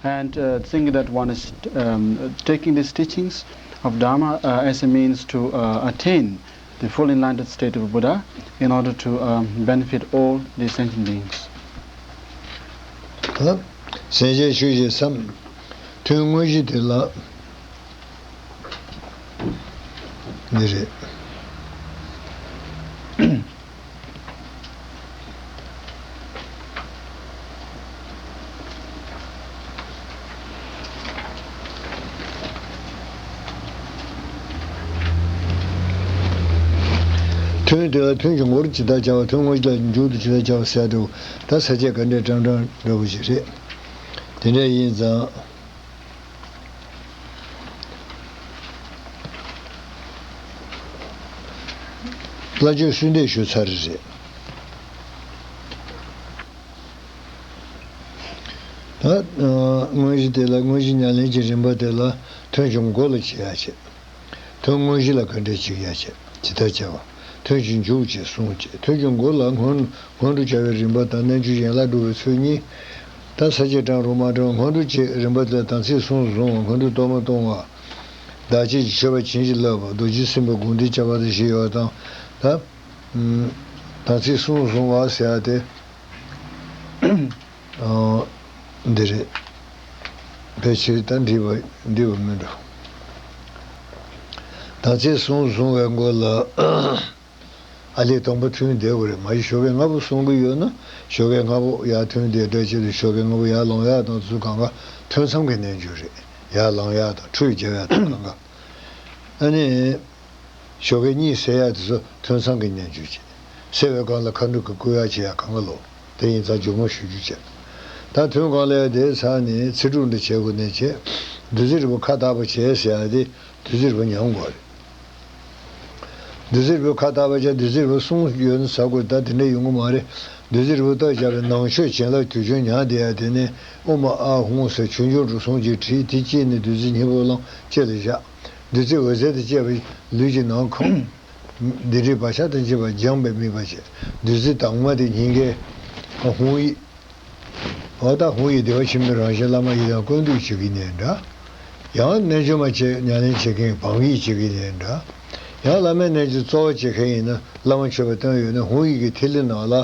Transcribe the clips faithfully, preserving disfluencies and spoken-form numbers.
And uh, think that one is um, taking these teachings of Dharma uh, as a means to uh, attain the full enlightened state of Buddha in order to um, benefit all the sentient beings. ད་སེམས་ཅན་ཆོས་ཅན་བསམ། ཐུན་དངོས་གཞི་དེ་ལ་འདི་རེད། ཐུན་དེ་ལ་ཐུན་གྱི་འགོ་རུ་ཇི་ལྟར་བྱ་བ། ཐུན་དངོས་གཞི་ལ་མཇུག་ཏུ་ཇི་ལྟར་བྱ་བ་ཟེར་ཡ་འདྲ་བོ། ད་ས་བཅད་ག་འདྲས་བཀྲམ་བཀྲམ་འདྲ་བོ་ཞིག་རེད། དེ་འདྲ་ཡིན་ཙང་། བླ་མཆོད་གསོལ་འདེབས་ཞུ་ཚར་རེད། ད་དངོས་གཞི་དེ་ལ་དངོས་གཞི་ཉམས་ལེན་གྱི་རིམ་པ་དེ་ལ་ཐུན་གྱི་འགོ་ལ་བྱེད་ཡ་བྱེད། ཐུན་དངོས་གཞི་ལ་ག་འདྲས་བྱེད་ཡ་བྱེད། ཇི་ལྟར་བྱ་བ། ཐུན་གྱི་མཇུག་ཅེས་གསུངས་བྱས། ཐུན་གྱི་འགོ་ལ་སྔོན་སྔོན་འགྲོ་བྱ་བའི་རིམ་པ་དང་རྣལ་འབྱོར་ཡན་ལག་སྒྲུབ་པའི་ཚུལ་གཉིས། ད་ས་བཅད་བཀྲམ་རུང་མ་བཀྲམ་སྔོན་འགྲོ་བྱེད་རིམ་པ་དེ་ལ་དམ་ཚིག་གསུམ་བཟུང་བ། སྔོན་འགྲོ་གཏོར་མ་གཏོང་བ། བདག་བསྐྱེད་ཀྱི་མཆོད་པ་བྱིན་གྱིས་བརླབས་པ། རྡོ་རྗེ་སེམས་དཔའི་དགོངས་འགྲེལ་བཅའ་བ་དང་བཞི་ཡོད་དང་། ད་དམ་ཚིག་གསུམ་བཟུང་བ་ཟེར་ཡ་དེ། འདི་རེད། ཕལ་ཆེར་ད་འགྲིག་པ་འགྲིག་པ་མིན་འགྲོ། དམ་ཚིག་གསུམ་བཟུང་བའི་འགོ་ལ། ཨ་ལས་དང་པོ་ཐུན་བསྡེབ་དགོས་རེད། མ་གཞི་ཞོགས་ཀས་སྔ་པོ་གསུང་གི་ཡོད་ན་ཞོགས་ཀས་སྔ་པོ་ཡར་ཐུན་བསྡེབས་འདྲ་བྱེད་དུས་ཞོགས་ཀས་སྔ་པོ་ཡར་ལངས་ཡག་དང་དེ་ཚོ་གང་ག་ཐུན་མཚམས་ཀྱི་རྣལ་འབྱོར་རེད། ཡར་ལངས་ཡག་དང་ཁྲུས་རྒྱབ་ཡག་དང་གང་ག། ཨ་ནི། ཞོགས་ཀས་གཉིད་སད་ཡག་དེ་ཚོ་ཐུན་མཚམས་ཀྱི་རྣལ་འབྱོར་བྱེད། སད་པའི་སྒང་ལ་ཁ་འགྲོ་གི་བསྐུལ་ཡག་བྱེད་ཡག་གང་ག་ལོ། དེ་ཡིན་ཙང་མཇུག་མ་ཞུ་རྒྱུ་བྱེད། ད་ཐུན་གང་ལས་དེའི་ཚར་ནས་ཚེ་སྒྲུབ་འདྲ་བྱེད་དགོས་ནས་བྱེད། བདུད་རྩི་རིལ་བུ་ཁ་བཏགས་པ་བྱེད་ཟེར་ཡག་དེ་བདུད་རྩི་རིལ་བུ་ཉམས་དགོས་རེད། བདུད་རྩི་རིལ་བུ་ཁ་བཏགས་པ་བྱས། བདུད་རྩི་རིལ་བུ་གསུམ་ཡོད་ན་ཟ་དགོས། ད་དེ་འདྲ་ཡོང་གི་མ་རེད། བདུད་རྩི་རིལ་བུ་བཏབ་བཞག་པའི་ནང་མཆོད་བྱིན་རླབས་དུས་ཆེན་ཉག་དེ་ཡ་དེ་ནས་ཨོཾ་ཨཱཿཧཱུྃ་ཟེར་ཆོས་འབྱུང་འབྲུ་གསུམ་གྱིས་བྲིས། དེ་གཅིག་ནས་བདུད་རྩི་སྙིང་པོ་བླངས་ལྕེ་ལ་བཞག་བདུད་རྩི་འོད་ཟེར་དང་བཅས་པ་ལུས་ཀྱི་ནང་ཁོང་། སྡིག་སྒྲིབ་བག་ཆགས་དང་བཅས་པ་སྦྱངས་པའི་དམིགས་པ་བྱས། བདུད་རྩི་དྭངས་མ་དེ་སྙིང་གའི་ཧཱུྃ་ཡིག་འོ་ད་ཧཱུྃ་ཡིག་བདེ་བ་ཆེན་པོའི་རང་བཞིན་བླ་མ་ཡི་དམ་སྐུ་མདུན་བྱེད་ཀྱི་ནའི་འདྲ། ཡང་རྣལ་འབྱོར་མ་བྱེད་ཉམས་ལེན་བྱེད་མཁན་བང་ཡིག་བྱེད་ཀྱི་ནའི་འདྲ། ཡང་བླ་མའི་རྣལ་འབྱོར་གཙོ་བོ་བྱེད་མཁན་ཡིན་ན་བླ་མ་མཆོད་པ་བཏོན་ཡོད་ན་ཧཱུྃ་ཡིག་གི་ཐིག་ལེ་ནང་ལ་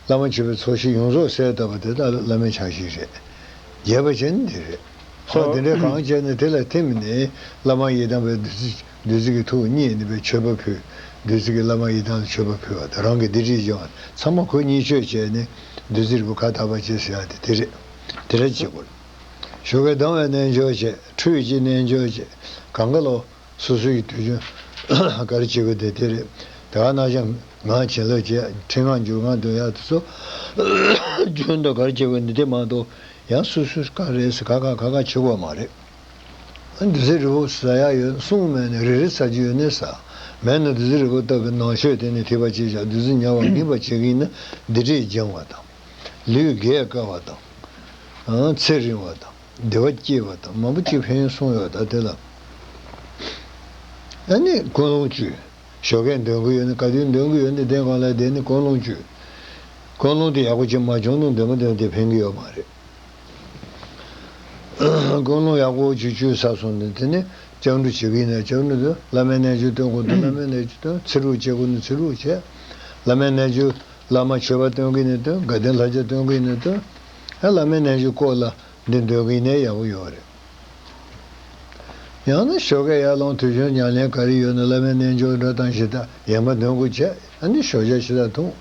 བླ་མ་མཆོད་པའི་ཚོགས་ཞིང་ཡོངས་རྫོགས་གསལ་བཏབ་པ་དེ་དག་བླ་མའི་ཕྱག་བཞེས་རེད། རྒྱས་པ་བྱས་ན་འདི་རེད། ཨ་འདི་འདྲའི་གང་བྱས་ནས་དེ་ལ་ཐིམ་ནས་བླ་མ་ཡི་དམ་པའི་བདུད་རྩི་བདུད་རྩི་གི་ཐུགས་མཉེས་ནས་པའི་མཆོད་པ་ཕུལ། བདུད་རྩི་གི་བླ་མ་ཡི་དམ་ལ་མཆོད་པ་ཕུལ་བ་དང་རང་གི་སྡིག་སྒྲིབ་སྦྱོང་བ་ཚང་མ་ཁོ་གཉིས་ཆོས་བྱས་ནས་བདུད་རྩི་རིལ་བུ་ཁ་བཏགས་པ་བྱས་ཟེར་ཡག་དེ་དེ་རེད། དེ་འདྲ་བྱེད་དགོས། ཞོགས་ཀས་ལྡང་བའི་རྣལ་འབྱོར་བྱས། ཁྲུས་ཀྱི་རྣལ་འབྱོར་བྱས། གང་ག་ལོ། སོ་སོ་ཡི་དུས་རྒྱུན་ག་རེ་བྱེད་དགོས་དེ་དེ་རེད། དེ་ག་ནང་བཞིན་ངག་བྱིན་རླབས་བྱས། ཕྲེང་སྔགས་འགྱུར་སྔགས་འདོན་ཡག་དེ་ཚོ་རྒྱུན་དུ་ག་རེ་བྱེད་དགོས་འདི་དེ་མ་གཏོགས་ཡང་སོ་སོས་ག་རེ་ཟེར་ག་ག་ག་ག་བྱེད་དགོས་མ་རེད། བདུད་རྩི་རིལ་བུ་ཟ་ཡག་ཡོད་གསུངས་མེད་ན་རེ་རེ་ཟ་རྒྱུ་ཡོད་ན་ཟ། མེད་ན་བདུད་རྩི་རིལ་བུ་བཏབ་པའི་ནང་མཆོད་དེ་ནས་ཐིགས་པ་གཅིག་བཞག་བདུད་རྩི་ཉར་བ་ངེས་པར་བྱེད་ཀྱི་ཡིན་ན་སྡིག་སྒྲིབ་སྦྱང་བ་དང་། ལུས་རྒས་དཀའ་བ་དང་། ཚེ་རིང་བ་དང་། བདེ་བ་སྐྱེ་བ་དང་མང་པོ་ཅིག་ཕན་ཡོན་གསུངས་ཡོད། ད་དེ་ལ་ཨ་ནི་ཀུན་སློང་བཅུ། ཞོགས་ཀས་འདོན་གྱི་ཡོད་ན་ག་དུས་འདོན་གྱི་ཡོད་ན་དེ་གང་ལ་དེ་ནི་ཀུན་སློང་བཅུ། ཀུན་སློང་དེ་ཡག་པོ་ཅིག་མ་བྱུང་ན་འདོན་མ་འདོན་དེ་ཕན་གྱི་ཡོད་མ་རེད། ཀུན་སློང་ཡག་པོ་ཅིག་བཅུ་ཚར་སོང་ན་དེ་ནི་སྐྱབས་འགྲོ་བྱེད་ཀྱི་ཡིན་ན་སྐྱབས་འགྲོ་འདོན། བླ་མའི་རྣལ་འབྱོར་སྟོན་དགོས་འདུག་བླ་མའི་རྣལ་འབྱོར་སྟོན། ཚེ་རུ་བྱེད་དགོས་ན་ཚེ་རུ་བྱེད། བླ་མའི་རྣལ་འབྱོར་བླ་མ་མཆོད་པ་སྟོན་གྱི་ཡིན་ན་སྟོན། དགའ་ལྡན་ལྷ་བརྒྱ་སྟོན་གྱི་ཡིན་ན་སྟོན། ཨ་བླ་མའི་རྣལ་འབྱོར་སྐོར་ལ་འདི་འདོན་གྱི་ཡིན་ན་ཡག་པོ་ཡོད་རེད། ཡང་ན་ཞོགས་ཀས་ཡར་ལངས་དུས་ཆེན་ཉམས་ལེན་ག་རེ་ཡོད་ན་བླ་མའི་རྣལ་འབྱོར་འདྲ་དང་ཞེ་དྲག་ཡན་པ་འདོན་དགོས་བྱས། ཨ་ནི་ཞོགས་ཇ་ཞེ་དྲག་འཐུང་།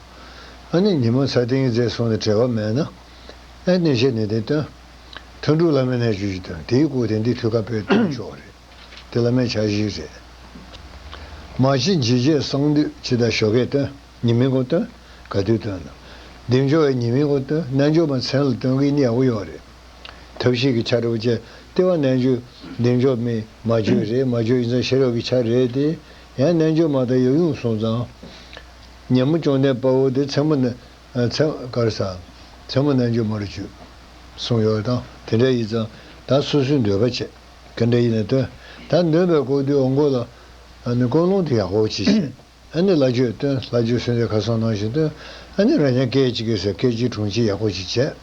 ཨ་ནི་ཉི་མ་ས་སྟེང་གི་རྫས་སོང་ནས་བྲེལ་བ་མེད་ན། ཨ་ནི་བཤད་ནས་དེ་སྟོན། ཐུན་དྲུག་བླ་མའི་རྣལ་འབྱོར་ཞིག་སྟོན། དེའི་སྐོར་དེ་འདི་ཐུགས་ཁ་དཔེ་སྟོན་ཆོག་རེད། དེ་བླ་མའི་ཕྱག་བཞེས་རེད། མ་གཞི་འཇིགས་བྱེད་གསང་འདུས་ཇི་ལྟར་ཞོགས་ཀས་སྟོན། ཉི་མའི་འགོར་སྟོན། ག་དུས་སྟོན་ན། བདེ་མཆོག་ཡང་ཉི་མའི་འགོར་སྟོན། རྣལ་འབྱོར་མ་མཚན་ལ་སྟོན་གྱི་ནི་ཡག་པོ་ཡོད་རེད། ཐབས་ཤེས་ཀྱི་ཆ་རེ་བ་བྱས་ལྟེ་བ་རྣལ་འབྱོར་བདེ་མཆོག་མིན་མ་བརྗོད་རེད། མ་བརྗོད་ཡིན་ཙང་ཤེས་རབ་ཀྱི་ཆ་རེད་དེ། ཡང་རྣལ་འབྱོར་མ་དང་ཡབ་ཡུམ་སོང་ཙང་། ཉན་མོ་བཅོམ་ལྡན་དཔའ་བོ་དེ་མཚན་མོ་ནི། མཚན་ག་རེ་ཟ། མཚན་མོ་རྣལ་འབྱོར་མ་རུ་གྱུར། གསུངས་ཡོད་དང་དེ་འདྲ་ཡིན་ཙང་ད་སོ་སོའི་འདོད་པ་བྱས། ག་འདྲ་ཡིན་ན་སྟོན། ད་འདོན་པའི་སྐོར་དུས་འོང་སྐོར་ལ། ཨ་ནི་ཀུན་སློང་དེ་ཡག་པོ་ཅིག་བྱས། ཨ་ནི་བླ་མཆོད་སྟོན། བླ་མཆོད་གསོལ་འདེབས་ཁ་སང་ནང་བཞིན་སྟོན། ཨ་ནི་རང་ཉིད་སྐད་ཅིག་གིས་ཟེར་སྐད་ཅིག་དྲུང་ཆེ་ཡག་པོ་ཅིག་བྱས།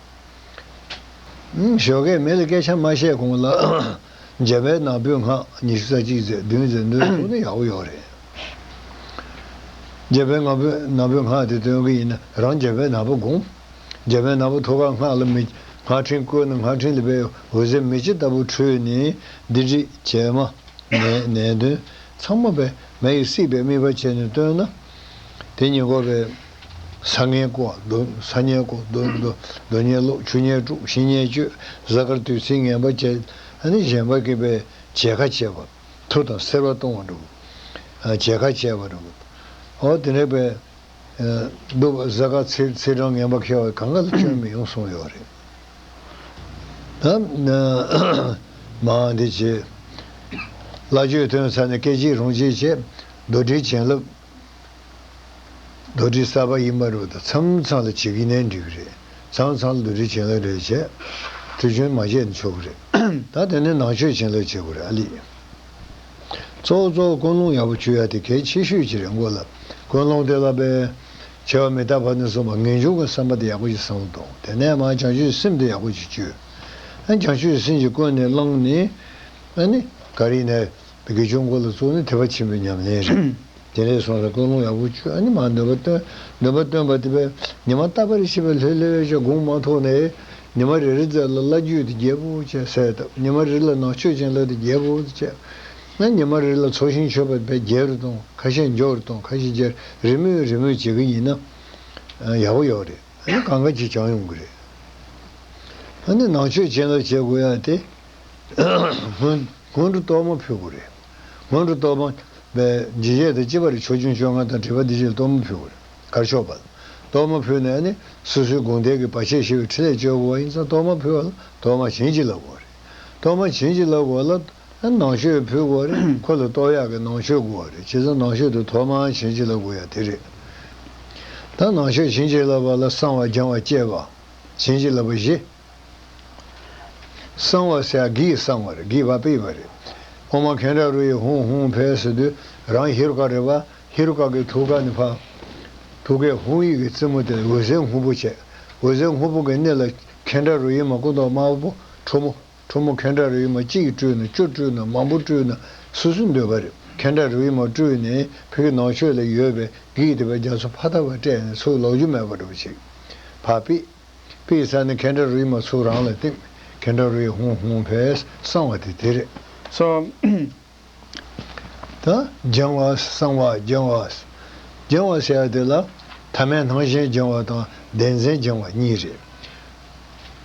ཨང་། ཞོགས་ཀས་མི་ལ་སྐད་ཆ་མ་བཤད་གོང་ལ་འཇམ་དཔལ་ནག་པོའི་སྔགས་ཉི་ཤུ་རྩ་གཅིག་ཟེར་བདུན་ཟེར་འདོན་ཐུབ་ན་ཡག་པོ་ཡོད་རེད། འཇམ་དཔལ་ནག་པོའི་ནག་པོའི་སྔགས་དེ་འདོན་གི་ཡིན་ན་རང་འཇམ་དཔལ་ནག་པོ་དགོངས། འཇམ་དཔལ་ནག་པོ་ཐུགས་ཀར་སྔགས་ལ་མི་སྔགས་ཕྲེང་བཀོད་ནས་སྔགས་ཕྲེང་ལ་བའི་འོད་ཟེར་མེ་ལྕེ་ལྟ་བུ་འཕྲོས་ནས་སྡིག་སྒྲིབ་བྱད་མ། ནད་ནད་གདོན་ཚང་མ་པའི་མེ་ཡིས་བསྲེགས་པའི་དམིགས་པ་བྱས་ནས་བཏོན་ན། དེ་ཉིན་གོ་བའི་ས་ངན་བཀོག་སྡུག་ས་ངན་བཀོག་སྡུག་སྡུག་སྡུག་བསྔལ་སློག་ཆོས་ཉིད་སྒྲུབ་ཞི་གནས་སྤྱོད་གཟའ་སྐར་དུས་ཚིགས་ངན་པ་བྱས། ཨ་ནི་གཞན་པ་གི་པའི་བྱད་ཁ་བྱས་པ། མཐུ་དང་སེར་བ་གཏོང་བ་འགྲུབ། བྱད་ཁ་བྱས་པ་འགྲུབ། འོ་དེ་འདྲ་པའི། སྡུག་པ་གཟའ་སྐར་ཚེས་ཚེས་གྲངས་ངན་པ་ཁེལ་བ་གང་ག་ལ་སྐྱོན་མི་ཡོང་གསུངས་ཡོད་རེད། ད་མ་འདི་བྱེད། བླ་མཆོད་ཐོན་ཚར་ནས་སྐད་ཅིག་རུང་གཅིག་བྱས། རྡོར་དྲིལ་བྱིན་རླབས། རྡོར་དྲིལ་གསར་པ་ཡིན་པ་རུ་དང་མཚམས་མཚམས་ལ་བྱེད་ཀྱི་ནའི་འགྲིག་གི་རེད། མཚམས་མཚམས་ལ་རྡོར་དྲིལ་བྱིན་རླབས་རེ་བྱས། ཁྲུས་ཆུན་མ་བྱས་ནས་ཆོག་གི་རེད། ད་དེ་ནས་ནང་མཆོད་བྱིན་རླབས་བྱེད་དགོས་རེད་ཨ་ལི། གཙོ་བོ་གཙོ་བོ་ཀུན་སློང་ཡག་པོ་བཅོས་ཡ་དེ་གལ་ཆེ་ཤོས་ཅིག་རེད་མགོ་ལ། ཀུན་སློང་དེ་ལ་པའི་བྱ་བ་མི་རྟག་པ་ནས་བཟུང་བ་ངེས་འབྱུང་གི་བསམ་པ་དེ་ཡག་པོ་ཞིག་བསམ་བློ་གཏོང་། དེ་ནས་མར་བྱང་ཆུབ་སེམས་དེ་ཡག་པོ་ཞིག་བཅོས། ཨ་བྱང་ཆུབ་སེམས་ཀྱི་ཀུན་ནས་བསླངས་ནས། ཨ་ནི་ག་རེ་ནས་དགེ་སྦྱོང་མགོ་ལ་བཙུགས་ནས་ཐེག་པ་ཆེན་པོའི་ཉམས་ལེན་རེད། དེ་ནས་སོང་ཙང་ཀུན་སློང་ཡག་པོ་བཅོས། ཨ་ནི་མར་འདོན་པ་བཏོན། འདོན་པ་བཏོན་པ་དེ་བས་ཉི་མ་རྟག་པར་ཤེས་པའི་ལྷོད་ལྷོད་ཅིག་དགོངས་མ་ཐོག་ནས། ཉི་མ་རེ་རེ་ཙམ་ལ་བླ་བརྒྱུད་དེ་རྒྱས་པོ་བྱས་ཟེར་དང་། ཉི་མ་རེ་ལ་ནང་མཆོད་བྱིན་རླབས་དེ་རྒྱས་པོ་བྱས། ཨ་ཉི་མ་རེ་ལ་ཚོགས་ཞིང་མཆོད་པ་དེ་བས་རྒྱས་རུ་གཏོང་། ཁ་ཤས་མགྱོགས་རུ་གཏོང་། ཁ་ཤས་རྒྱས་རེ་མོས་རེ་མོས་བྱེད་ཀྱི་ཡིན་ན་ཡག་པོ་ཡོད་རེད། ཨ་ནི་གང་ག་ཅིག་བྱང་ཡོང་གི་རེད། ཨ་ནི་ནང་མཆོད་བྱིན་རླབས་བྱེད་དགོས་ཡ་དེ། སྔོན་སྔོན་འགྲོ་གཏོར་མ་ཕུལ་དགོས་རེད། སྔོན་འགྲོ་གཏོར་མ་པའི་འཇིགས་བྱེད་དང་བཅས་པ་རེད། ཕྱོགས་སྐྱོང་བཅོ་ལྔ་དང་དྲེགས་པ་སྡིག་བྱེད་ལ་གཏོར་མ་ཕུལ་དགོས་རེད། གར་ཕྱོགས་པ་ལ་གཏོར་མ་ཕུལ་ནས་ནི་སོ་སོའི་དགོངས་དོན་གྱི་བར་ཆད་ཞི་བའི་ཕྲིན་ལས་བཅོལ་དགོས་པ་ཡིན་ཙང་གཏོར་མ་ཕུལ་བ་ལ་གཏོར་མ་བྱིན་གྱིས་བརླབ་དགོས་རེད། གཏོར་མ་བྱིན་གྱིས་བརླབ་དགོས་ལ་ནང་མཆོད་ཕུལ་དགོས་རེད། ཁོ་ལ་གཏོར་ཡག་གི་ནང་མཆོད་དགོས་པ་རེད། བྱས་ཙང་ནང་མཆོད་དུ་གཏོར་མ་བྱིན་གྱིས་བརླབ་དགོས་ཡ་དེ་རེད། ད་ནང་མཆོད་བྱིན་གྱིས་བརླབ་པ་ལ་བསང་བ་སྦྱང་བ་བསྐྱེད་པ། བྱིན་གྱིས་བརླབ་པ་བཞི། བསང་བ་ཟེར་ཡ་གིས་བསང་བ་རེད། གིས་བ་པས་པ་རེད། ཨོཾ་ཁཻ་ཌ་རོ་ཡེ་ཧཱུྃ་ཧཱུྃ་ཕཊ་ཟེར་དུས་རང་ཧེ་རུ་ཀ་རེད་པ། ཧེ་རུ་ཀ་གི་ཐུགས་ཀ་ནས་ཕར། ཐུགས་ཀའི་ཧཱུྃ་ཡིག་གི་རྩེ་མོ་དེ་ལ་འོད་ཟེར་སྔོན་པོ་བྱས། འོད་ཟེར་སྔོན་པོ་གི་སྣེ་ལ་ཁཻ་ཌ་རོ་ཡེ་མ་སྐུ་མདོག་དམར་པོ་ཁྲོ་མོ། ཁྲོ་མོ་ཁཻ་ཌ་རོ་ཡེ་མ་གཅིག་སྤྲུལ་ན་བཅུ་སྤྲུལ་ན་མང་པོ་སྤྲུལ་ན་སོ་སོའི་འདོད་པ་རེད། ཁཻ་ཌ་རོ་ཡེ་མ་སྤྲུལ་ནས་ཕ་གི་ནང་མཆོད་ལ་ཡོད་པའི་གིས་དེ་བས་རྒྱ་མཚོ་ཕ་ཐག་པ་སྤྲད་ནས་ཚུར་ལོག་རྒྱུ་མེད་པ་འདྲ་པོ་ཅིག་ཕར་ཕུད། ཕུད་ཚར་ནས་ཁཻ་ཌ་རོ་ཡེ་མ་ཚུར་རང་ལ་བསྟིམ། ཁཻ་ཌ་རོ་ཡེ་ཧཱུྃ་ཧཱུྃ་ཕཊ་བསང་བ་དེ་དེ་རེད། སོ། ད་སྦྱང་བ་བསང་བ་སྦྱང་བ། སྦྱང་བ་ཟེར་ཡ་དེ་ལ་ཐ་མལ་སྣང་ཞེན་སྦྱང་བ་དང་བདེན་འཛིན་སྦྱང་བ་གཉིས་རེད།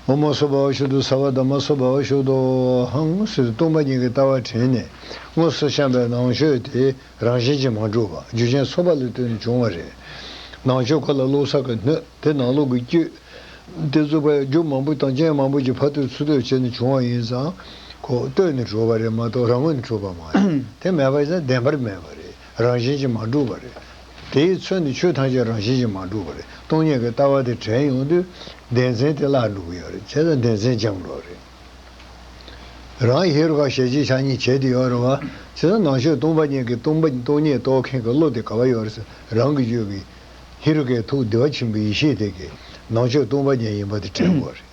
ཨོཾ་སྭ་བྷཱ་ཝ་ཤུདྡྷ་སརྦ་དྷརྨ་སྭ་བྷཱ་ཝ་ཤུདྡྷོ་ཧཾ་ཟེར་སྟོང་པ་ཉིད་ཀྱི་ལྟ་བ་དྲན་ནས་དངོས་སུ་བཤམས་པའི་ནང་མཆོད་དེ་རང་བཞིན་གྱིས་མ་གྲུབ་པ། རྒྱུ་རྐྱེན་ཚོགས་པ་ལ་བརྟེན་ནས་བྱུང་བ་རེད། ནང་མཆོད་ཁོ་ལ་བླུགས་ས་གི་སྣོད་དེ་ནང་ལོགས་ཀྱི་བཅུད། དེ་ཚོ་པའི་རྒྱུ་མང་པོ་དང་རྐྱེན་མང་པོ་ཅིག་ཕར་ཚུར་ཚུར་གཏོད་བྱས་ནས་བྱུང་བ་ཡིན་ཙང་། ཁོ་བཏོན་ནས་གྲུབ་པ་རེད་མ་གཏོགས་རང་ངོས་ནས་གྲུབ་པ་མ་རེད། དེ་མེད་པ་ཡིན་ཙང་བདེན་པར་མེད་པ་རེད། རང་བཞིན་གྱིས་མ་གྲུབ་པ་རེད། དེའི་ཚུལ་ནི་ཆོས་ཐམས་ཅད་རང་བཞིན་གྱིས་མ་གྲུབ་པ་རེད། སྟོང་ཉིད་ཀྱི་ལྟ་བ་དེ་དྲན་ཡོང་དུས་བདེན་འཛིན་དེ་བརླག་འགྲོ་གི་ཡོད་རེད། བྱས་ཙང་བདེན་འཛིན་སྦྱང་དགོས་རེད། རང་ཧེ་རུ་ཀ་ཞལ་གཅིག་ཕྱག་གཉིས་བྱས་ཏེ་ཡོད་རེད་བ། བྱས་ཙང་ནང་མཆོད་སྟོང་པ་ཉིད་ཀྱི་སྟོང་པ་སྟོང་ཉིད་རྟོགས་མཁན་གྱི་བློ་དེ་ག་བ་ཡོད་རེད་ཟེར། རང་གི་རྒྱུད་ཀྱི་ཧེ་རུ་ཀའི་ཐུགས་བདེ་བ་ཆེན་པོའི་ཡེ་ཤེས་དེ་གིས་ནང་མཆོད་སྟོང་པ་ཉིད་ཡིན་པ་དེ་དྲན་དགོས་རེད།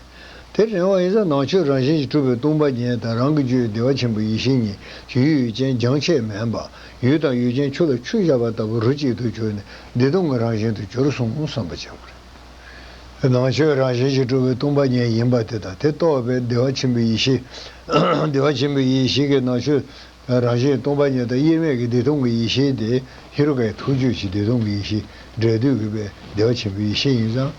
དེ་དྲན་པ་ཡིན་ཙང་ནང་མཆོད་རང་བཞིན་གྱིས་གྲུབ་པའི་སྟོང་པ་ཉིད་དང་རང་གི་རྒྱུད་བདེ་བ་ཆེན་པོའི་ཡེ་ཤེས་གཉིས་ཡུལ་ཡུལ་ཅན་སྦྱང་ཆད་མིན་པ། ཡུལ་དང་ཡུལ་ཅན་ཆུ་ལ་ཆུ་བཞག་པ་ལྟ་བུ་རོ་གཅིག་ཏུ་གྱུར་ནས་བདེ་སྟོང་གི་རང་བཞིན་དུ་གྱུར་སོང་བསམ་པ་བྱ་དགོས་རེད། ནང་མཆོད་རང་བཞིན་གྱིས་གྲུབ་པའི་སྟོང་པ་ཉིད་ཡིན་པ་དེ་དང་དེ་རྟོགས་པའི་བདེ་བ་ཆེན་པོའི་ཡེ་ཤེས། བདེ་བ་ཆེན་པོའི་ཡེ་ཤེས་ཀྱི་ནང་མཆོད་རང་བཞིན་སྟོང་པ་ཉིད་དང་དབྱེར་མེད་ཀྱི་བདེ་སྟོང་གི་ཡེ་ཤེས་དེ་ཧེ་རུ་ཀའི་ཐུགས་རྒྱུད་ཀྱི་བདེ་སྟོང་གི་ཡེ་ཤེས་འབྲས་དུས་ཀྱི་པའི་བདེ་བ་ཆེན་པོའི་ཡེ་ཤེས་ཡིན་ཙང་།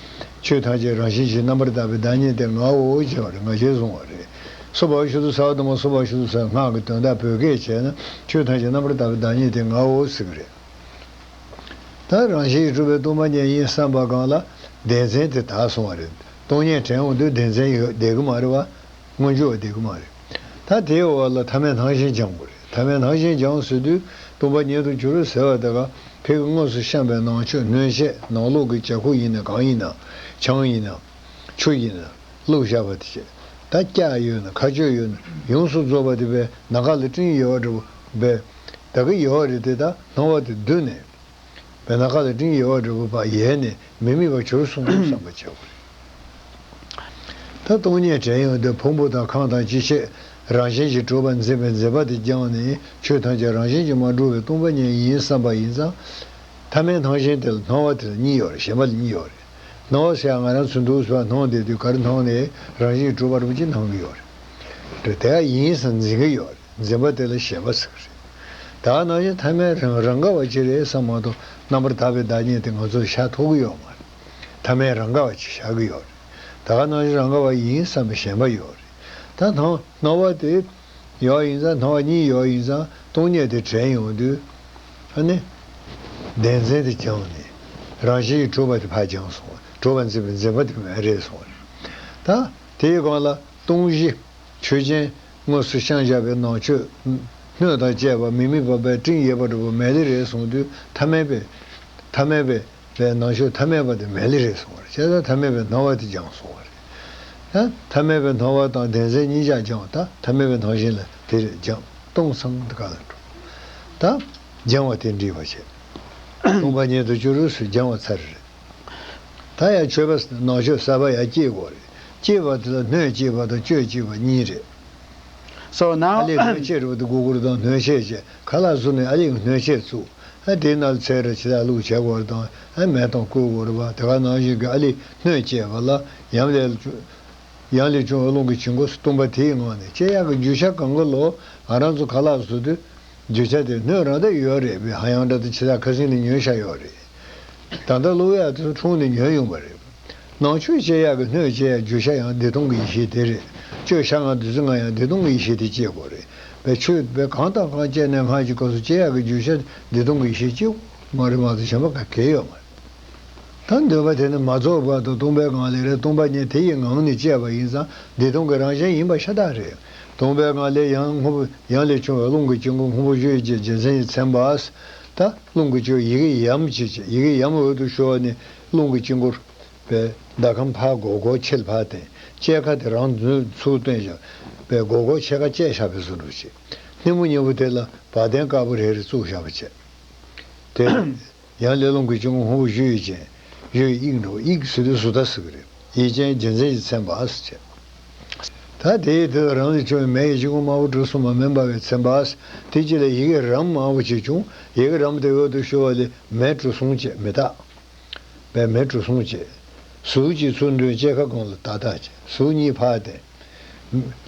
ཆོས་ཐམས་ཅད་རང་བཞིན་གྱིས་རྣམ་པར་དག་པའི་བདག་ཉིད་དེ་ངའོ་ཞེས་པ་རེད། ང་རྒྱལ་བཟུང་བ་རེད། སྭ་བྷཱ་ཝ་ཤུདྡྷ་སརྦ་དྷརྨ་སྭ་བྷཱ་ཝ་ཤུདྡྷ་ཟེར་སྔགས་ཀྱི་དོན་དག་བོད་སྐད་བྱས་ན་ཆོས་ཐམས་ཅད་རྣམ་པར་དག་པའི་བདག་ཉིད་དེ་ངའོ་ཟེར་གི་རེད། ད་རང་བཞིན་གྱིས་གྲུབ་པའི་སྟོང་པ་ཉིད་ཡིན་བསམ་པ་སྒང་ལ་བདེན་འཛིན་དེ་དག་སོང་བ་རེད། སྟོང་ཉིད་དྲན་འོང་དུས་བདེན་འཛིན་ཡོད་བསྡད་ཀྱི་མ་རེད་བ། མངོན་གྱུར་བ་བསྡད་ཀྱི་མ་རེད། ད་དེའི་འོག་ལ་ཐ་མལ་སྣང་ཞེན་སྦྱང་དགོས་རེད། ཐ་མལ་སྣང་ཞེན་སྦྱང་ཟེར་དུས་སྟོང་པ་ཉིད་དུ་གྱུར་ཟེར་བ་དེ་ག་ཕ་གི་དངོས་སུ་བཤམས་པའི་ནང་མཆོད་སྣོད་བཤད་ནང་ལོགས་ཀྱི་བྱ་ཁུ་ཡིན་ན་གང་ཡིན་ན་ཆང་ཡིན་ན་ཆུ་ཡིན་ན་བླུགས་བཞག་པ་དེ་བྱས། ད་སྐྱ་ཡོད་ན་ཁ་གཅོད་ཡོད་ན་ཡོངས་སུ་རྫོགས་པ་དེ་བས་ནམ་མཁའ་ལ་སྤྲིན་ཡོད་པ་འདྲ་བོ་བས། ད་གི་ཡོད་རེད་དེ། ད་སྣང་བ་དེ་བསྡུས་ནས། བས་ན་ཁ་ལ་སྤྲིན་ཡོད་པ་འདྲ་བོ་ཕར་ཡལ་ནས་མི་དམིགས་པ་གྱུར་སོང་བསམ་པ་བྱེད་དགོས་ ད་སྟོང་ཉིད་དྲན་ཡོང་དུས་ཕུང་པོ་དང་ཁམས་དང་ཅི་བྱེད་རང་བཞིན་གྱིས་གྲུབ་པར་འཛིན་པའི་འཛིན་པ་དེ་སྦྱངས་ནས་ཆོས་ཐམས་ཅད་རང་བཞིན་གྱིས་མ་གྲུབ་པའི་སྟོང་པ་ཉིད་ཡིན་བསམ་པ་ཡིན་ཙང་། ཐ་མལ་སྣང་ཞེན་དེ་ལ་སྣང་བ་དེ་ལ་གཉིས་ཡོད་རེད། ཞེན་པ་ལ་གཉིས་ཡོད་རེད། སྣང་བ་ཟེར་ཡ་ང་རང་ཚོ་འདུག་ཟེར་བ་སྣང་བསྡད་དུས་ག་རེ་སྣང་ནས་རང་བཞིན་གྲུབ་པ་རུ་ཅི་སྣང་གི་ཡོད་རེད། དེ་ཡང་ཡིན་བསམ་འཛིན་གི་ཡོད་རེད། འཛིན་པ་དེ་ལ་ཞེན་པ་ཟེར་གི་རེད། ད་ག་ནང་བཞིན་ཐ་མལ་རང་རང་ག་བ་ཅིག་རེད་བསམ་མ་གཏོགས་རྣམ་པར་དག་པའི་བདག་ཉིད་དེ་ང་ཚོས་བཞག་ཐུབ་ཀྱི་ཡོད་མ་རེད། ཐ་མལ་རང་ག་བ་ཅིག་བཞག་གི་ཡོད་རེད། ད་ག་ནང་བཞིན་རང་ག་བ་ཡིན་བསམ་པའི་ཞེན་པ་ཡོད་རེད། ད་སྣང་སྣང་བ་དེ་ཡོད་ཡིན་ཙང་སྣང་བ་གཉིས་ཡོད་ཡིན་ཙང་སྟོང་ཉིད་དེ་དྲན་ཡོང་དུས། ཨ་ནི། བདེན་འཛིན་དེ་སྦྱངས་ནས་རང་བཞིན་གྱིས་གྲུབ་པ་དེ་ཕར་སྦྱངས་སོང་བ། གྲུབ་པར་འཛིན་པའི་འཛིན་པ་དེ་མེད་རེད་སོང་བ་རེད། ད་དེའི་སྒང་ལ་སྟོང་གཞི། ཆོས་ཅན། དངོས་སུ་བཤད་བཞག་པའི་ནང་ཆོས། སྣོད་དང་བཅས་པ་མི་དམིགས་པ་པའི་སྤྲིན་ཡོད་པ་འདྲ་པོ་མེད་ལེ་རེད་གསུངས་དུས་ཐ་མལ་པའི། ཐ་མལ་པའི་པའི་ནང་ཆོས་ཐ་མལ་པ་དེ་མེད་ལེ་རེད་གསུངས་པ་རེད། བྱས་ཙང་ཐ་མལ་པའི་སྣང་བ་དེ་སྦྱངས་སོང་བ་རེད། ད་ཐ་མལ་པའི་སྣང་བ་དང་བདེན་འཛིན་གཉིས་ཆ་སྦྱངས། ད་ཐ་མལ་པའི་སྣང་ཞེན་ལ་དེ་རེད་སྦྱངས། སྟོང་སང་དེ་ག་ལ་འགྲོ། ད་སྦྱང་བ་དེ་འདྲིས་པ་བྱས། སྟོང་པ་ཉིད་དུ་གྱུར་སུ་སྦྱང་བ་ཚར་རེད། ད་ཡང་མཆོད་པ་ནང་མཆོད་གསར་པ་ཡང་སྐྱེ་དགོས་རེད། སྐྱེ་བ་དེ་ལ་སྣོད་སྐྱེ་བ་དང་སྤྱོད་སྐྱེ་བ་གཉིས་རེད། So now ཨ་ལས་སྣོད་སྐྱེ་རེད་པ་དེ་གུ་གུར་དང་སྣོད་ཆས་བྱས་ཁ་ལག་བཟོ་ནས་ཨ་ལས་སྣོད་ཆས་བཙུགས། ཨ་དེའི་ནང་ལ་ཚལ་ར་ཕྱི་ལ་བླུགས་བྱས་དགོས་རེད་དང་ཨ་མེ་དང་བསྐོལ་དགོས་རེད་པ། དེ་ག་ནང་བཞིན་གྱི་ཨ་ལས་སྣོད་སྐྱེ་བ་ལ་ཡང་ལས་ཡང་ལས་བྱུང་བའི་རླུང་གི་བྱིང་རྒོད་སྟོང་པ་དེའི་ངང་ནས་སྐྱེ་ཡག་གི་རྒྱུ་ཆ་གང་ག་ལོ་ང་རང་ཚོ་ཁ་ལག་བཟོ་དུས། རྒྱུ་ཆ་དེ་སྣོད་རང་དང་ཡོད་རེད་པས། ཧ་ཡང་འདྲ་དང་ཕྱི་ལ་ཁ་སང་ནས་ཉོས་བཞག་ཡོད་རེད། ད་ལྟ་བླུག་ཡག་དེ་ཚོ་འཁྲུངས་ནས་ཉོས་ཡོང་པ་རེད། ནང་མཆོད་བྱེད་ཡག་གི་སྣོད་བྱེད་ཡག་རྒྱུ་ཆ་ཡང་བདེ་སྟོང་གི་ཡེ་ཤེས་དེ་རེད། སྤྱོད་བྱ་ལྔ་བདུད་རྩི་ལྔ་ཡང་བདེ་སྟོང་གི་ཡེ་ཤེས་དེ་སྐྱེ་དགོས་རེད། པས་ཆོས་པས་གང་དང་གང་སྐྱེས་ནས་སྔར་གྱི་སྐབས་སུ་སྐྱེ་ཡག་གི་རྒྱུ་ཆ་བདེ་སྟོང་གི་ཡེ་ཤེས་སྐྱེ་དགོས་མ་རེད་མ་གཏོགས་གཞན་པ་ག་གེ་ཡོད་མ་རེད། ད་འདོད་པ་དེ་ནི་མ་རྫོགས་བར་དུ་སྟོང་པའི་ངང་ལས་རེད། སྟོང་པ་ཉིད་དེ་ཡི་ངང་ནས་སྐྱེས་པ་ཡིན་ཙང་བདེ་སྟོང་གི་རང་བཞིན་ཡིན་པ་ཤ་སྟག་རེད། སྟོང་པའི་ངང་ལས་ཡང་སྔོན་པོ་ཡང་ལས་བྱུང་བའི་རླུང་གི་དཀྱིལ་འཁོར་སྔོན་པོ་བཞུ་ཡི་ཅན་རྒྱལ་མཚན་གྱིས་མཚན་པ། ད་རླུང་གི་དཀྱིལ་ཡི་གེ་ཡམ་ཅེས་བྱས། ཡི་གེ་ཡམ་འོད་དུ་ཤོར་བ་ནི་རླུང་གི་དཀྱིལ་འཁོར་པའི་ཟླ་གམ་ཕར་སྒོར་སྒོར་ཕྱེད་ཕར་བསྟན། ཕྱེད་ཀ་དེ་རང་མཛོད་ཚུར་བསྟན་བཞག་པའི་སྒོར་སྒོར་ཕྱེད་ཀ་བཅད་བཞག་པའི་བཟོ་འདྲ་བྱས། སྣེ་མོ་གཉིས་པོ་དེ་ལ་བ་དན་དཀར་པོ་རེ་རེ་བཙུགས་བཞག་པ་བྱས། དེ། ཡང་ལས་རླུང་གི་དཀྱིལ་འཁོར་སྔོན་པོ་བཞུ་ཡི་ཅན། བཞུ་ཡི་དབྱིངས་འགྲོ། དབྱིངས་ཟེར་དུས་གཟུགས་སྒྲ་ཟེར་གི་རེད། ཡི་ཅན་རྒྱལ་མཚན་གྱིས་མཚན་པ་ཟེར་བྱས། ད་དེའི་དེ་ལ་རང་ལས་བྱུང་བའི་མེ་ཡི་དཀྱིལ་འཁོར་དམར་པོ་གྲུ་གསུམ་པ་མེ་འབར་བས་མཚན་པ། དེ་གཅིག་ལ་ཡི་གེ་རམ་དམར་པོ་ཅིག་བྱུང་། ཡི་གེ་རམ་དེ་འོད་དུ་ཤོར་བ་ལས་མེ་གྲུ་གསུམ་བྱས་མེ་སྟག་པས་མེ་གྲུ་གསུམ་བྱས། ཟུར་གཅིག་ཚུར་འདོན་ཕྱེད་ཀ་སྒང་ལ་ཏག་ཏག་བྱས། ཟུར་གཉིས་ཕར་བསྟན།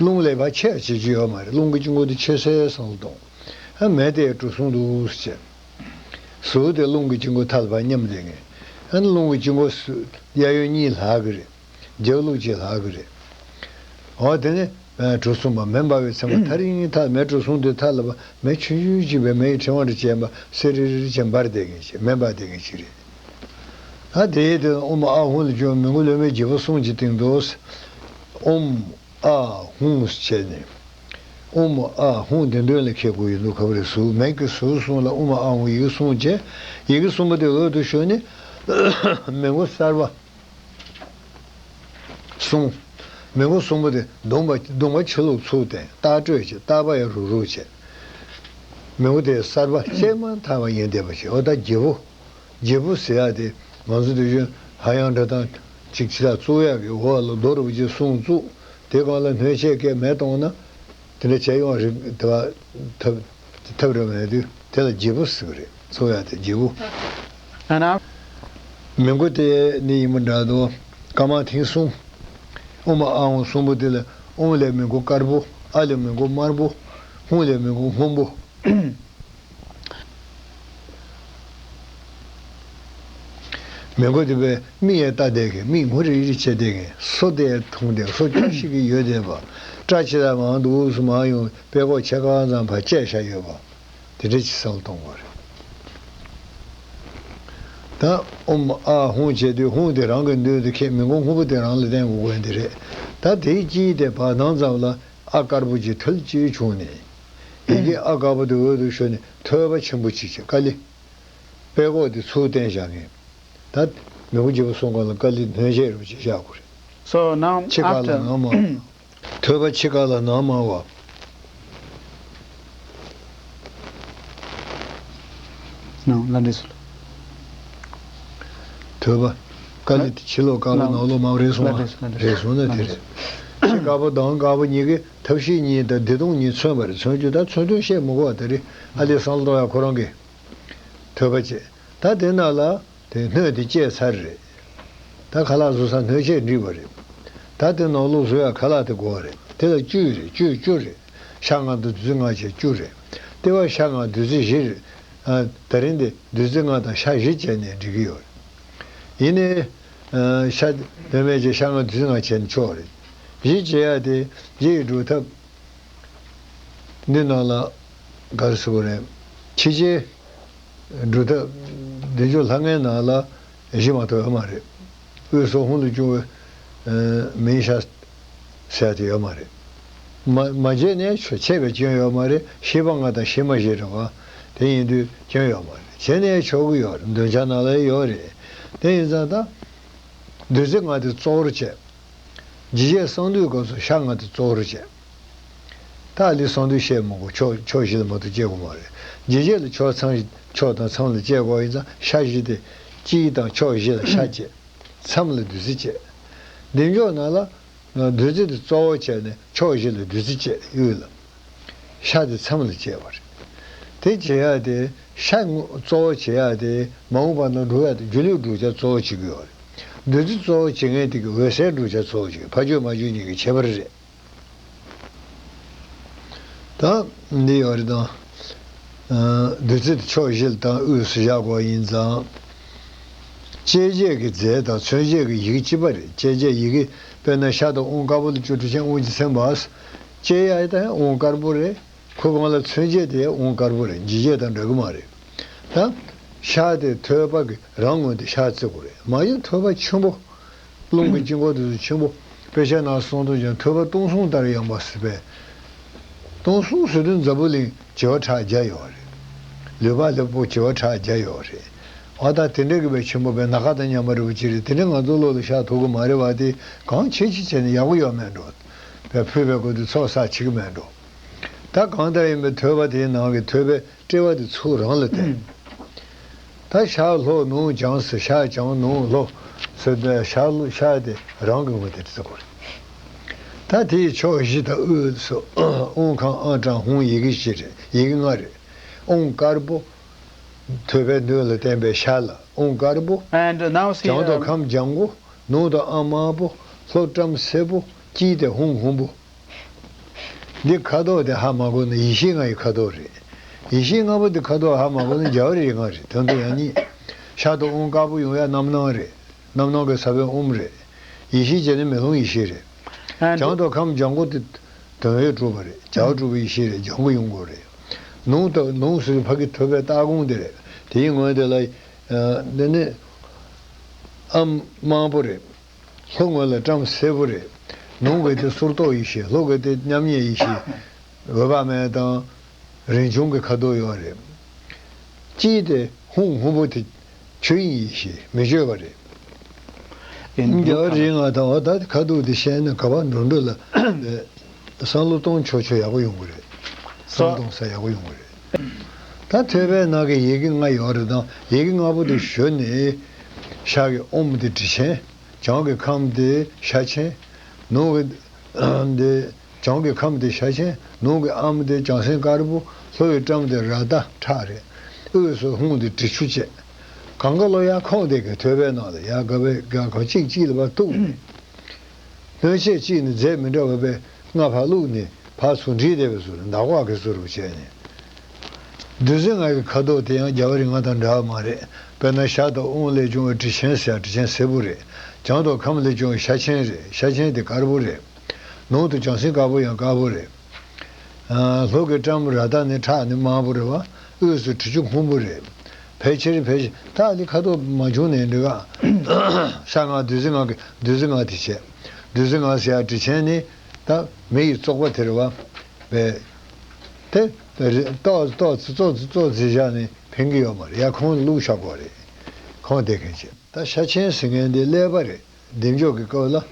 རླུང་ལས་ཕར་ཆད་བྱེད་རྒྱུ་ཡོད་མ་རེད། རླུང་གི་དཀྱིལ་འཁོར་དེ་ཆད་སའི་སང་ལ་གཏོང་། ཨ་མེ་དེ་གྲུ་གསུམ་འདུག་ཟེར། ཟུར་དེ་རླུང་གི་དཀྱིལ་འཁོར་ཐལ་བ་མཉམ་བསྡད་མཁན། ཨ་ནི་རླུང་གི་དཀྱིལ་འཁོར་སུ་གཡས་གཡོན་གཉིས་ལྷག་གི་རེད། རྒྱབ་ལོགས་གཅིག་ལྷག་གི་རེད། འོ་དེ་ནི་གྲུ་གསུམ་པ་མེ་འབར་བས་མཚན་པ། ཐག་རིང་ཐག་མེ་གྲུ་གསུམ་དེ་ཐལ་བ་མེ་ཆུང་ཆུང་ཅིག་པའི་མེ་ཡི་ཕྲེང་བ་འདྲ་བྱས་པ་སེ་རི་རི་བྱས་འབར་བསྡད་མཁན་ཅིག་མེ་འབར་བསྡད་མཁན་ཅིག་རེད། ད་དེའི་དེ་ཨོཾ་ཨཱཿཧཱུྃ་ལས་བྱུང་མི་མགོ་ལོ་མའི་རྒྱལ་པོ་གསུམ་གྱི་སྟེང་དུ། ཨོཾ་ཨཱཿཧཱུྃ་བྱས་ནས། ཨོཾ་ཨཱཿཧཱུྃ་བདེ་དོན་ལ་མཁས་དགོས་ཡིན་འདུག་ཁ་བ་རེ་ཟུར་མེད་ཀྱི་ཟུར་གསུམ་ལ་ཨོཾ་ཨཱཿཧཱུྃ་ཡི་གེ་གསུམ་བྱས། ཡི་གེ་གསུམ་པོ་དེ་འོད་དུ་ཤོར་ནས་མི་མགོ་གསར་པ་གསུམ། མི་མགོ་གསུམ་པོ་དེ་གདོང་པ་གདོང་པ་ཕྱི་ལོགས་ཚུར་བསྟན། ལྟག་སྤྲོད་བྱས། ལྟག་པ་ཡང་རུག་རུག་བྱས། མི་མགོ་དེ་གསར་པ་སྐྱེས་མ་ཐག་པ་ཡིན་བསྡད་པ་ཞིག་འོ་ད་རྒྱལ་པོ། རྒྱལ་པོ་ཟེར་ཡག་དེ་ང་ཚོ་དེ་བཞིན་ཧ་ཡང་འདྲ་དང་ཅིག་ཕྱི་ལ་བཙུགས་ཡག་གི་འོག་ལ་རྡོ་རུ་ཅིག་གསུམ་བཙུགས། དེ་སྒང་ལ་སྣོད་ཆས་སྐད་མེ་གཏོང་ན། དེ་འདྲ་བྱས་ཡོང་རིགས་དེ་བ་ཐབས་ཐབས་རེ་མེད་དུས་དེ་ལ་རྒྱལ་པོ་ཟེར་གི་རེད། བཙུགས་ཡག་དེ་རྒྱལ་པོ། ཨ་ན། མི་མགོ་དེ་ནི་ཡིན་པ་འདྲ་འདུག་ཀ་མ་ཐིང་གསུམ། ཨོཾ་ཨཱཿཧཱུྃ་གསུམ་པོ་དེ་ལ་ཨོཾ་ལས་མི་མགོ་དཀར་པོ། ཨཱཿ་ལས་མི་མགོ་དམར་པོ། ཧཱུྃ་ལས་མི་མགོ་སྔོན་པོ། མི་མགོ་དེ་བས་མིག་ཡང་ལྟ་བསྡད་མཁན། མིག་ངོ་རིག་རིག་བྱས་བསྡད་མཁན། སོ་དེ་མཐོང་བསྡད། སོ་སྐྱོ་ཤིག་གི་ཡོད་བསྡད་པ། སྐྲ་ཕྱི་ལ་མང་འདུག་སུ་མང་ཡོང་། དཔྲལ་ཀོག་ཕྱེད་ཀ་ཙམ་ཕར་བཅད་བཞག་ཡོད་པ། དེ་འདྲ་ཅིག་སེམས་ལ་གཏོང་དགོས་རེད། ད་ཨོཾ་ཨཱཿཧཱུྃ་བྱས་དུས་ཧཱུྃ་དེ་རང་གི་མདུན་དུ་ཁྱེད་མི་མགོ་སྔོན་པོ་དེ་རང་ལ་བསྟན་དགོས་དགོས་འདི་རེད། ད་དེའི་དཀྱིལ་དེ་བར་སྣང་ཙམ་ལ་ཨ་དཀར་པོ་ཅིག་ཐལ་ཅིག་བྱུང་ནས། ཡི་གེ་ཨ་དཀར་པོ་དེ་འོད་དུ་ཤོར་ནས་ཐོད་པ་ཆེན་པོ་ཅིག་བྱས། ཀ་ལི། དཔྲལ་ཀོག་དེ་ཚུར་བསྟན་བཞག་མཁན། ད་མི་མགོ་རྒྱལ་པོ་གསུམ་སྒང་ལ་ཀ་ལི་སྣོད་ཆས་རུ་ཅིག་བཞག་དགོས་རེད། So now ཕྱེད་ཀ་ལ་after ནང་མ་བ། ཐོད་པ་ཕྱེད་ཀ་ལ་ནང་མ་བ། ནང་ལ་འདྲེས་སོ། ཐོད་པ། དཀའ་ལས་དེ་ཕྱི་ལོགས་དཀར་པོ་ནང་ལོགས་དམར་པོ་རེད་སོང་ང་། རེད་སོང་ན་དེ་རེད། ཕྱི་དཀར་པོ་ནང་དཀར་པོ་གཉིས་ཀས་ཐབས་ཤེས་གཉིས་དང་བདེ་སྟོང་གཉིས་མཚོན་པ་རེད། མཚོན་རྒྱུ་ད་མཚོན་དོན་བཤད་མི་དགོས་པ་དེ་རེད། ཨ་ལས་བསམ་བློ་གཏོང་ཡ་ཁོ་རང་གི་ཐོས་པ་བྱས། ད་དེ་ནང་ལ་དེ་སྣོད་དེ་བཅད་ཚར་རེད། ད་ཁ་ལག་བཟོ་ས་སྣོད་ཆས་འགྲིག་པ་རེད། ད་དེ་ནང་ལོགས་བཟོ་ཡ་ཁ་ལག་དེ་དགོས་པ་རེད། དེ་ལ་བཅུད་རེད། བཅུད་བཅུ་རེད། ཤ་ལྔ་དང་བདུད་རྩི་ལྔ་བྱས་བཅུ་རེད། ལྟེ་བ་ཤ་ལྔ་བདུད་རྩི་བཞི་རེད། ཨ། ད་རིང་འདི་བདུད་རྩི་ལྔ་དང་ཤ་བཞི་བྱས་ནས་འགྲིག་གི་ཡོད་རེད། ཡིན་ནའི། ཨ། ཤ་བདེན་མེད་ཀྱི་ཤ་ལྔ་བདུད་རྩི་ལྔ་བྱས་ནས་ཆོག་རེད། བཞི་བྱེད་ཡ་དེ་རྗེས་ཀྱི་སྒྲུབ་ཐབས་འདི་ནང་ལ་ག་རེ་ཟེར་དགོས་རེད། ཕྱི་ཆའི་སྒྲུབ་ཐབས་བདེ་མཆོག་ལྷ་ལྔའི་ནང་ལ་བཞི་མ་གཏོགས་ཡོད་མ་རེད། དབུས་སུ་ཧཱུྃ་ལས་བྱུང་བའི་མིང་ཤ་ཟེར་ཡ་དེ་ཡོད་མ་རེད། མ་མ་བྱས་ནས་ཆོག་བྱས་པའི་སྐྱོན་ཡོད་མ་རེད། ཤེས་པ་ལྔ་དང་ཤེས་མ་བཞི་རེད་བ། དེ་ཡིན་དུས་སྐྱོན་ཡོད་མ་རེད། བྱས་ནས་ཆོག་གི་ཡོད་རེད། འདོན་ཆ་ནང་ལ་ཡོད་རེད། དེ་ཡིན་ཙང་ད་བདུད་རྩི་ལྔ་དེ་གཙོ་བོར་བྱས། ཇི་སྐད་གསང་འདུས་སྐབས་སུ་ཤ་ལྔ་དེ་གཙོ་བོར་བྱས། ད་ལི་གསང་འདུས་བཤད་མི་དགོས། ཕྱོགས་ཕྱོགས་བཞི་ལ་མ་གཏོགས་སྐྱེ་དགོས་མ་རེད། ཇི་སྐད་ལ་ཕྱོགས་མཚམས་ཕྱོགས་དང་མཚམས་ལ་སྐྱེ་དགོས་ཡིན་ཙང་ཤ་བཞི་དེ་དཀྱིལ་དང་ཕྱོགས་བཞི་ལ་ཤ་བྱས། མཚམས་ལ་བདུད་རྩི་བྱས། བདེ་མཆོག་ནང་ལ་བདུད་རྩི་དེ་གཙོ་བོ་བྱས་ནས་ཕྱོགས་བཞི་ལ་བདུད་རྩི་བྱས། དབུས་ལ་ཤ་དེ་མཚམས་ལ་བྱས་པ་རེད། དེ་བྱེད་ཡ་དེ་ཤ་གཙོ་བོ་བྱེད་ཡ་དེ་མ་འོངས་པ་ན་སྒྲུབ་ཡ་དེ་སྒྱུ་ལུས་བསྒྲུབ་བྱ་གཙོ་བོ་བྱེད་ཀྱི་ཡོད་རེད། བདུད་རྩི་གཙོ་བོ་བྱེད་མཁན་དེ་གི་འོད་གསལ་བསྒྲུབ་བྱ་གཙོ་བོ་བྱེད་ཀྱི། ཕ་རྒྱུད་མ་རྒྱུད་གཉིས་ཀྱི་ཁྱད་པར་རེད། ད་འདི་ཡོད་རེད་དང་། ཨ། བདུད་རྩི་དེ་ཕྱོགས་བཞི་ལ་དང་དབུས་སུ་བཞག་དགོས་ཡིན་ཙང་། བཅད་རྗེས་ཀྱི་རྫས་དང་མཚོན་བྱེད་ཀྱི་ཡི་གེ་གཅིག་པ་རེད། བཅད་རྗེས་ཡི་གེ་དཔེར་ན་ཤ་དང་དབུང་དཀར་པོ་ལ་བཅུ་དྲུག་ཅན་དབུང་གི་མཚན་པ། བཅད་ཡ་དེ་དབུང་དཀར་པོ་རེད། ཁོ་གང་ལ་མཚོན་བྱེད་དེ་དབུང་དཀར་པོ་རེད། འཇིགས་བྱེད་དང་འདྲ་གི་མ་རེད། ད་ཤ་དེ་ཐོད་པ་གི་རང་ངོས་དེ་ཤ་བརྩི་དགོས་རེད། མ་གཞི་ཐོད་པ་ཆེན་པོ། རླུང་གི་དཀྱིལ་འཁོར་དེ་ཚོ་ཆེན་པོ། དཔེ་ཆ་ནང་གསུངས་དོན་ཀྱང་ཐོད་པ་སྟོང་གསུམ་ལྟར་ཡངས་པ་ཟེར་བས། སྟོང་གསུམ་ཟེར་དུས་འཛམ་བུ་གླིང་བྱེ་བ་ཕྲག་བརྒྱ་ཡོད་རེད། ལུས་པ་ལྷོད་པོ་བྱེ་བ་ཕྲག་བརྒྱ་ཡོད་རེད། ཨ། ད་དེ་འདྲ་གི་བས་ཆེན་པོ་བས་ན་ཁ་དང་མཉམ་པ་རེད་པ་ཅི་རེད། དེ་འདྲ་ང་ཚོ་བློ་ལ་ཤར་ཐུབ་གི་མ་རེད་བ། དེ་གང་བྱེད་ཅི་བྱས་ནས་ཡག་པོ་ཡོད་མེད་འགྲོ། བས་ཕུད་པའི་སྐོར་དུ་ཚོགས་བསགས་བྱེད་གི་མེད་འགྲོ། ད་གང་ལྟར་ཡིན་པའི་ཐོད་པ་དེའི་ནང་གི་ཐོད་པའི་དཔྲལ་བ་དེ་ཚུར་རང་ལ་བསྟན། ད་ཤར་ལྷོ་ནུབ་བྱང་ཟེར། ཤར་བྱང་ནུབ་ལྷོ་ཟེར་ཏེ་ཤར་ལྷོ་ཤར་དེ་རང་གི་ངོས་དེ་བརྩི་དགོས་རེད། ད་དེའི་ཕྱོགས་བཞི་དང་དབུས་སུ་དབུང་ཁམས་ཨང་གྲངས་ཧཱུྃ་ཡི་གེ་བཞི་རེད། ཡི་གེ་ལྔ་རེད། དབུང་དཀར་པོ། ཐོད་པའི་སྣོད་ལ་བརྟེན་པའི་ཤར་ལ་དབུང་དཀར་པོ། And now see, བྱང་དུ་um, ཁམས་ལྗང་གུ། ནུབ་ཏུ་ཨ་དམར་པོ། ལྷོ་བཀྲམ་སེར་པོ། དཀྱིལ་དེ་ཧཱུྃ་ཧཱུྃ་པོ། འདི་ཁ་དོག་དེ་ཧ་མ་གོ་ན་ཡེ་ཤེས་ལྔ་ཡི་ཁ་དོག་རེད། ཡེ་ཤེས་ལྔ་པོ་དེ་ཁ་དོག་ཧ་མ་གོ་ན་རྒྱལ་བ་རིགས་ལྔ་རེད། དོན་དུ་ཡང་གཉིས། ཤར་དུ་དབུང་དཀར་པོ་ཡོང་ཡ་རྣམ་སྣང་རེད། རྣམ་སྣང་གི་ས་བོན་ཨོཾ་རེད། ཡེ་ཤེས་བྱས་ནས་མེ་ལོང་ཡེ་ཤེས་རེད། And བྱང་དུ་ཁམས་ལྗང་གུ་དེ་དོན་ཡོད་གྲུབ་པ་རེད། བྱ་བ་གྲུབ་པའི་ཡེ་ཤེས་རེད། ལྗང་གུ་ཡོང་དགོས་རེད། ནུབ་ཏུ་ནུབ་ཟེར་ཕ་གི་ཐོད་པའི་ལྟག་ཁུང་དེ་རེད། དེའི་ངོས་དེ་ལ། ཨ། འདི་ནི་ཨ་དམར་པོ་རེད། ལྷོ་ངོས་ལ་བཀྲམ་སེར་པོ་རེད། ནུབ་གི་དེ་གསུར་གཏོགས་ཡེ་ཤེས། ལྷོ་གི་དེ་མཉམ་ཉིད་ཡེ་ཤེས། འོད་དཔག་མེད་དང་རིན་འབྱུང་གི་ཁ་དོག་ཡོད་རེད། དཀྱིལ་དེ་ཧཱུྃ་ཧཱུྃ་པོ་དེ་ཆོས་དབྱིངས་ཡེ་ཤེས་མི་བསྐྱོད་པ་རེད། ཡིན་རྒྱལ་བ་རིགས་ལྔ་དང་། འོ་ད་ཁ་དོག་དེ་ཤེས་ན་ག་པར་འགྲོ་འགྲོ་ལ་བསམ་བློ་གཏོང་ཆོག་ཆོག་ཡག་པོ་ཡོང་གི་རེད། བསམ་བློ་གཏོང་ས་ཡག་པོ་ཡོང་གི་རེད། ད་ཐོད་པའི་ནང་གི་ཡི་གེ་ལྔ་ཡོད་རེད་དང་། ཡི་གེ་ལྔ་པོ་དེ་ཞོན་ནས་ཤར་གི་ཨོཾ་དེ་དྲི་ཆེན། བྱང་གི་ཁམས་དེ་ཤ་ཆེན། ནུབ་གི་དེ། བྱང་གི་ཁམས་དེ་ཤ་ཆེན། ནུབ་གི་ཨོཾ་དེ་བྱང་སེམས་དཀར་པོ། ལྷོ་ཡི་བཀྲམ་དེ་རཀྟ་ཁྲག་རེད། དབུས་སུ་ཧཱུྃ་དེ་དྲི་ཆུ་བཅས། གང་ག་ལོ་ཡར་ཁོང་དེ་གི་ཐོད་པའི་ནང་ལ་ཡར་ག་བའི་ག་གང་གཅིག་གཅིག་ལ་ཕར་གཏུགས་ནས། སྣོད་ཆས་གཅིག་ནི་རྫས་མི་འདྲ་བ་བས་ལྔ་ཕར་བླུགས་ནས་ཕར་ཚུར་འདྲེས་བསྡད་པའི་བཟོ་འདྲ། འདག་པ་གི་བཟོ་འདྲ་བྱས་ནས། བདུད་རྩི་ལྔ་གི་ཁ་དོག་དེ་ཡང་རྒྱལ་བ་རིགས་ལྔ་དང་འདྲ་བ་མ་རེད། དཔེར་ན་ཤར་དང་དབུང་ལས་བྱུང་བའི་དྲི་ཆེན་ཟེར་ཡ་དྲི་ཆེན་སེར་པོ་རེད། བྱང་དང་ཁམས་ལས་བྱུང་བའི་ཤ་ཆེན་རེད། ཤ་ཆེན་དེ་དཀར་པོ་རེད། ནང་དུ་བྱང་སེམས་དཀར་པོ་ཡང་དཀར་པོ་རེད། ཨ། ལྷོ་གི་བཀྲམ་རཀྟ་ནི་ཁྲག་ནི་དམར་པོ་རེད་བ། དབུས་སུ་དྲི་ཆུ་སྔོན་པོ་རེད། ཕལ་ཆེར་ཕལ་ཆེར་ད་ལི་ཁ་དོག་མ་བྱུང་ནས་འདི་ག་ཤ་ལྔ་བདུད་རྩི་ལྔ་གི་བདུད་རྩི་ལྔ་དེ་བྱས། བདུད་རྩི་ལྔ་ཟེར་ཡ་དྲི་ཆེན་ནི་ད་མེ་ཡི་བཙོག་པ་དེ་རེད་བ། བས། དེ་རི་ཏོག་ཙི་ཙོག་ཙི་ཙོག་ཙི་བྱས་བཞག་ནས་ཕན་གི་ཡོད་མ་རེད། ཡ་ཁོང་བླུགས་བཞག་དགོས་རེད། ཁོང་དེ་མཁན་བྱས། ད་ཤ་ཆེན་ཟེར་མཁན་དེ་ཀླད་པ་རེད། བདེ་མཆོག་གི་སྐབས་ལ།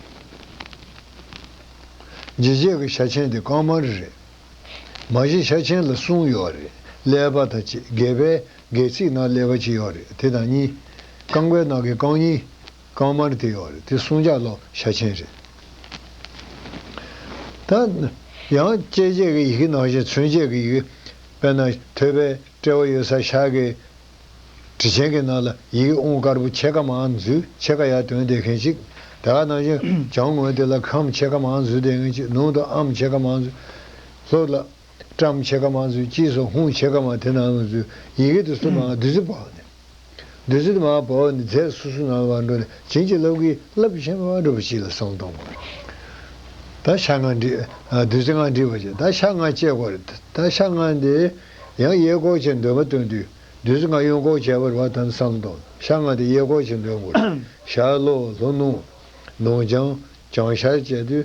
འཇིགས་བྱེད་ཀྱི་ཤ་ཆེན་དེ་རྐང་དམར་རེད། མ་གཞི་ཤ་ཆེན་ལ་གསུམ་ཡོད་རེད། ཀླད་པ་དང་གཅིག་སྒལ་པའི་སྒལ་ཚིགས་ནང་ཀླད་པ་གཅིག་ཡོད་རེད། དེ་དང་གཉིས། རྐང་པའི་ནང་གི་རྐང་གཉིས། རྐང་དམར་དེ་ཡོད་རེད། དེ་གསུང་ཆོག་ལོ་ཤ་ཆེན་རེད། ད་ཡང་བཅད་རྗེས་ཀྱི་ཡི་གེ་ནང་བཞིན་མཚོན་བྱེད་ཀྱི་ཡི་གེ། དཔེར་ན་ཐོད་པའི་དཔྲལ་བ་ཡོད་ས་ཤར་གྱི་གྲི་ཆེན་གྱི་ནང་ལ་ཡི་གེ་ཨོང་དཀར་པོ་ཕྱེད་ཀ་མར་འཛུལ། ཕྱེད་ཀ་ཡར་དོན་བསྡད་མཁན་ཅིག། དེ་ག་ནང་བཞིན་བྱང་ངོས་དེ་ལ་ཁམས་ཕྱེད་ཀ་མར་འཛུལ་བསྡད་མཁན་ཅིག། ནང་དུ་ཨམ་ཕྱེད་ཀ་མར་འཛུལ། ལྷོ་ལ་ཀྲམ་ཕྱེད་ཀ་མར་འཛུལ། ཅེས་སོགས་ཧུང་ཕྱེད་ཀ་མར་དེ་ནང་ལ་འཛུལ། ཡི་གེ་དེ་ཚོ་མར་བདུད་རྩི་བབས་ནས། བདུད་རྩི་དེ་མར་བབས་ནས་རྫས་སོ་སོ་ནང་ལ་འགྲོ་ནས་བྱིན་གྱིས་བརླབས་ཀྱིས་བརླབས་ཤིང་འབྲུ་བ་ཅིག་ལ་བསམ་བློ་གཏོང་དགོས། ད་ཤ་ལྔ་འདྲིས། ཨ། བདུད་རྩི་ལྔ་འདྲིས་པ་ཅིག། ད་ཤ་ལྔ་བཅད་དགོས་རེད། ད་ཤ་ལྔ་འདི་ཡང་གཡས་སྐོར་གྱི་འདོན་པ་སྟོན་དུས། བདུད་རྩི་ལྔ་གཡོན་སྐོར་བྱས་པ་རེད་པ། ད་བསམ་བློ་གཏོང་། ཤ་ལྔ་དེ་གཡས་སྐོར་གྱི་འདོན་དགོས་རེད། ཤར་ལྷོ་ལྷོ་ནུབ་ནུབ་བྱང་བྱང་ཤར་བྱས་དུས།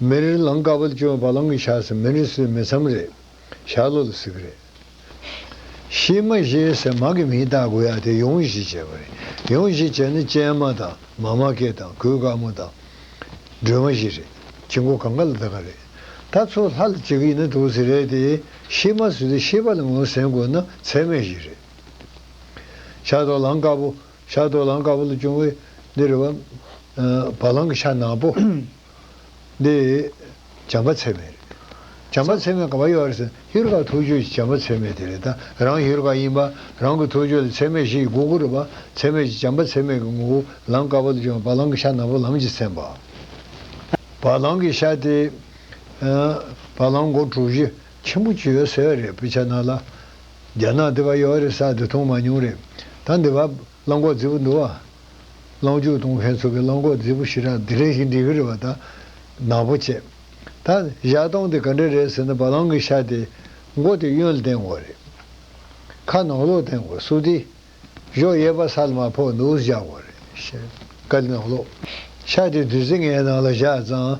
མེར་ལང་ཀ་པོ་ལ་བྱུང་བ་ལང་གི་ཤ་ཟེར། མེར་ཟེར་མེ་མཚམས་རེད། ཤར་ལྷོ་ལ་ཟེར་གི་རེད། ཤེས་མ་ཤེས་ཟེར་མ་གི་མིང་བཏགས་དགོས་ཡ་དེ་ཡོངས་གཞི་བྱས་པ་རེད། ཡོངས་གཞི་བྱས་ན་ཅན་མ་དང་མ་མ་སྐད་དང་གོས་དཀར་མོ་དང་སྒྲོལ་མ་བཞི་རེད། ཆུ་མགོ་གང་ག་ལ་ད་ག་རེད། ད་ཚོ་ལྷ་ལ་བྱེད་ཀྱི་ཡིན་ན་འདུག་ཟེར་རེད་དེ། ཤེས་མ་ཟེར་དུས་ཤེས་པ་ལ་ངོས་ཟིན་དགོས་ན་ཚད་མེད་བཞི་རེད། ཤར་དོ་ལང་ཀ་པོ། ཤར་དོ་ལང་ཀ་པོ་ལ་བྱུང་བའི་འདི་རེད་བ། ཨ། བ་ལང་གི་ཤ་ནག་པོ། འདི་བྱམས་པ་ཚད་མེད་རེད། བྱམས་པ་ཚད་མེད་ག་པར་ཡོད་རེད་ཟེར་ན། ཧེ་རུ་ཀ་ཐུགས་རྒྱུད་ཀྱི་བྱམས་པ་ཚད་མེད་དེ་རེད། ད་རང་ཧེ་རུ་ཀ་ཡིན་པ། རང་གི་ཐུགས་རྒྱུད་ལ་ཚད་མེད་བཞི་ཡི་དགོས་མཁོ་རེད་པ། ཚད་མེད་ཀྱི་བྱམས་པ་ཚད་མེད་ཀྱི་ངོ་བོ་ལང་ཀ་པོ་ལ་བྱུང་བ་བ་ལང་གི་ཤ་ནག་པོ་ལམ་གྱི་མཚན་པ། བ་ལང་གི་ཤ་དེ། ཨ། བ་ལང་མགོ་དྲུག་ཅུ་ཆེན་པོ་ཅིག་ཡོད་ཟེར་བ་རེད། དཔེ་ཆ་ནང་ལ། རྒྱ་ནག་འདི་པར་ཡོད་རེད་ཟེར་དེ་མཐོང་མ་མྱོང་རེད། ད་འདི་པར་གླང་མགོ་རྫིག་པོ་འདུག་བ། གླང་ཆུ་གཏོང་མཁན་ཚོ་གི་གླང་མགོ་རྫིག་པོ་ཞེ་དྲག་འདི་འདྲ་ཞིག་འབྲི་གི་རེད་བ། ད་ནག་པོ་བྱས། ད་བཞག་སྟངས་དེ་ག་འདྲ་རེད་ཟེར་ན། བ་ལང་གི་ཤ་དེ་མགོ་དེ་གཡོན་ལ་བསྟན་དགོས་རེད། ཁ་ནང་ལོགས་བསྟན་དགོས། སོ་དེ་གཞོགས་གཡས་པ་ས་ལ་མར་ཕོག་འདུག་བཞག་དགོས་རེད། ཤ་དེ་ནང་ལོགས། ཤ་དེ་བདུད་རྩི་ལྔའི་ནང་ལ་བཞག་ཙང་།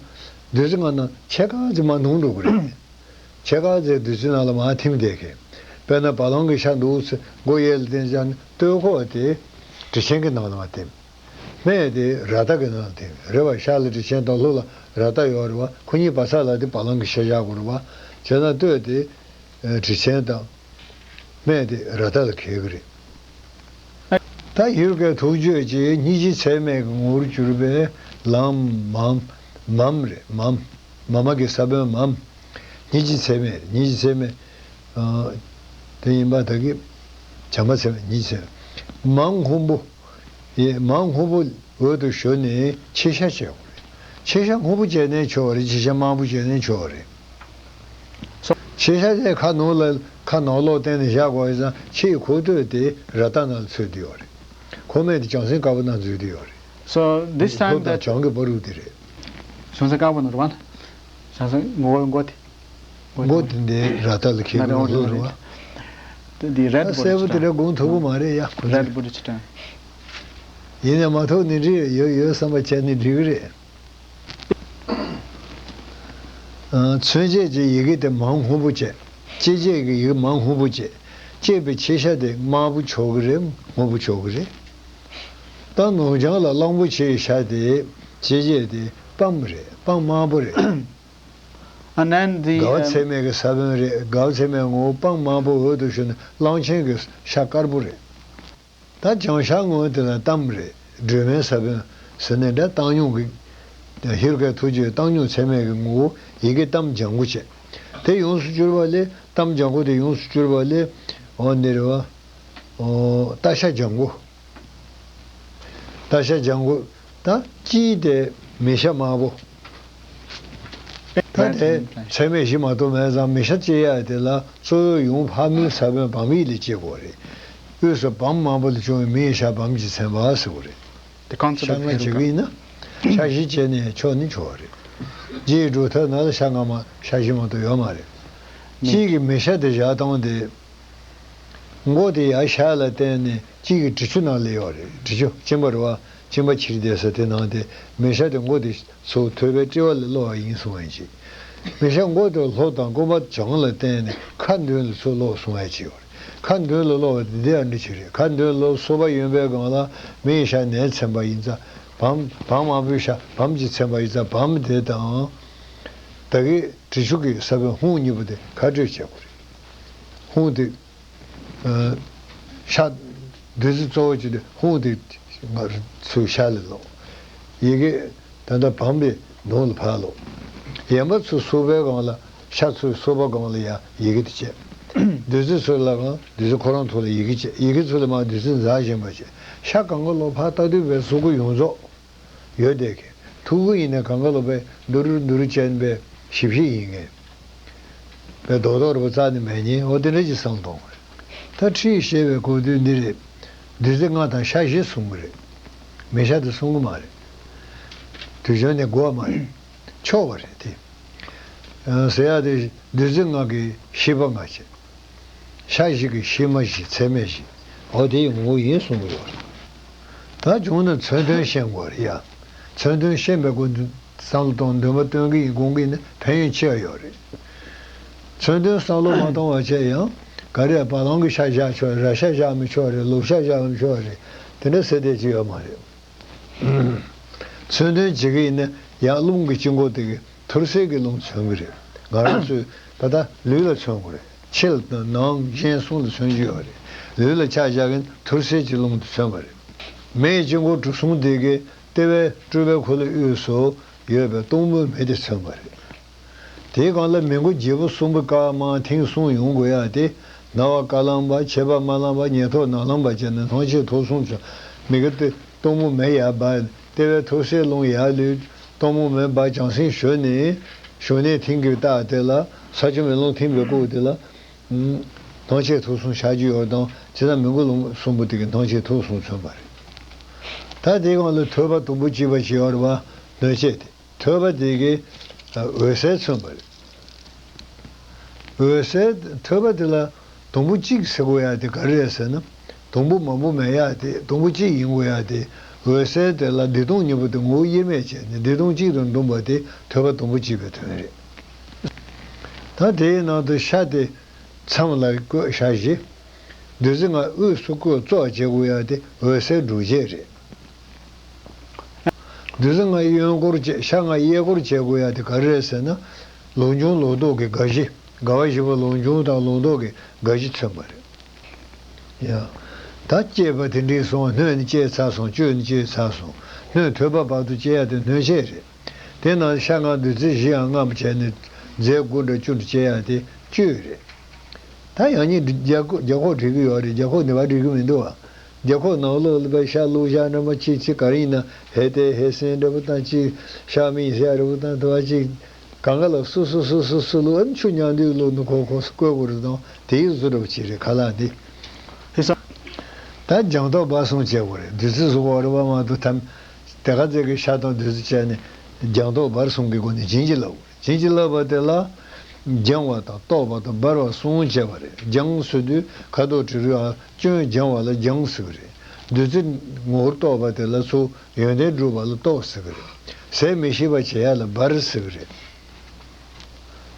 བདུད་རྩི་ལྔ་ནང་ཕྱེད་ཀ་ཙམ་མར་ནུར་འགྲོ་གི་རེད། ཕྱེད་ཀ་ཙམ་བདུད་རྩི་ནང་ལ་མར་ཐིམ་བསྡད་མཁན། དཔེར་ན་བ་ལང་གི་ཤ་འདུག་ཟེར་མགོ་གཡས་ལ་བསྟན་བཞག་ན། སྟོད་ཁོག་དེ་དྲི་ཆེན་གྱི་ནང་ལ་མར་ཐིམ། སྨད་དེ་རཀྟ་གི་ནང་ལ་ཐིམ་རེད་བ། ཤར་ལ་དྲི་ཆེན་དང་ལྷོ་ལ་རཀྟ་ཡོད་རེད་བ། ཁོ་གཉིས་བར་ས་ལ་དེ་བ་ལང་གི་ཤ་བཞག་དགོས་རེད་བ། བྱས་ན་སྟོད་དེ་དྲི་ཆེན་དང་། སྨད་དེ་རཀྟ་ལ་འཁེལ་གི་རེད། ད་ཧེ་རུ་ཀའི་ཐུགས་རྒྱུད་ཀྱི་སྙིང་རྗེ་ཚད་མེད་ཀྱི་ངོ་བོར་གྱུར་པའི་ལམ་མམ། མམ་རེད། མམ། མ་མ་གི་ས་བོན་མམ། སྙིང་རྗེ་ཚད་མེད། སྙིང་རྗེ་ཚད་མེད། ཨ། དེ་ཡིན་པ་ད་གི་བྱམས་པ་ཚད་མེད། སྙིང་རྗེ་ཚད་མེད། མ་སྔོན་པོ། ཡེ། མ་སྔོན་པོ་འོད་དུ་ཞུ་ནས་མཆེད་ཞྭ་བྱེད་དགོས་རེད། མཆེད་ཞྭ་སྔོན་པོ་བྱས་ནའི་ཆོག་རེད། མཆེད་ཞྭ་དམར་པོ་བྱས་ནའི་ཆོག་རེད། མཆེད་ཞྭ་དེ་ཁ་ནང་ལ། ཁ་ནང་ལོགས་བསྟན་ནས་བཞག་དགོས་ཡོད་ཙང་། ཕྱིའི་ཁོག་སྟོད་དེ་རཀྟ་ནང་ལ་ཚུད་བསྡད་ཡོད་རེད། ཁོག་སྨད་དེ་བྱང་སེམས་དཀར་པོ་ནང་འཛུལ་བསྡད་ཡོད་རེད། So this time ལྷོ་དང་that བྱང་གི་བར་དུ་དེ་རེད། བྱང་སེམས་དཀར་པོ་ནང་རེད་བ། བྱང་སེམས་མགོ་མགོ་དེ། མགོ་དེ་འདི་རཀྟ་ལ་འཁེལ་གི་ནང་ལོགས་རེད་བ། དེ་འདི་རེད། ཨ། གསལ་པོ་དེ་འདྲ་དགོངས་ཐུབ་ཀྱི་མ་རེད་ཡ། ཁོ་ཚོས། རེད་པོ་དེ་ཅི་དྲན། ཡིན་ནའི་མ་ཐུབ་ནའི་འགྲིག་ཡོད་ཡོད་བསམ་པ་བྱས་ནའི་འགྲིག་གི་རེད། ཨ། མཚོན་བྱེད་ཀྱི་ཡི་གེ་དེ་མར་སྔོན་པོ་བྱས། བཅད་བྱེད་ཀྱི་ཡི་གེ་མར་སྔོན་པོ་བྱས། བཅད་པའི་མཆེད་ཞྭ་དེ་དམར་པོ་ཆགས་ཀྱི་རེད། སྔོན་པོ་ཆགས་ཀྱི་རེད། ད་ནུབ་བྱང་ལ་གླང་པོ་ཆེའི་ཤ་དེ། བཅད་བྱེད་དེ་པམ་རེད། པམ་དམར་པོ་རེད། And then the དགའ་བ་um, ཚད་མེད་ཀྱི་ས་བོན་རེད། དགའ་བ་ཚད་མེད་ངོ་བོ་པམ་དམར་པོ་འོད་དུ་ཞུ་ནས་གླང་ཆེན་གྱི་ཤ་དཀར་པོ་རེད། ད་བྱང་ཤར་ངོས་དེ་ལ་པྲམ་རེད། སྒྲོལ་མའི་ས་བོན་ཟེར་ནས་འདྲ། བཏང་སྙོམས་ཀྱི། ཧེ་རུ་ཀའི་ཐུགས་རྒྱུད་བཏང་སྙོམས་ཚད་མེད་ཀྱི་ངོ་བོ། ཡི་གེ་པྲམ་ལྗང་གུ་བྱས། དེ་ཡོངས་སུ་གྱུར་པ་ལས། པྲམ་ལྗང་གུ་དེ་ཡོངས་སུ་གྱུར་པ་ལས། འོ་འདི་རེད་བ། འོ། སྟག་ཤ་ལྗང་གུ། སྟག་ཤ་ལྗང་གུ། ད་དཀྱིལ་དེ་མེ་ཤ་དམར་པོ། ད་དེ་ཚད་མེད་བཞི་མ་གཏོགས་མེད་ཙང་། མེ་ཤ་བཅད་ཡག་དེ་ལ་གཙོ་བོའི་ཡུམ་ཕག་མོའི་ས་བོན་པམ་ཡིག་ལ་བཅད་དགོས་རེད། དབུས་སུ་པམ་དམར་པོ་ལས་བྱུང་བའི་མི་ཡི་ཤ་པམ་གྱི་མཚན་པ་ཟེར་དགོས་རེད། The concept ཤ་of ལྔ་བྱེད་ཀྱི་ཡིན་ན། ཤ་བཞི་བྱས་ནས་ཆོག་ནི་ཆོག་རེད། རྗེ་ཡི་སྒྲུབ་ཐབས་ནང་ལ་ཤ་ལྔ་མ། ཤ་བཞི་མ་གཏོགས་ཡོད་མ་རེད། གཅིག་གི་མེ་ཤ་དེ་བཞག་སྟངས་དེ། མགོ་དེ་ཡར་ཤར་ལ་བསྟན་ནས། གཅིག་གི་དྲི་ཆུ་ནང་ལ་ཡོད་རེད། དྲི་ཆུ་གཅིན་པ་རེད་བ། གཅིན་པ་ཁྱེར་བསྡད་ས་དེ་ནང་དེ། མེ་ཤ་དེ་མགོ་དེ་ཚུར་ཐོད་པའི་ལྕེ་བ་ལ་སློག་པ་ཡིན་གསུང་ཡ་ཅིག། མེ་ཤ་མགོ་དེ་ལྷོ་དང་རྐང་པ་བྱང་ལ་བསྟན་ནས། ཁ་མདུན་ལ་ཚུར་སློག་གསུང་ཡ་ཅིག་ཡོད་རེད། ཁ་མདུན་ལ་སློག་པ་དེ་འདི་ཨ་འདྲ་ཅིག་རེད། ཁ་མདུན་ལ་སློག། སོ་པ་གཡོན་པའི་སྒང་ལ་མི་ཡི་ཤ་ནས་མཚན་པ་ཡིན་ཙང་། པམ། པམ་དམར་པོའི་ཤ་པམ་གྱི་མཚན་པ་ཡིན་ཙང་། པམ་དེ་དང་། ད་གི་དྲི་ཆུ་གི་ས་བོན་ཧཱུྃ་གཉིས་པོ་དེ་ཁ་སྤྲོད་བྱེད་དགོས་རེད། ཧཱུྃ་དེ། ཨ། ཤ། བདུད་རྩི་གཙོ་བོ་བྱས་ཏེ་ཧཱུྃ་དེ་ ང་ཚོའི་ཤ་ལ་ལོག་ཡི་གེ་ད་ལྟ་བམ་པའི་གདོང་ལ་ཕར་ལོག་ཡན་པ་ཚོ་སོ་པའི་སྒང་ལ་ཤ་ཚོའི་སོ་པ་སྒང་ལ་ཡང་ཡི་གེ་དེ་བྱས། བདུད་རྩི་ཚོ་ལ་གང་བདུད་རྩི་ཁོ་རང་ཐོག་ལ་ཡི་གེ་བྱས། ཡི་གེ་ཚོ་ལ་མར་བདུད་རྩི་འཛག་བཞིན་པ་བྱས། ཤ་གང་ག་ལོག་ཕར་ལྟ་དུས་པའི་གཟུགས་པོ་ཡོངས་རྫོགས། ཡོད་དེ་གི། ཐུག་གི་ཡིན་ན་གང་ག་ལོག་པའི་འདུ་རུ་འདུ་རུ་བྱས་པའི་ཞིབ་ཞིབ་ཡིན་ངེས། པའི་རྡོག་རྡོག་རུ་རྩ་ནས་མེད་ཉེན་འོ་དེ་འདྲ་ཅིག་བསམ་གཏོང་གི་རེད། ད་ཁྲིད་ཞེས་པའི་གོ་དོན་འདི་རེད། བདུད་རྩི་ལྔ་དང་ཤ་བཞི་གསུང་གི་རེད། མེ་ཤ་དེ་གསུང་གི་མ་རེད། དུས་གཞན་ནས་དགོས་པ་མ་རེད། ཆོག་པ་རེད་དེ། ཟེར་ཡ་དེ་བདུད་རྩི་ལྔ་གི་ཤེས་པ་ལྔ་བྱས། ཤ་བཞི་གི་ཤེས་མ་བཞི་ཚད་མེད་བཞི། འོ་དེ་ཡི་ངོ་བོ་ཡིན་གསུང་གི་ཡོད་རེད། ད་བྱུང་ན་མཚོན་དོན་ཤེས་དགོས་རེད་ཡ། མཚོན་དོན་ཤེས་པའི་སྒོ་ནས་བསམ་བློ་གཏོང་འདུན་པ་སྟོན་གི་ཡིན་དགོངས་ཀྱི་ཡིན་ན་ཕན་ཡོན་ཆེ་བ་ཡོད་རེད། མཚོན་དོན་བསམ་བློ་མ་གཏོང་བ་བྱས་ཡང་ག་རེ་བ་ལང་གི་ཤ་བཞག་ཆོག་རེད། ར་ཤ་བཞག་མི་ཆོག་རེད། ལུག་ཤ་བཞག་མི་ཆོག་རེད། དེ་འདྲ་ཟེར་བསྡད་ཀྱི་ཡོད་མ་རེད། མཚོན་དོན་བྱེད་ཀྱི་ཡིན་ན་ཡང་རླུང་གི་དཀྱིལ་འཁོར་དེ་གི་ཐུར་སེལ་གྱི་རླུང་མཚོན་གྱི་རེད། ང་རང་ཚོས་ད་ལྟ་ལུས་ལ་མཚོན་དགོས་རེད། ཕྱི་ལ་ནང་གཞན་གསུམ་ལ་མཚོན་གྱི་ཡོད་རེད། ལུས་ལ་ཆ་བཞག་གིན་ཐུར་སེལ་གྱི་རླུང་དེ་མཚོན་པ་རེད། མེའི་དཀྱིལ་འཁོར་གྲུ་གསུམ་དེ་གའི་ལྟེ་བའི་སྤྲུལ་པའི་འཁོར་ལོའི་དབུས་སུ་ཡོད་པའི་གཏུམ་པོའི་མེ་དེ་མཚོན་པ་རེད། དེའི་སྒང་ལ་མི་མགོ་བརྗེ་པོ་གསུམ་པོ་དཀར་དམར་མཐིང་གསུམ་ཡོང་དགོས་ཡ་དེ། ན་བ་བཀའ་གླང་པ། བྱེད་པ་མ་ལང་པ། ཉེ་ཐོག་ནག་ལང་པ་བྱས་ནས་སྣང་མཆེད་ཐོབ་གསུམ་བྱུང་། མི་དཀར་དེ་གཏུམ་པོ་མེ་ཡར་འབར། ལྟེ་བའི་ཐུར་སེལ་རླུང་ཡར་ལུས། གཏུམ་པོ་མེ་འབར་བྱང་སེམས་ཞུ་ནས་ཞུ་ནས་མཐིང་གི་རྟགས་དེ་ལ་ས་ཆུ་མེ་རླུང་མཐིང་བའི་སྐུ་དེ་ལ། སྣང་མཆེད་ཐོབ་གསུམ་ཆགས་ཀྱི་ཡོད་དང་། བྱས་ཙང་མི་མགོ་རླུང་གསུམ་པོ་དེ་གི་སྣང་མཆེད་ཐོབ་གསུམ་མཚོན་པ་རེད། ད་དེའི་སྒང་ལ་ཐོད་པ་དུམ་བུ་གཅིག་པ་ཞིག་ཡོད་རེད་པ། སྣོད་སྤྱད་དེ། ཐོད་པ་དེ་གི་འོད་གསལ་མཚོན་པ་རེད། འོད་གསལ་ཐོད་པ་དེ་ལ་དུམ་བུ་གཅིག་ཟེར་དགོས་ཡ་དེ་ག་རེ་རེད་ཟེར་ན། དུམ་བུ་མང་པོ་མེད་ཡ་དེ། དུམ་བུ་གཅིག་ཡིན་དགོས་ཡ་དེ། འོད་གསལ་དེ་ལ་བདེ་སྟོང་གཉིས་པོ་དེ་ངོ་བོ་དབྱེར་མེད་བྱས་ནས་བདེ་སྟོང་གཅིག་ཏུ་འདུམ་པ་དེ་ཐོད་པ་དུམ་བུ་གཅིག་པའི་དོན་རེད། ད་དེའི་ནང་དུ་ཤ་དེ་མཚམས་ལ་བཀོད། ཤ་བཞི། བདུད་རྩི་ལྔ་དབུས་སུ་བཀོད་གཙོ་བྱེད་དགོས་ཡ་དེ་འོད་གསལ་སྒྲུབ་བྱེད་རེད། བདུད་རྩི་ལྔ་གཡོན་སྐོར་བྱེད། ཤ་ལྔ་གཡས་སྐོར་བྱེད་དགོས་ཡ་དེ་ག་རེ་རེད་ཟེར་ན། ལོག་འབྱུང་ལོག་ལྡོག་གི་དགའ་བཞི། དགའ་བ་བཞི་པོ་ལོག་འབྱུང་དང་ལོག་ལྡོག་གི་དགའ་བཞི་མཚོན་པ་རེད། ཡ། ད་བསྐྱེད་པ་དེ་འདྲས་སོང་། སྣོད་ནི་བསྐྱེད་ཚར་སོང་། བཅུད་ནི་བསྐྱེད་ཚར་སོང་། སྣོད་ཐོད་པ་བར་དུ་བསྐྱེད་ཡ་དེ་སྣོད་སྤྱད་རེད། དེ་ནང་ཤ་ལྔ་བདུད་རྩི་བཞི་ཡང་ལྔ་བྱས་ནས་རྫས་དགུ་འདྲ་བཅུ་འདྲ་བསྐྱེད་ཡ་དེ་བཅུད་རེད། ད་ཡང་སྙིང་རྒྱ་ཁོག་རྒྱ་ཁོག་བྲིས་ཀྱི་ཡོད་རེད། རྒྱ་ཁོག་ནི་བ་བྲིས་ཀྱི་མི་འདུག་བ། རྒྱ་ཁོག་ནང་ལོགས་ལ་པའི་ཤ་བླུགས་བཞག་འདྲ་མ་གཅིག་གཅིག་ག་རེ་ཡིན་ན་ཧེ་ཏེ་ཧེ་སེན་འདྲ་པོ་དང་གཅིག་ཤ་མིན་ཤ་འདྲ་པོ་དང་དུ་བ་གཅིག་གང་ག་ལ་སུ་སུ་སུ་སུ་སུ་བླུགས། ཨ་ནི་ཆུ་མཉམ་དུ་བླུགས་ནས་ཁོ་ཁོ་སུ་བསྐོལ་དགོས་རེད་དང་དེའི་བཟོ་འདྲ་པོ་གཅིག་རེད། ཁ་ལག་འདི། ཧེ་ས། ད་སྦྱང་ཐོག་བར་གསུམ་བྱེད་དགོས་རེད། བདུད་རྩི་བཟོ་དགོས་རེད་བ་མ་གཏོགས་ཐམ། དེ་ག་ཚད་ཀྱི་ཤ་དང་བདུད་རྩི་བྱས་ནས་སྦྱང་ཐོག་བར་གསུམ་གྱི་སྒོ་ནས་བྱིན་གྱིས་བརླབ་དགོས་རེད། བྱིན་གྱིས་བརླབས་པ་དེ་ལ་སྦྱང་བ་དང་རྟོགས་པ་དང་སྦར་བ་གསུམ་བྱས་པ་རེད། སྦྱང་ཟེར་དུས་ཁ་དོག་དྲི་རོ་ཨ་སྐྱོན་སྦྱང་བ་ལ་སྦྱང་ཟེར་གི་རེད། བདུད་རྩི་ངོ་བོར་རྟོགས་པ་དེ་ལ་ཚུར་ཡོན་ཏན་སྒྲུབ་པ་ལ་རྟོགས་ཟེར་གི་རེད། ཟད་མི་ཤེས་པ་བྱེད་ཡ་ལ་སྦར་ཟེར་གི་རེད།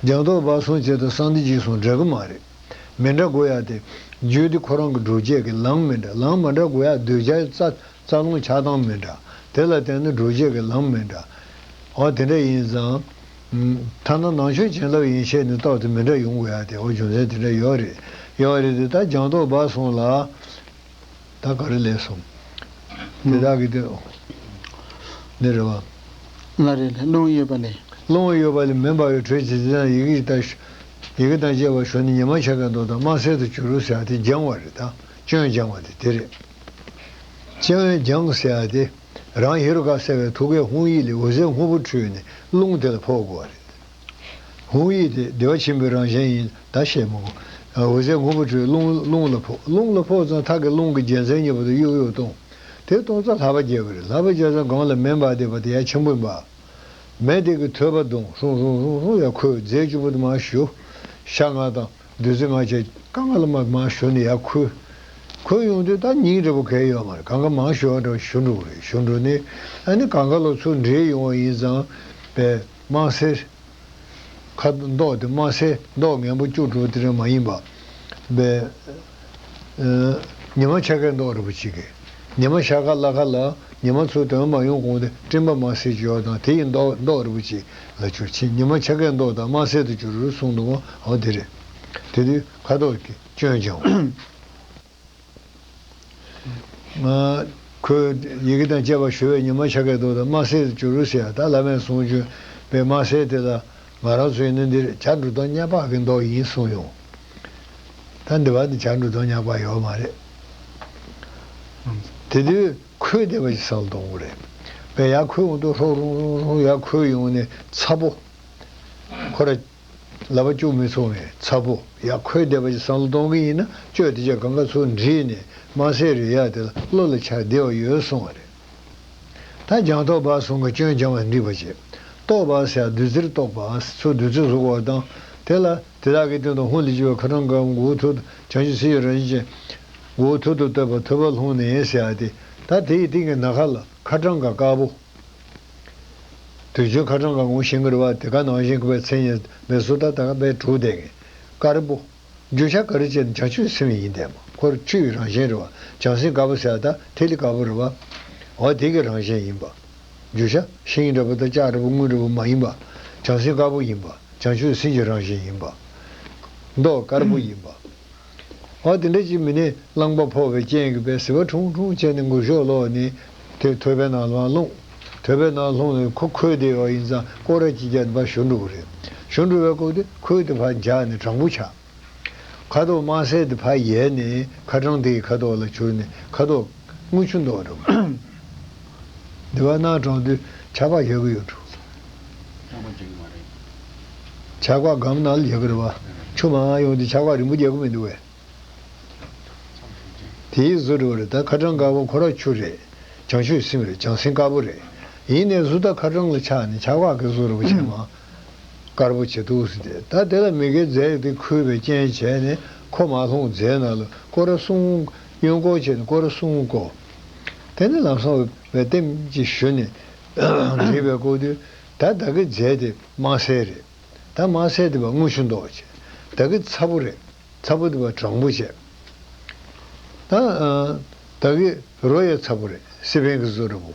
སྦྱང་ཐོག་བར་གསུམ་བྱེད་དུས་གསང་འདུས་རྗེས་གསུམ་འདྲ་གི་མ་རེད། མི་འདྲ་དགོས་ཡ་དེ། རྒྱུ་དེ་ཁོ་རང་གི་སྒྲུབ་བྱེད་ཀྱི་ལམ་མི་འདྲ། ལམ་མི་འདྲ་དགོས་ཡ་གདུལ་བྱའི་རྩ་རྩ་རླུང་ཆགས་སྡང་མི་འདྲ། དེ་ལ་བརྟེན་ནས་སྒྲུབ་བྱེད་ཀྱི་ལམ་མི་འདྲ། འོ་དེ་འདྲ་ཡིན་ཙང་། ཐ་ན་ནང་ཆོས་བྱིན་རླབས་ཡན་ཆད་ནས་རྟོགས་ཏེ་མི་འདྲ་ཡོང་དགོས་ཡ་དེ་འོ་རྒྱུ་མཚན་དེ་འདྲ་ཡོད་རེད། ཡོད་རེད་དེ་ད་སྦྱང་ཐོག་བར་གསུམ་ལ། ད་ག་རེ་ལས་སོང་། དེ་དག་གི་དེ། འདི་རེད་བ། ལ་རེད་ལ་རླུང་ཡོད་པ་ནས། རླུང་ཡོད་པ་ལས་མེ་འབར་བའི་དྲོད་ཀྱིས་དེ་དང་ཡི་གེ་ལྟར་ཞུ། ཡི་གེ་དང་བཅས་པ་ཞུ་ནས་ཉི་མ་འཆར་ཀའི་མདོག་དང་དམར་སེར་དུ་གྱུར་ཟེར་ཡ་དེ་སྦྱང་བ་རེད། ད་སྐྱོན་སྦྱང་བ་དེ་དེ་རེད། སྐྱོན་སྦྱང་ཟེར་ཡ་དེ་རང་ཧེ་རུ་ཀ་གསལ་བའི་ཐུགས་ཀའི་ཧཱུྃ་ཡིག་ལས་འོད་ཟེར་སྔོན་པོ་འཕྲོས་ནས་རླུང་དེ་ལ་ཕོག་དགོས་པ་རེད། ཧཱུྃ་ཡིག་དེ་བདེ་བ་ཆེན་པོའི་རང་བཞིན་ཡིན། ད་བཤད་མི་དགོས། འོད་ཟེར་སྔོན་པོ་འཕྲོས་རླུང་རླུང་ལ་ཕོག་རླུང་ལ་ཕོག་ཙང་ཐག་གི་རླུང་གི་རྒྱལ་མཚན་གཉིས་པོ་དེ་གཡུག་གཡུག་གཏོང་། དེ་གཏོང་ཙང་ལྷ་པ་རྒྱལ་བ་རེད། ལྷ་པ་རྒྱལ་ཙང་སྒང་ལ་མེ་འབར་བསྡད་པ་དེ་ཡ་ཆེན་པོ་འབར། མེ་དེ་གི་ཐོད་པ་བརྡུང་སྲུང་སྲུང་སྲུང་སྲུང་ཡ་ཁོལ་རྫས་བཅུ་པོ་དེ་མར་ཞུ། ཤ་ལྔ་དང་བདུད་རྩི་ལྔ་བཅས་གང་ག་ལ་མར་མར་ཞུ་ནས་ཡ་ཁོལ། ཁོལ་ཡོང་དུས་ད་སྙིང་རེ་པོ་གས་ཡོད་མ་རེད། གང་ག་མར་ཞུ་བ་འདྲ་བ་ཞུ་འགྲོ་གི་རེད། ཞུ་འགྲོ་ནས་ཨ་ནི་གང་ག་ལ་ཚུར་འདྲེས་ཡོང་བ་ཡིན་ཙང་པས་དམར་སེར། ཁ་མདོག་དེ་དམར་སེར་མདོག་ངན་པོ་སྐྱུག་བྲོ་བོ་དེ་རིང་མ་ཡིན་པ། བས། ཉི་མ་འཆར་ཀའི་མདོག་རིད་པོ་ཅིག་གི། ཉི་མ་ཤར་ཁ་ལ་ཁ་ལ་ཉི་མ་ཚུར་དོན་མ་ཡོང་གོང་དེ་སྤྲིན་པ་དམར་སེར་ཅིག་ཡོད་དང་དེ་ཡི་མདོག་མདོག་རིད་པོ་ཅིག་ལ་གྱུར་ཕྱིན། ཉི་མ་འཆར་ཀའི་མདོག་དང་དམར་སེར་དུ་གྱུར་གསུངས་འདུག་གོ་འོ་དེ་རེད། དེ་དུས་ཁ་དོག་གི་སྐྱོན་སྦྱང་བ། ང་ ཁོས་ཡི་གེ་དང་བཅས་པ་ཞུ་བའི་ཉི་མ་ཤར་གྱི་མདོག་དང་དམར་སེར་དུ་གྱུར་ཟེར་ཡ། ད་བླ་མས་གསུངས་བྱུང་བའི་དམར་སེར་དེ་ལ་ང་རང་ཚོ་ཡིན་ན་འདིར་བྱ་འབྲུ་དོན་གཉེར་པ་གི་མདོག་ཡིན་གསུངས་ཡོང་། ད་འདི་བ་འདི་བྱ་འབྲུ་དོན་གཉེར་པ་ཡོད་མ་རེད། དེ་དུས་ཁོལ་བསྡད་པ་ཞིག་བསམ་བློ་གཏོང་དགོས་རེད། བས་ཡར་ཁོལ་འོང་དུས་ཧྲོག་ཧྲོག་ཧྲོག་ཧྲོག་ཡར་ཁོལ་ཡོང་ནས་ཚ་པོ། ཁོ་ར་ལག་པ་བཅུག་མི་ཚུགས་ནས་ཚ་པོ་ཡར་ཁོལ་བསྡད་པ་ཞིག་བསམ་བློ་གཏོང་གི་ཡིན་ན། བཅོས་དེ་ཅག་གང་ག་ཚུར་འདྲིས་ནས་དམར་སེར་རེད་ཡ། དེ་ལ་བློ་ལ་འཆར་བདེ་བ་ཡོད་གསུང་བ་རེད། ད་སྦྱང་རྟོགས་པ་གསུམ་ག་སྐྱོན་སྦྱང་བ་འགྲིག་པ་བྱེད། རྟོགས་པ་ཟེར་བདུད་རྩིར་རྟོགས་པ་ཚུར་བདུད་རྩི་བཟོ་དགོས་པ་དང་། དེ་ལ་དེ་དག་གི་སྟེང་དུ་ཧཱུྃ་ལས་བྱུང་བའི་ཁ་གྲངས་འགའ་མགོ་བོ་ཐུར་དུ་བྱང་ཆུབ་སེམས་ཀྱི་རང་བཞིན་ཅན། མགོ་བོ་ཐུར་དུ་བསྟོད་པ་ཐོད་པ་ལྷུང་ནས་ཟེར་ཡ་དེ། ད་དེ་ཡི་སྟེང་གི་ནམ་མཁའ་ལ་ཁ་གྲངས་འགའ་དཀར་པོ། དུས་རྒྱུན་ཁ་གྲངས་འགའ་ངོ་ཤེས་ཀྱི་རེད་བ། དེ་ག་ནང་བཞིན་གྱི་བའི་མཚན་ཉིད་མེད་སོ། ད་ད་ག་བའི་གྲུབ་བསྡད་མཁན་དཀར་པོ། རྒྱུ་ཆ་ག་རེ་བྱས་ན་བྱང་ཆུབ་སེམས་ཡིན་བསྡད་མ། ཁོ་ཆུ་ཡི་རང་བཞིན་རེད་བ། བྱང་སེམས་དཀར་པོ་ཟེར་ཡ་ད་ཐིག་ལེ་དཀར་པོ་རེད་བ། འོ་དེ་གི་རང་བཞིན་ཡིན་པ། རྒྱུ་ཆ་ཤིང་འདྲ་པོ་དང་ལྕགས་འདྲ་པོ་དངུལ་འདྲ་པོ་མ་ཡིན་པ། བྱང་སེམས་དཀར་པོ་ཡིན་པ། བྱང་ཆུབ་སེམས་ཀྱི་རང་བཞིན་ཡིན་པ། མདོག་དཀར་པོ་ཡིན་པ། འོ་དེ་འདྲ་ཅིག་མི་ནི་རླངས་པ་ཕོག་པའི་རྐྱེན་གྱིས་བས་ཟིལ་པ་ཁྲུང་ཁྲུང་བྱས་ནས་མགུར་གཞོགས་ལོག་ནས་དེ་ཐོད་པའི་ནང་ལ་ལྷུང་། ཐོད་པའི་ནང་ལྷུང་ནས་ཁོ་ཁོལ་བསྡད་ཡོད་ཡིན་ཙང་སྐོར་ར་གཅིག་བརྒྱབ་ནས་ཕར་ཞོན་འགྲོ་གི་རེད། ཞོན་འགྲོ་བའི་སྐབས་དེ་ཁོལ་དེ་ཕར་འཇགས་ནས་གྲང་པོ་ཆགས། ཁ་དོག་དམར་སེར་དེ་ཕར་ཡལ་ནས་ཁ་གྲངས་དེ་ཡི་ཁ་དོག་ལ་གྱུར་ནས་ཁ་དོག་དངུལ་ཆུ་མདོག་འགྲོ། འདི་བ་སྣ་དྲངས་དུས་ཆར་པ་ཡག་གི་ཡོད་འགྲོ། ཆར་པ་རྒྱག་གི་མ་རེད། ཆར་པ་སྒམ་ནང་ལ་ཡག་གི་རེད་བ། ཆུ་མང་ཡོང་དུས་ཆར་པ་རིང་པོ་རྒྱག་གི་མི་འདུག་བས། དེའི་བཟོ་འདྲ་བོ་རེད། ད་ཁ་གྲངས་དཀར་པོ་ཁོ་ར་ཆུ་རེད། བྱང་ཆུབ་སེམས་རེད། བྱང་སེམས་དཀར་པོ་རེད། ཡིན་ནའི་གཟུགས་ད་ཁ་གྲངས་ལ་ཆགས་ནས་ཆར་པ་གི་བཟོ་འདྲ་བོ་བྱས་མ། དཀར་པོ་བྱེད་འདུག་ཟེར་ཏེ། ད་དེ་ལ་མི་དགེ་རྫས་དེ་ཁུར་བའི་རྐྱེན་བྱས་ནས་ཁོ་མ་ལྷུང་རྫས་ནང་ལ་སྐོར་ར་གསུམ། གཡོན་སྐོར་བྱས་ནས་སྐོར་ར་གསུམ་བསྐོར། དེ་ནས་ལམ་སང་བའི་ལྟེམ་གཅིག་ཞུ་ནས་འགྲིལ་བའི་སྐོར་དུས། ད་ད་གི་རྫས་དེ་དམར་སེར་རེད། ད་དམར་སེར་དེ་བ་དངུལ་ཆུ་མདོག་བྱས། ད་གི་ཚ་པོ་རེད། ཚ་པོ་དེ་བ་གྲང་པོ་བྱས། ད་ད་གི་རོ་ཡང་ཚ་པོ་རེད། སི་པན་གི་བཟོ་འདྲ་བོ།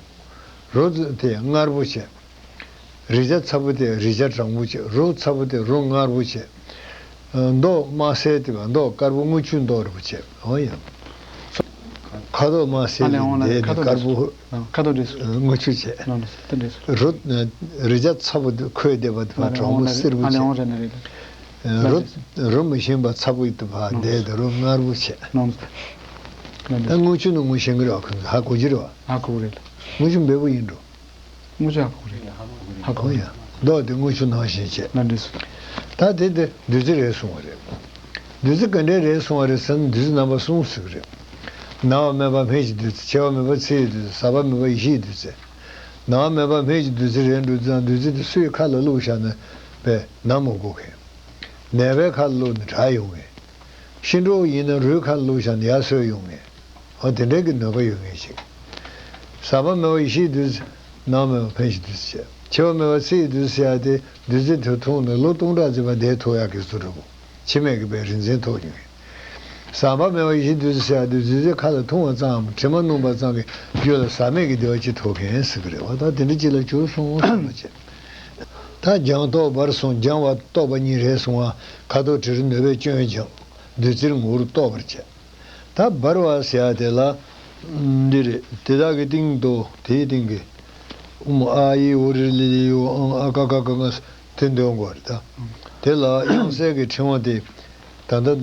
རོ་དེ་མངར་པོ་བྱས། རེག་བྱ་ཚ་པོ་དེ་རེག་བྱ་གྲང་པོ་བྱས། རོ་ཚ་པོ་དེ་རོ་མངར་པོ་བྱས། མདོག་དམར་སེར་དེ་བ་མདོག་དཀར་པོ་དངུལ་ཆུ་མདོག་འདྲ་བོ་བྱས། འོ་ཡ། ཁ་དོག་དམར་སེར་ཨ་ལས་འོང་ལ་དེ་ཁ་དོག་དཀར་པོ། ཁ་དོག་འདྲེས་སོ། དངུལ་ཆུ་བྱས། ལོ་ལོ་ད་འདྲེས་སོ། རོ། རེག་བྱ་ཚ་པོ་དེ་ཁོལ་བསྡད་པ་དེ་བ་གྲང་པོ་སེར་པོ་ཨ་ལས་འོང་བྱས། རེ་ན་རེ་ལ། རོ། རོ་མི་ཞིམ་པ་ཚ་པོ་དེ་བ་བསྡད་དེ་རོ་མངར་པོ་བྱས། ལོ་ལོ་ད་འདྲེས་སོ། ད་དངུལ་ཆུ་ནི་དངུལ་ཞིམ་གི་རེད་བ། ཁོ་ཚོ་ཧ་གོ་གི་རེད་བ། ཧ་གོ་གི་རེད། དངུལ་ཆུ་འབེལ་པོ་ཡིན་འགྲོ། དངུལ་ཆུ་ཧ་གོ་གི་རེད། ཧ་གོ་གི་རེད། ཡ། མདོག་དེ་དངུལ་ཆུ་ནང་བཞིན་བྱས། ལ་འདྲེས་སོ། ད་དེ་དེ་བདུད་རྩི་རེད་གསུང་བ་རེད། བདུད་རྩི་ག་འདྲའི་རེད་གསུང་བ་རེད་ཟེར་ན། བདུད་རྩི་རྣམ་པ་གསུམ་ཟེར་གི་རེད། ན་བ་མེད་པ་སྨན་གྱི་བདུད་རྩི། མཆེ་བ་མེད་པ་ཚེ་ཡི་བདུད་རྩི། ཟག་པ་མེད་པ་ཡེ་ཤེས་ཀྱི་བདུད་རྩི། ན་བ་མེད་པ་སྨན་གྱི་བདུད་རྩི་རེད་འགྲོ་དུས་ཙང་། བདུད་རྩི་དེ་སུའི་ཁ་ལ་བླུགས་བཞག་ན་བས་ན་མ་འགོ་མཁན། ནད་པའི་ཁ་ལ་བླུགས་ན་དྲག་ཡོང་མཁན། ཤི་འགྲོ་ཡིན་ན་རོའི་ཁ་ལ་བླུགས་བཞག་ན་ཡར་སོས་ཡོང་མཁན། འོ་དེ་འདྲའི་གི་ནུས་པ་ཡོད་མཁན་ཞིག། ཟག་པ་མེད་པ་ཡེ་ཤེས་བདུད་རྩི། ནད་མེད་པ་སྨན་གྱི་བདུད་རྩི་བྱས། མཆེ་བ་མེད་པ་ཚེ་ཡི་བདུད་རྩི་ཟེར་ཡ་དེ། བདུད་རྩི་དེ་འཐུང་ནས་ལོ་སྟོང་ཕྲག་ཙམ་བསྡད་ཐུབ་ཡག་གི་བཟོ་འདྲ་བོ། འཆི་མེད་ཀྱི་བའི་རིག་འཛིན་ཐོབ་མྱོང་ཡིན། ཟག་པ་མེད་པ་ཡེ་ཤེས་བདུད་རྩི་ཟེར་ཡ་དེ། བདུད་རྩི་ཁ་ལ་འཐུང་བ་ཙམ། དྲི་མ་བསྣུན་པ་ཙམ་གྱིས་རྒྱུད་ལ་ཟག་མེད་ཀྱི་བདེ་བ་ཅིག་ཐོབ་མཁན་ཟེར་གི་རེད་བ། ད་དེ་འདྲ་ཅིག་ལ་གྱུར་སོང་བསམ་པ་བྱས། ད་སྦྱང་རྟོགས་པར་གསུངས། སྦྱང་བ་རྟོགས་པ་གཉིས་རེད་གསུང་བ། ཁ་དོག་དྲི་རོ་ནུས་པས་སྐྱོན་སྦྱང་། བདུད་རྩིར་ངོ་བོར་རྟོགས་པར་བྱ། ད་འབར་བ་ཟེར་ཡ་དེ་ལ་འདི་རེད། དེ་དག་གི་སྟེང་དུ། དེའི་སྟེང་གི་ཨུ་མུ་ཨ་ཨི་ཨུ་རི་ལི་ལི་ཡུ་ཨང་ཨ་ཀ་ཁ་ག་ང་དེ་འདོན་དགོས་རེད། ད་དེ་ལ་དབྱངས་གསལ་གྱི་ཕྲེང་བ་དེ་ད་ལྟ་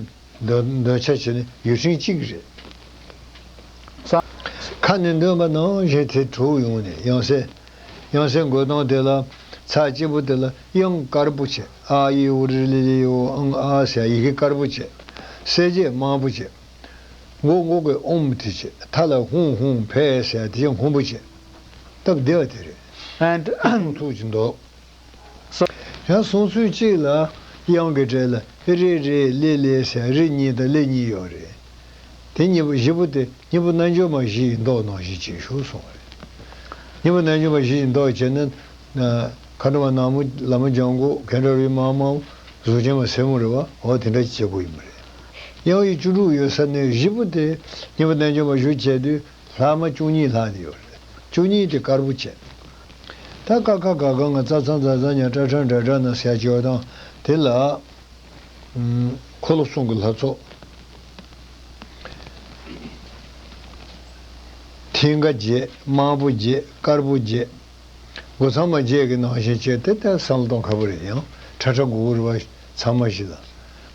འདོན་འདོན་ཆ་བྱས་ནས་ཡུལ་ཕྲེང་གཅིག་རེད། ཁ་ནས་འདོན་པ་ནང་བཞིན་དེ་གྲུབ་ཡོང་ནས། དབྱངས་གསལ། དབྱངས་གསལ་འགོད་སྟངས་དེ་ལ་ཚར་གཅིག་པོ་དེ་ལ་དབྱངས་དཀར་པོ་བྱས། ཨ་ཨི་ཨུ་རི་ལི་ལི་ཡུ་ཨང་ཨ་ཟེར་ཡི་གེ་དཀར་པོ་བྱས། གསལ་བྱེད་དམར་པོ་བྱས། མགོ་མགོ་གི་ཨོམ་དེ་བྱས། མཐའ་ལ་ཧུང་ཧུང་ཕེ་ཟེར་དེ་སྔོན་པོ་བྱས། སྟབས་བདེ་བ་དེ་རེད། ཨ་ཐུག་ཐུག་ཅིག་འདུག། ཡང་གསུང་ཚུལ་གཅིག་ལ་དབྱངས་ཀྱི་གྲས་ལ་རེ་རེ་ལེ་ལེ་ཟེར་རེ་གཉིས་དང་ལེ་གཉིས་ཡོད་རེད། དེ་གཉིས་པོ་བཞི་པོ་དེ་གཉིས་པོ་རྣལ་འབྱོར་མ་བཞི་ཡི་མདོག་ནང་བཞིན་བྱེད་ཤོག་གསུངས་པ་རེད། གཉིས་པོ་རྣལ་འབྱོར་མ་བཞི་ཡི་མདོག་བྱས་ན། མཁའ་འགྲོ་མ་ནག་མོ། ལྷ་མོ་ལྗང་གུ། གན་ཌ་ར་བི་དམར་མོ། གཟུགས་ཅན་མ་སེར་མོ་རེད་བ། འོ་དེ་འདྲ་བྱེད་དགོས་ཡིན་པ་རེད། དབྱངས་ཡིག་བཅུ་དྲུག་ཡོད་ས་ནས་བཞི་པོ་དེ་གཉིས་པོ་རྣལ་འབྱོར་མ་བཞི་བྱས་དུས། ལྷག་མ་བཅུ་གཉིས་ལྷག་དེ་ཡོད་རེད། བཅུ་གཉིས་དེ་དཀར་པོ་བྱས། ད་ཀ་ཁ་ག་ག་ང་ཙ་ཚ་ཛ་ཛ་ཉ་ཊ་ཊ་ཌ་ཌ་ན་ཟེར་བྱས་དང་། དེ་ལ་འཁོར་ལོ་གསུམ་གྱི་ལྷ་ཚོགས། ཏི་ སྙིང་ག་བརྒྱད། དམར་པོ་བརྒྱད། དཀར་པོ་བརྒྱད། སྒོ་ཚང་མ་བརྒྱད་ཀྱི་ནང་བཞིན་བྱས་ཏེ་ད་བསམ་བློ་གཏོང་ཁག་པོ་རེད། ཡང་ཁྲ་ཁྲ་གུ་གུ་རེད་བ། ཚང་མ་ཞིག་ལ།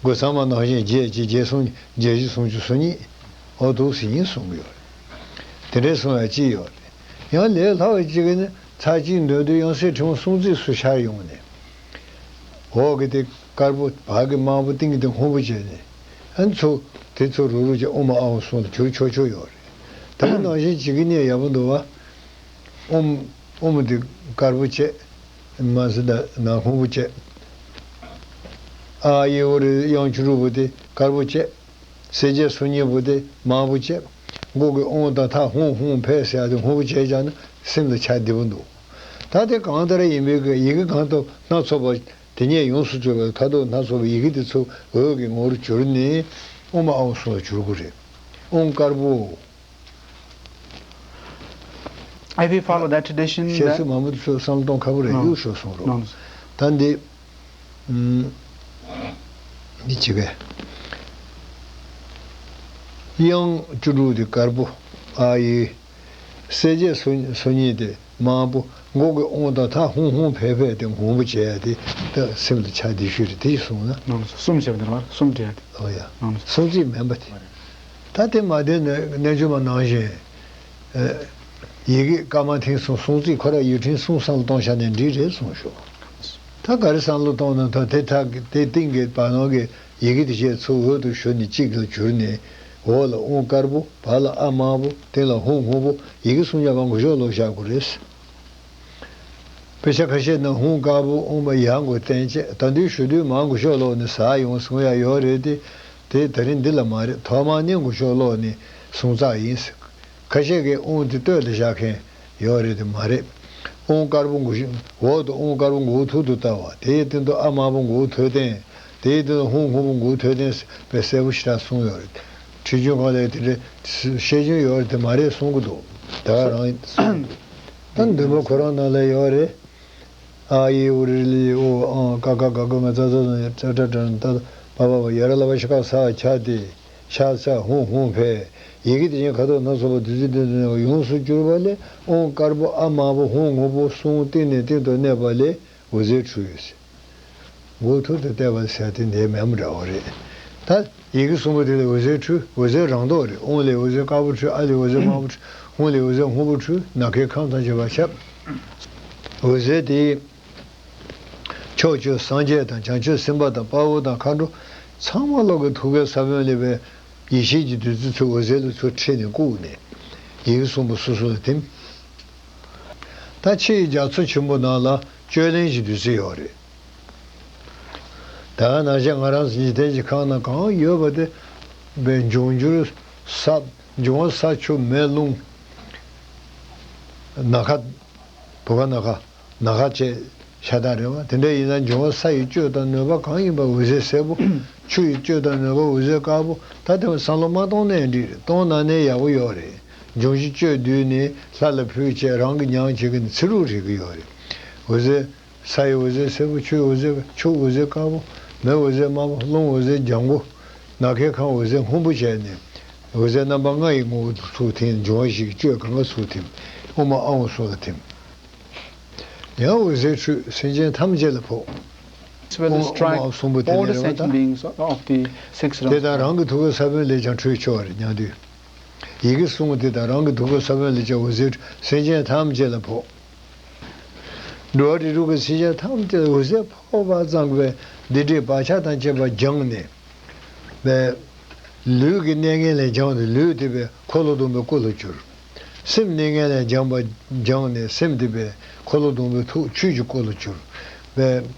སྒོ་ཚང་མ་ནང་བཞིན་བརྒྱད་ཅེས་བརྒྱད་གསུམ་བརྒྱད་བཞི་སུམ་ཅུ་སོ་གཉིས། འོ་འདུག་སེ་ཡིན་གསུང་གི་ཡོད་རེད། དེ་འདྲའི་གསུང་ཡ་ཅི་ཡོད་རེད། ཡང་ལས་སླ་བ་གཅིག་གིས་ནི་ཚར་གཅིག་འདོན་དུས་ཡང་སྲིད་ཕྲེང་བ་སྲུང་བརྩིས་སུ་ཤར་ཡོང་ནས། འོག་གི་དེ་དཀར་པོ། བར་གྱི་དམར་པོ། སྟེང་གི་དེ་སྔོན་པོ་བྱས་ནས། ཨ་ནི་ཚུར་དེ་ཚུར་རུག་རུག་བྱས་ཨོཾ་ཨཱཿཧཱུྃ་སོང་ལ་གྱུར་ཆོག་ཆོག་ཡོད་རེད། ད་ག་ནང་བཞིན་བྱེད་ཀྱི་ནས་ཡག་པོ་འདུག་བ། ཨོཾ། ཨོཾ་དེ་དཀར་པོ་བྱས། མ་ཟེར་ན་ན་སྔོན་པོ་བྱས། ཨཱཿཡིག་འོ་རེད། དབྱངས་བཅུ་དྲུག་པོ་དེ་དཀར་པོ་བྱས། གསལ་བྱེད་སོ་གཉིས་པོ་དེ་དམར་པོ་བྱས། མགོ་གི་ཨོཾ་དང་མཐའ་ཧཱུྃ་ཧཱུྃ་ཕཊ་ཟེར་ཡ་དེ་སྔོན་པོ་བྱས་བཞག་ན་སེམས་ལ་ཆགས་བདེ་པོ་འདུག་ད་དེ་གང་ལྟར་ཡིན་པའི་གི་ཡི་གེ་གང་དུ་སྣ་ཚོགས་པ་དེ་ཉིད་ཡོངས་སུ་གྲུབ་པའི་ཁ་དོག་སྣ་ཚོགས་པའི་ཡི་གེ་དེ་ཚོ་འོད་ཀྱི་ངོ་བོར་གྱུར་ནས་ཨོཾ་ཨཱཿཧཱུྃ་སོགས་ལ་གྱུར་དགོས་རེད། ཨོཾ་དཀར་པོ། If we follow that tradition, ཞེས་སུ་མང་པོ་དེ་ཚོ་བསམ་བློ་གཏོང་ཁག་པོ་རེད། གཡུག་ཞོག་གསུང་རོགས། ད་འདི། ཨུམ། འདི་བྱེད་ཀའི། དབྱངས་བཅུ་དྲུག་དེ་དཀར་པོ། ཨཱཿཡིག་གསལ་བྱེད་སོ་སོ་གཉིས་དེ་དམར་པོ། མགོ་གི་ཨོཾ་དང་མཐའ་ཧཱུྃ་ཧཱུྃ་ཕཊ་ཕཊ་དེ་སྔོན་པོ་བྱས་ཡ་དེ་ད་སེམས་ལ་ཆགས་བདེ་ཤོས་རེད། དེ་གསུངས་ན། ནང་གསུམ་བྱས་པ་དེ་རེད་བ། གསུམ་བྲིས་ཡ་དེ། ཨོ་ཡ། ནང་སུམ་བརྩེགས་མིན་པ་དེ། ད་དེ་མ་བསྟན་ན་རྣལ་འབྱོར་མ་ནང་བཞིན། ཨ། ཡི་གེ་ཀ་མ་ཐིང་གསུམ་སུམ་བརྩེགས་ཁོ་ར་ཡུལ་ཕྲན་གསུམ་བསམ་བློ་གཏོང་བཞག་ནས་འགྲིག་རེད་གསུངས་ཤོག་ད་ག་རེ་བསམ་བློ་གཏོང་ན་ད་དེ་ཐག་དེ་སྟེང་གི་བར་སྣང་གི་ཡི་གེ་དེ་བཅས་ཚུར་འོད་དུ་ཞུ་ནས་གཅིག་ལ་གྱུར་ནས། འོག་ལ་ཨོཾ་དཀར་པོ། བར་ལ་ཨཱཿདམར་པོ། སྟེང་ལ་ཧཱུྃ་སྔོན་པོ། ཡི་གེ་གསུམ་ཀ་མ་གུ་ཞོག་ལོག་བཞག་དགོས་རེད། དཔེ་ཆ་ཁ་ཤས་ནང་ཧཱུྃ་དཀར་པོ་ཨོཾ་ཡར་མགོ་བསྟན་བྱས། ད་དུང་ཞུ་དུས་མར་གུ་ཞོག་ལོག་ནས་ཟག་ཡོང་གསུང་ཡ་ཡོད་རེད་དེ། དེ་ད་རིང་འདི་ལ་མ་རེད། ཐོག་མར་ནས་གུ་ཞོག་ལོག་ནས་གསུང་ཚར་ཡིན། ཁ་ཤས་ཀྱིས་ཨོཾ་དེ་སྟོད་ལ་བཞག་མཁན་ཡོད་རེད་དེ་མ་རེད། ཨོཾ་དཀར་པོ་མགོ་ཤུ། འོག་ཏུ་ཨོཾ་དཀར་པོ་མགོ་ཐུར་དུ་བལྟ་བ། དེའི་སྟེང་དུ་ཨཱཿདམར་པོ་མགོ་ཐོད་ལྡན། དེའི་སྟེང་དུ་ཧཱུྃ་སྔོན་པོ་མགོ་ཐོད་ལྡན་ཟེར་བའི་གསལ་པོ་ཞེ་དྲག་གསུངས་ཡོད་རེད། ཁྲིད་རྒྱུན་སྒང་ལ་དེ་འདྲའི་བཤད་རྒྱུན་ཡོད་རེད་དེ་མ་རེད་གསུང་གི་འདུག་ད་ག་རང་ད་འདུན་པ་ཁོ་རང་ནང་ལ་ཡོད་རེད། ཨཱཿཡིག་འོ་རེ་ལི་ཨོ་ཨཾ་ཀ་ཁ་ག་ག་ང་ཙ་ཚ་ཙ་ཙ་ཏྲ་ཏྲ་ཏ་པ་པ་བ་ཡ་ར་ལ་བ་ཤ་ཀ་ས་ཆ་ཏེ། ཤ་ཚ་ཧཱུྃ་ཧཱུྃ་ཕཊ། ཡི་གེ་དེ་བཞིན་ཁ་དོག་སྣ་ཚོགས་པ་བདུད་རྩི་ལྡན་དུ་གནས་པ་ཡོངས་སུ་གྱུར་པ་ལས། ཨོཾ་དཀར་པོ་ཨཱཿདམར་པོ་ཧཱུྃ་སྔོན་པོ་གསུམ་སྟེང་ནས་སྟེང་དུ་གནས་པ་ལས་འོད་ཟེར་འཕྲོས། མགོ་ཐུར་དུ་བལྟས་པ་ཟེར་དེ་འདིའི་མེ་མོ་འདྲ་བོ་རེད། ད་ཡི་གེ་གསུམ་པོ་དེ་ལས་འོད་ཟེར་འཕྲོས། འོད་ཟེར་རང་མདོག་རེད། ཨོཾ་ལས་འོད་ཟེར་དཀར་པོ་འཕྲོས། ཨཱཿ་ལས་འོད་ཟེར་དམར་པོ་འཕྲོས། ཧཱུྃ་ལས་འོད་ཟེར་སྔོན་པོ་འཕྲོས། ནམ་མཁའི་ཁམས་དང་བཅས་པ་ཁྱབ། འོད་ཟེར་དེ་ཕྱོགས་བཅུའི་སངས་རྒྱས་དང་བྱང་ཆུབ་སེམས་དཔའ་དང་དཔའ་བོ་དང་མཁའ་འགྲོ་ཚང་མ་ལོག་གི་ཐུགས་ཀའི་ས་བོན་ལས་པའི་ཡེ་ཤེས་ཀྱི་བདུད་རྩི་ཚུར་འོད་ཟེར་ལ་ཚུར་འཕྲོས་ནས་བཀུག་ནས་ཡི་གེ་གསུམ་པོ་སོ་སོ་ལ་ཐིམ། ད་ཕྱི་ཡི་རྒྱ་མཚོ་ཆེན་པོ་ནང་ལ་བཅུད་ལེན་གྱི་བདུད་རྩི་ཡོད་རེད། ད་ནང་བཞིན་ང་རང་ཚོ་འཇིག་རྟེན་གྱི་ཁམས་ནང་གང་ཡོད་པ་དེ་བའི་འབྱུང་འགྱུར་ས། འབྱུང་བ་ས་ཆུ་མེ་རླུང་། ནམ་མཁའ། བུ་ག་ནམ་མཁའ། ནམ་མཁའ་བཅས་ཤ་སྟག་རེད་བ། དེ་འདྲ་ཡིན་ན་འབྱུང་བ་ས་ཡི་བཅུད་དང་ནུས་པ་གང་ཡིན་པ་འོད་ཟེར་སེར་པོ། ཆུ་ཡི་བཅུད་དང་ནུས་པ་འོད་ཟེར་དཀར་པོ། ད་དེ་བསམ་བློ་མ་གཏོང་ནའི་འགྲིག་རེད། གཏོང་ན་ནའི་ཡག་པོ་ཡོད་རེད། འབྱུང་བཞི་བཅུད་བསྡུས་ནས་ལྷ་ལ་ཕུལ་བྱས་རང་གིས་མྱང་བྱེད་ཀྱི་ནི་ཚེ་རུ་རིག་གི་ཡོད་རེད། འོད་ཟེར། ས་ཡི་འོད་ཟེར་སེར་པོ། ཆུ་ཡི་འོད་ཟེར། ཆུ་འོད་ཟེར་དཀར་པོ། མེ་འོད་ཟེར་དམར་པོ། རླུང་འོད་ཟེར་ལྗང་གུ། ནམ་མཁའི་ཁམས་འོད་ཟེར་སྔོན་པོ་བྱས་ནས། འོད་ཟེར་རྣམ་པ་ལྔ་ཡི་ངོ་བོ་ཚུར་ཐིམ། འབྱུང་བ་བཞི་ཡི་བཅུད་གང་ག་ཚུར་ཐིམ། ཨོཾ་ཨཱཿཧཱུྃ་སོགས་ལ་ཐིམ། ཡང་འོད་ཟེར་འཕྲོས། སེམས་ཅན་ཐམས་ཅད་ལ་ཕོག། As well as ཨོཾ་ཨཱཿཧཱུྃ་གསུམ་པོ་དེ་ནས་རེད་བ་ད། All the sentient beings of the six realms. དེ་དང་རང་གི་ཐུགས་ཀའི་ས་བོན་ལས་ཀྱང་འཕྲོས་ཆོག་རེད་སྙམ་དུས། ཡི་གེ་གསུམ་པོ་དེ་དང་རང་གི་ཐུགས་ཀའི་ས་བོན་ལས་ཀྱང་འོད་ཟེར་འཕྲོས། སེམས་ཅན་ཐམས་ཅད་ལ་ཕོག། འགྲོ་བ་རིགས་དྲུག་གི་སེམས་ཅན་ཐམས་ཅད་འོད་ཟེར་ཕོག་པ་ཙམ་གྱིས་སྡིག་སྒྲིབ་བག་ཆགས་དང་བཅས་པ་སྦྱངས་ནས། པའི་ལུས་ཀྱི་གནས་ངན་ལས་སྦྱངས་ཏེ་ལུས་དེ་བས་འཁོར་ལོ་སྡོམ་པའི་སྐུ་ལ་གྱུར། སེམས་གནས་ངན་ལས་སྦྱངས་པ་སྦྱངས་ནས་སེམས་དེ་བས་འཁོར་ལོ་སྡོམ་པའི་ཐུགས་ཆོས་ཀྱི་སྐུ་ལ་གྱུར། པའི་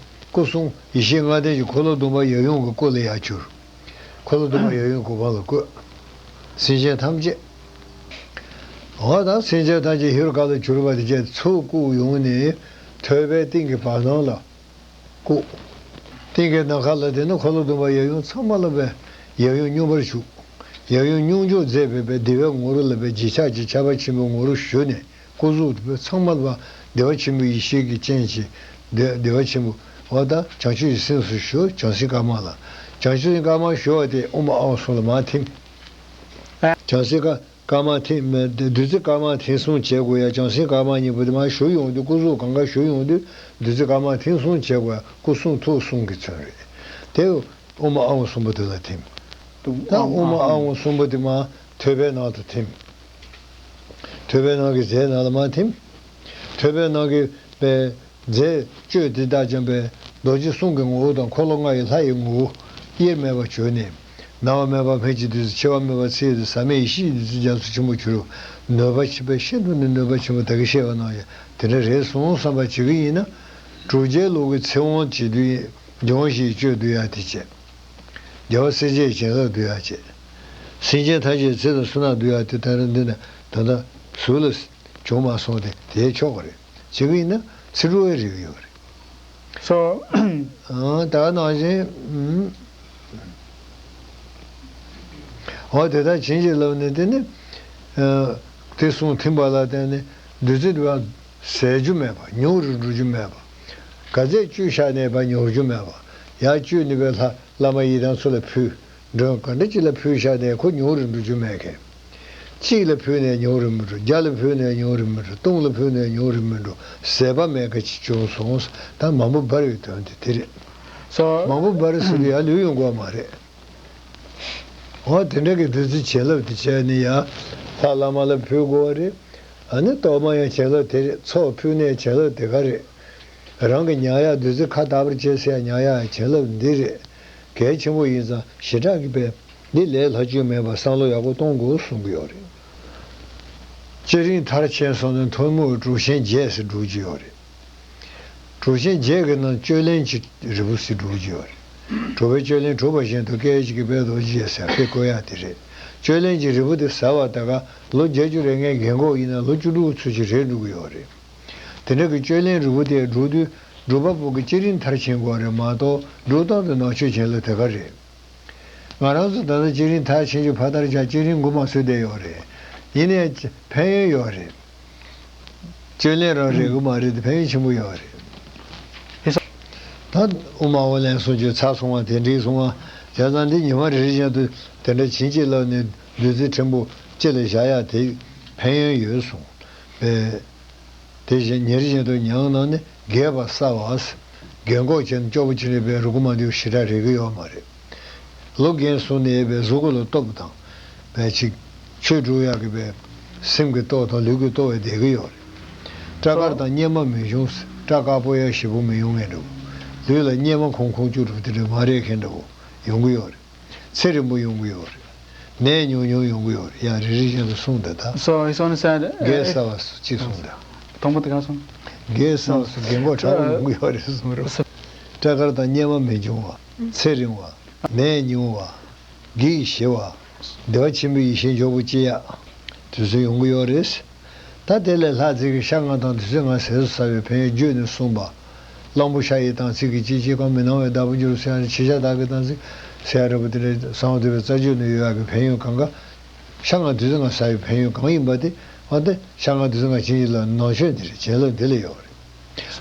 སྐུ་གསུང་ཡེ་ཤེས་ལྔ་ལྡན་གྱི་འཁོར་ལོ་སྡོམ་པ་ཡབ་ཡུམ་གྱི་སྐུ་ལ་ཡང་གྱུར། འཁོར་ལོ་སྡོམ་པ་ཡབ་ཡུམ་གྱི་གོ་འཕང་ལ་བཀོད། སེམས་ཅན་ཐམས་ཅད། འོ་ད་སེམས་ཅན་ཐམས་ཅད་ཧེ་རུ་ཀ་ལ་གྱུར་པ་དེ་བཅས་ཚུར་བཀུག་ཡོང་ནས་ཐོད་པའི་སྟེང་གི་བར་སྣང་ལ་བཀུག། སྟེང་གི་ནམ་མཁའ་ལ་དེ་ནི་འཁོར་ལོ་སྡོམ་པ་ཡབ་ཡུམ་ཚང་མ་ལ་བས་ཡབ་ཡུམ་སྙོམས་པར་ཞུགས། ཡབ་ཡུམ་སྙོམས་འཇུག་མཛད་པའི་བདེ་བའི་ངོ་བོ་ལ་བས་འཇིགས་ཆགས་ཀྱི་ཆགས་པ་ཆེན་པོའི་ངོ་བོ་ཞུགས་ནས། སྐུ་གཟུགས་དེ་ཚང་མ་ལ་བདེ་བ་ཆེན་པོའི་ཡེ་ཤེས་ཀྱི་སྤྱན་གྱིས་བདེ་བདེ་བ་ཆེན་པོ། འོ་ད་བྱང་ཆུབ་ཀྱི་སེམས་སུ་ཞུ། བྱང་སེམས་དཀར་དམར་ལ། བྱང་ཆུབ་སེམས་དཀར་དམར་ཞུ་བ་དེ་ཨོཾ་ཨཱཿཧཱུྃ་སོགས་ལ་མར་ཐིམ། བྱང་སེམས་དཀར་ དཀར་དམར་མཐིང་། བདུད་རྩི་དཀར་དམར་མཐིང་གསུམ་བྱེད་དགོས་ཡ། བྱང་སེམས་དཀར་དམར་གཉིས་པོ་དེ་མར་ཞུ་ཡོང་དུས། སྐུ་གཟུགས་གང་ག་ཞུ་ཡོང་དུས། བདུད་རྩི་དཀར་དམར་མཐིང་གསུམ་བྱེད་དགོས་ཡ། སྐུ་གསུང་ཐུགས་གསུམ་གྱི་མཚོན་རེད། དེ་དབུ་མ་ཨ་ཝང་གསུམ་པོ་དེ་ལ་ཐིམ། དབུ་མ་ཨ་ཝང་གསུམ་པོ་དེ་མར་ཐོད་པའི་ནང་དུ་ཐིམ། ཐོད་པའི་ནང་གི་རྫས་ནང་ལ་མར་ཐིམ། ཐོད་པའི་ནང་གི་པའི་རྫས་བཅུད་དེ་དག་ཀྱང་པའི་རྡོ་རྗེ་གསུང་གི་ངོ་བོ་དང་འཁོར་ལོ་ལྔ་ཡི་ལྷ་ཡི་ངོ་བོ་དབྱེར་མེད་པར་གྱུར་ནས། སྣང་བ་མེད་པ་སྨན་གྱི་བདུད་རྩི། འཆི་བ་མེད་པ་ཚེ་ཡི་བདུད་རྩི། ཟག་མེད་ཡེ་ཤེས་ཀྱི་བདུད་རྩི་རྒྱ་མཚོ་ཆེན་པོ་གྱུར། ནུས་པ་ཆེ་བའི་ཤིན་ཏུ་ནས་ནུས་པ་ཆེན་པོ་ད་གིན་བཤད་པ་ནང་བཞིན་དེ་འདྲ་རེད་སོང་བསམ་པ་བྱེད་ཀྱི་ཡིན་ན། དྲུག་བརྒྱའི་ལུགས་ཀྱི་ཚེ་དབང་བྱེད་དུས། སྦྱོང་བཞིའི་སྤྱོད་དུ་ཡ་དེ་བྱས། རྒྱལ་བ་སྲས་བཅས་བྱིན་རླབས་འདུ་ཡ་བྱེད། སེམས་ཅན་ཐམས་ཅད་ཚེ་དང་བསོད་ནམས་འདུ་ཡ་དེ་ད་རེས་འདི་ནས་ད་ལྟ་ཟུར་ལ་བྱུང་མ་སོང་སྟེ་དེའི་ཆོག་གི་རེད། བྱེད་ཀྱི་ཡིན་ན་ཚེ་དྲུག་པའི་རིགས་ཡོད་རེད། སོ། ཨང་། ད་ནང་བཞིན། ཨང་། འོ་དེ་ལྟར་བྱིན་གྱིས་བརླབས་ནས་དེ་ནི། ཨ། དེ་གསུང་ཐིམ་པ་ལ་བརྟེན་ནས་བདུད་རྩི་དེ་བ་ཟད་རྒྱུ་མེད་པ། ཉུང་རུ་འགྲོ་རྒྱུ་མེད་པ། ག་ཚད་བཅུད་བཞག་ནས་ཡང་ཉོག་རྒྱུ་མེད་པ། ཡར་བཅུད་ནི་བའི་ལྷ་བླ་མ་ཡི་དམ་ཚོ་ལ་ཕུལ། མགྲོན་ག་འདྲ་ཅིག་ལ་ཕུལ་བཞག་ནས་ཁོ་ཉུང་རུ་འགྲོ་རྒྱུ་མེད་མཁན། གཅིག་ལ་ཕུལ་ནས་ཉུང་རུ་མི་འགྲོ། བརྒྱ་ལ་ཕུལ་ནས་ཉུང་རུ་མི་འགྲོ། སྟོང་ལ་ཕུལ་ནས་ཉུང་རུ་མི་འགྲོ། ཟད་པ་མེད་མཁན་ཅིག་བྱུང་སོང་། ད་མང་པོ་འབར་བའི་དོན་དེ་དེ་རེད། སོ། མང་པོ་འབར་ཟེར་དུས་ཡར་ལུས་ཡོང་དགོས་མ་རེད། འོ་དེ་འདྲ་གི་བདུད་རྩི་བྱིན་རླབས་དེ་བྱས་ནས་ཡར་ལྷ་བླ་མ་ལ་ཕུལ་དགོས་པ་རེད། ཨ་ནི་གཏོར་མ་ཡང་བྱིན་རླབས་དེ་རེད། ཚོགས་ཕུལ་ནས་བྱིན་རླབས་དེ་ག་རེད། རང་གི་ཉག་ཡག་བདུད་རྩི་ཁ་དག་པར་བྱེད་ཟེར་ཡ་ཉག་ཡག་བྱིན་རླབས་འདི་རེད། གལ་ཆེན་པོ་ཡིན་ཙང་ཞེ་དྲག་གི་པས་འདི་ལས་ལྷག་རྒྱུ་མེད་པར་བསམ་བློ་ཡག་པོ་གཏོང་དགོས་གསུང་གི་ཡོད་རེད། བསྐྱེད་རིམ་མཐར་ཕྱིན་སོང་ནས་ཐུན་མོང་གི་གྲུབ་ཆེན་བརྒྱད་ཟེར་སྒྲུབ་ཀྱི་ཡོད་རེད། གྲུབ་ཆེན་བརྒྱད་ཀྱི་ནང་བཅུད་ལེན་གྱི་རིལ་བུ་ཟེར་སྒྲུབ་ཀྱི་ཡོད་རེད། གྲུབ་པའི་བཅུད་ལེན་གྲུབ་པ་བཞིན་དུ་སྐད་ཅིག་གིས་སྦས་རྡོ་རྗེ་ཟེར་དཔེ་བཀོད་ཡག་དེ་རེད། བཅུད་ལེན་གྱི་རིལ་བུ་དེ་ཟ་བ་ད་ག་ལོ་བརྒྱད་ཅུ་རེ་ལྔའི་རྒན་གོག་ཡིན་ན་ལོ་བཅུ་དྲུག་ཚོད་ཅིག་རེད་འགྲོ་གི་ཡོད་རེད། དེ་འདྲ་གི་བཅུད་ལེན་རིལ་བུ་དེ་སྒྲུབ་དུས་སྒྲུབ་པ་པོ་གི་བསྐྱེད་རིམ་མཐར་ཕྱིན་དགོས་རེད་མ་གཏོགས་སྒྲུབ་སྟངས་དེ་ནང་ཆོས་བྱིན་རླབས་དེ་ག་རེད། ང་རང་ཚོ་ད་ལྟ་བསྐྱེད་རིམ་མཐར་ཕྱིན་རྒྱུ་ཕར་དར་བཞག་བསྐྱེད་རིམ་མགོ་མ་ཚོས་བསྡད་ཡོད་རེད། ཡིན་ནའི་ཕན་ཡོན་ཡོད་རེད། བཅུད་ལེན་རང་རེད་དགོས་མ་རེད་དེ་ཕན་ཡོན་ཆེན་པོ་ཡོད་རེད། ད་དབུ་མ་འོ་ལེན་གསུང་རྒྱུ་ཚར་སོང་བ་དེ་འགྲིག་སོང་བ། བྱས་ཙང་འདི་ཉི་མ་རེ་རེ་བཞིན་དུ་དེ་འདྲ་བྱིན་གྱིས་བརླབས་ནས་བདུད་རྩི་ཕྲན་བུ་ལྕེ་ལ་བཞག་ཡག་དེ་ཕན་ཡོན་ཡོད་གསུངས་པས། དེ་བཞིན་ཉིན་རེ་བཞིན་དུ་ཉམས་གནང་ནས་རྒས་པ་སྲ་བ། རྒས་འཁོགས་བྱས་ནས་སྐྱོ་པོ་བྱས་ནས་པའི་རུ་ཁུག་མ་འདུག་ཞེ་དྲག་རེག་གི་ཡོད་མ་རེད། ལོ་རྒན་སོང་ནས་པའི་གཟུགས་པོ་ལ་སྟོབས་དང་། པའི་ཅིག་ཆོས་སྒྲུབ་ཡག་གི་པའི་སེམས་ཀྱི་སྟོབས་དང་ལུས་ཀྱི་སྟོབས་པའི་བསྡད་གི་ཡོད་རེད། སྐྲ་དཀར་དང་གཉེར་མ་མི་འབྱུང་། སྐྲ་དཀར་པོ་ཡག་ཞེ་པོ་མི་ཡོང་མཁན་འདྲ་བོ། ལུས་ལ་གཉེར་མ་ཁུང་ཁུང་བཅུག་འགྲོ་དེ་འདྲ་མ་རེག་མཁན་འདྲ་བོ་ཡོང་གི་ཡོད་རེད། ཚེ་རིང་པོ་ཡོང་གི་ཡོད་རེད། ནད་ཉུང་ཉུང་ཡོང་གི་ཡོད་རེད། ཡང་རེ་རེ་བཞིན་དུ་གསུངས་འདུག་ད། So, his Holiness said, རྒས་སྲ་བ་སུ་གཅིག་གསུངས་འདུག་གདོང་པ་དེ་ག་སོང་། རྒས་སྲ་བ་སུ་རྒས་འཁོགས་ཕྲ་བ་ཡོང་གི་ཡོད་རེད་གསུངས་རོགས། སྐྲ་དཀར་དང་གཉེར་མ་མི་འབྱུང་བ། ཚེ་རིང་བ། ནད་ཉུང་བ། སྒིག་ཞི་བ། བདེ་བ་ཆེན་པོའི་ཡེ་ཤེས་མགྱོགས་པོ་སྐྱེ་ཡག་དུས་ཚོད་ཡོང་གི་ཡོད་རེད། ད་དེ་ལས་ལྷག་ཚིག་གི་ཤ་ལྔ་དང་དུས་ཚོད་ལྔ་ཟས་སུ་ཟ་བའི་ཕན་ཡོན་བརྗོད་ནས་གསུངས་པ། གླང་པོ་ཤ་ཡི་དམ་ཚིག་གིས་ཅི་བྱེད་ཀྱང་མི་སྣང་བའི་བདག་པོར་འགྱུར་ཟེར་ཡ་ཆེ་ཤ་དག་གི་དམ་ཚིག་ཟེར་ཡ་འདྲ་པོ་དེ་འདྲའི་གསང་བ་འདུས་པའི་རྩ་རྒྱུད་ནས་ཡོད་ཡག་གི་ཕན་ཡོན་གང་ག་ཤ་ལྔ་དུས་ཚོད་ལྔ་ཟ་བའི་ཕན་ཡོན་གང་ཡིན་པ་དེ་འོ་དེ་ཤ་ལྔ་དུས་ཚོད་ལྔ་བྱིན་གྱིས་བརླབས་ནང་ཆོས་འདི་རེད། བྱིན་རླབས་འདི་ལ་ཡོད་རེད།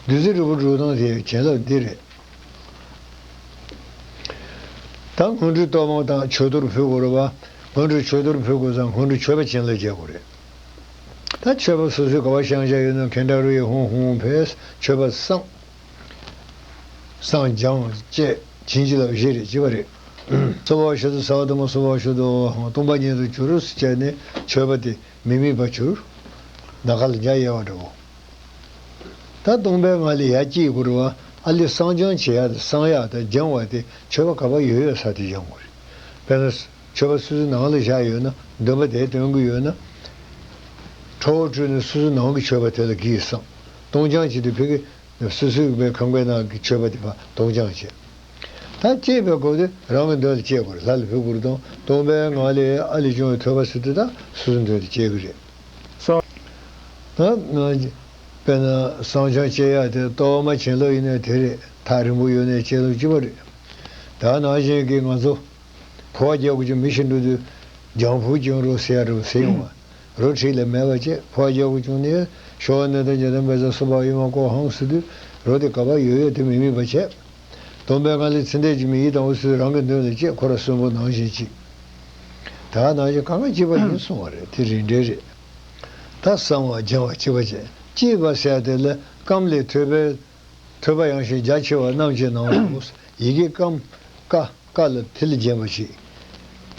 བདུད་རྩི་རིལ་བུ་སྒྲུབ་སྟངས་དེ་བྱིན་རླབས་འདི་རེད། ད་སྔོན་འགྲོའི་གཏོར་མ་དང་མཆོད་གཏོར་ཕུལ་དགོས་རེད་པ། སྔོན་འགྲོའི་མཆོད་གཏོར་ཕུལ་དགོས་ཙང་སྔོན་འགྲོའི་མཆོད་པ་བྱིན་རླབས་རྒྱག་དགོས་རེད། ད་མཆོད་པ་སོ་སོའི་ག་པར་བཤམས་བཞག་ཡོད་ན་ཁེན་ཏྲ་རུ་ཡི་ཧཱུྃ་ཧཱུྃ་ཕཊ། མཆོད་པ་བསང་། བསང་སྦྱང་བཅས་བྱིན་གྱིས་བརླབས་བཞི་རེ་བྱེད་པ་རེད། སྭ་བྷཱ་ཤུདྡྷ་སརྦ་དྷརྨ་སྭ་བྷཱ་ཤུདྡྷོ་ཨ་ཧཾ། སྟོང་པ་ཉིད་དུ་གྱུར་ཟེར་བྱས་ནས་མཆོད་པ་དེ་མི་དམིགས་པར་གྱུར། ནམ་མཁའ་ལ་འཇའ་ཡལ་བ་འདྲ་བོ། ད་སྟོང་པའི་ངང་ལས་ཡར་སྐྱེ་དགོས་རེད་པ། ཨ་ལས་བསང་སྦྱང་བྱེད་ཡག་དང་བསང་ཡག་དང་སྦྱང་བ་དེ་མཆོད་པ་ག་པར་ཡོད་ཡོད་ས་དེ་སྦྱང་དགོས་རེད། དཔེར་ན། མཆོད་པ་སོ་སོའི་ནང་ལ་བཞག་ཡོད་ན་འདོན་པ་དེ་འདོན་གྱི་ཡོད་ན། ཁྲོ་བོ་སྤྲུལ་ནས་སོ་སོའི་ནང་གི་མཆོད་པ་དེ་ལ་གིས་བསང་། གཏོང་སྦྱང་བྱེད་དུས་ཕ་གི་སོ་སོའི་པའི་ཁང་པའི་ནང་གི་མཆོད་པ་དེ་ཕར་གཏོང་སྦྱང་བྱེད། ད་བསྐྱེད་པའི་སྐབས་དེ་རང་གི་མདུན་ལ་བསྐྱེད་དགོས་རེད། ལྷ་ལ་ཕུལ་དགོས་རེད་དང་། སྟོང་པའི་ངང་ལས་ཨ་ལས་བྱུང་བའི་ཐོད་པ་ཟེར་དུས་ད་སོ་སོའི་མདུན་ལ་བསྐྱེད་ཀྱི་རེད། སོ། ད་དཔེར་ན་བསང་སྦྱང་བཅས་ཡག་དེ་གཏོར་མ་བྱིན་རླབས་ཡིན་ནའི་དེ་རེད། ཐག་རིང་པོ་ཡོད་ནའི་བཅས་རླབས་གཅིག་པ་རེད། ད་ནང་བཞིན་གྱི་ང་ཚོ་ཕོ་བ་རྒྱག་དགོས་ཀྱི་མི་ཞིག་འགྲོ་དུས་ལྗང་ཕུ་ལྗང་རོ་ཟེར་ཡག་འདྲ་བོ་ཟེར་ཡོང་བ། རོ་འཁྲིས་ལ་མེད་པ་བྱས་ཕོ་བ་རྒྱག་དགོས་བྱུང་ནས་ཤོ་ནི་དང་ཇ་དང་བེ་ཛ་སུ་བ་ཡི་མ་ཀོ་ཧང་ཟེར་དུས་རོ་དེ་ག་པར་ཡོད་ཡོད་དེ་མི་དམིགས་པ་བྱས། སྟོང་པའི་ངང་ལས་ཚེ་འདས་ཀྱི་མི་ཡི་དང་འོ་ཟེར་རང་གི་མདུན་ལ་བསྐྱེད། ཁོ་ར་གསོན་པོ་ནང་བཞིན་གཅིག་ད་ག་ནང་བཞིན་གང་ག་གཅིག་པ་ཡིན་གསུང་བ་རེད། དེ་རིགས་འགྲེ་རེད། ད་གསང་བ་སྦྱང་བ་གཅིག་པ་བྱས། གཅེས་པ་ཟེར་དེ་ལ་སྐམ་ལས་ཐོས་པའི། ཐོས་པ་ཡངས་ཤིང་རྒྱ་ཆེ་བ་རྣམས་ཀྱི་ནང་དུ། ཡི་གེ་སྐམ། ཀ། ཀ་ལ་མཐིལ་རྒྱན་པ་ཞིག་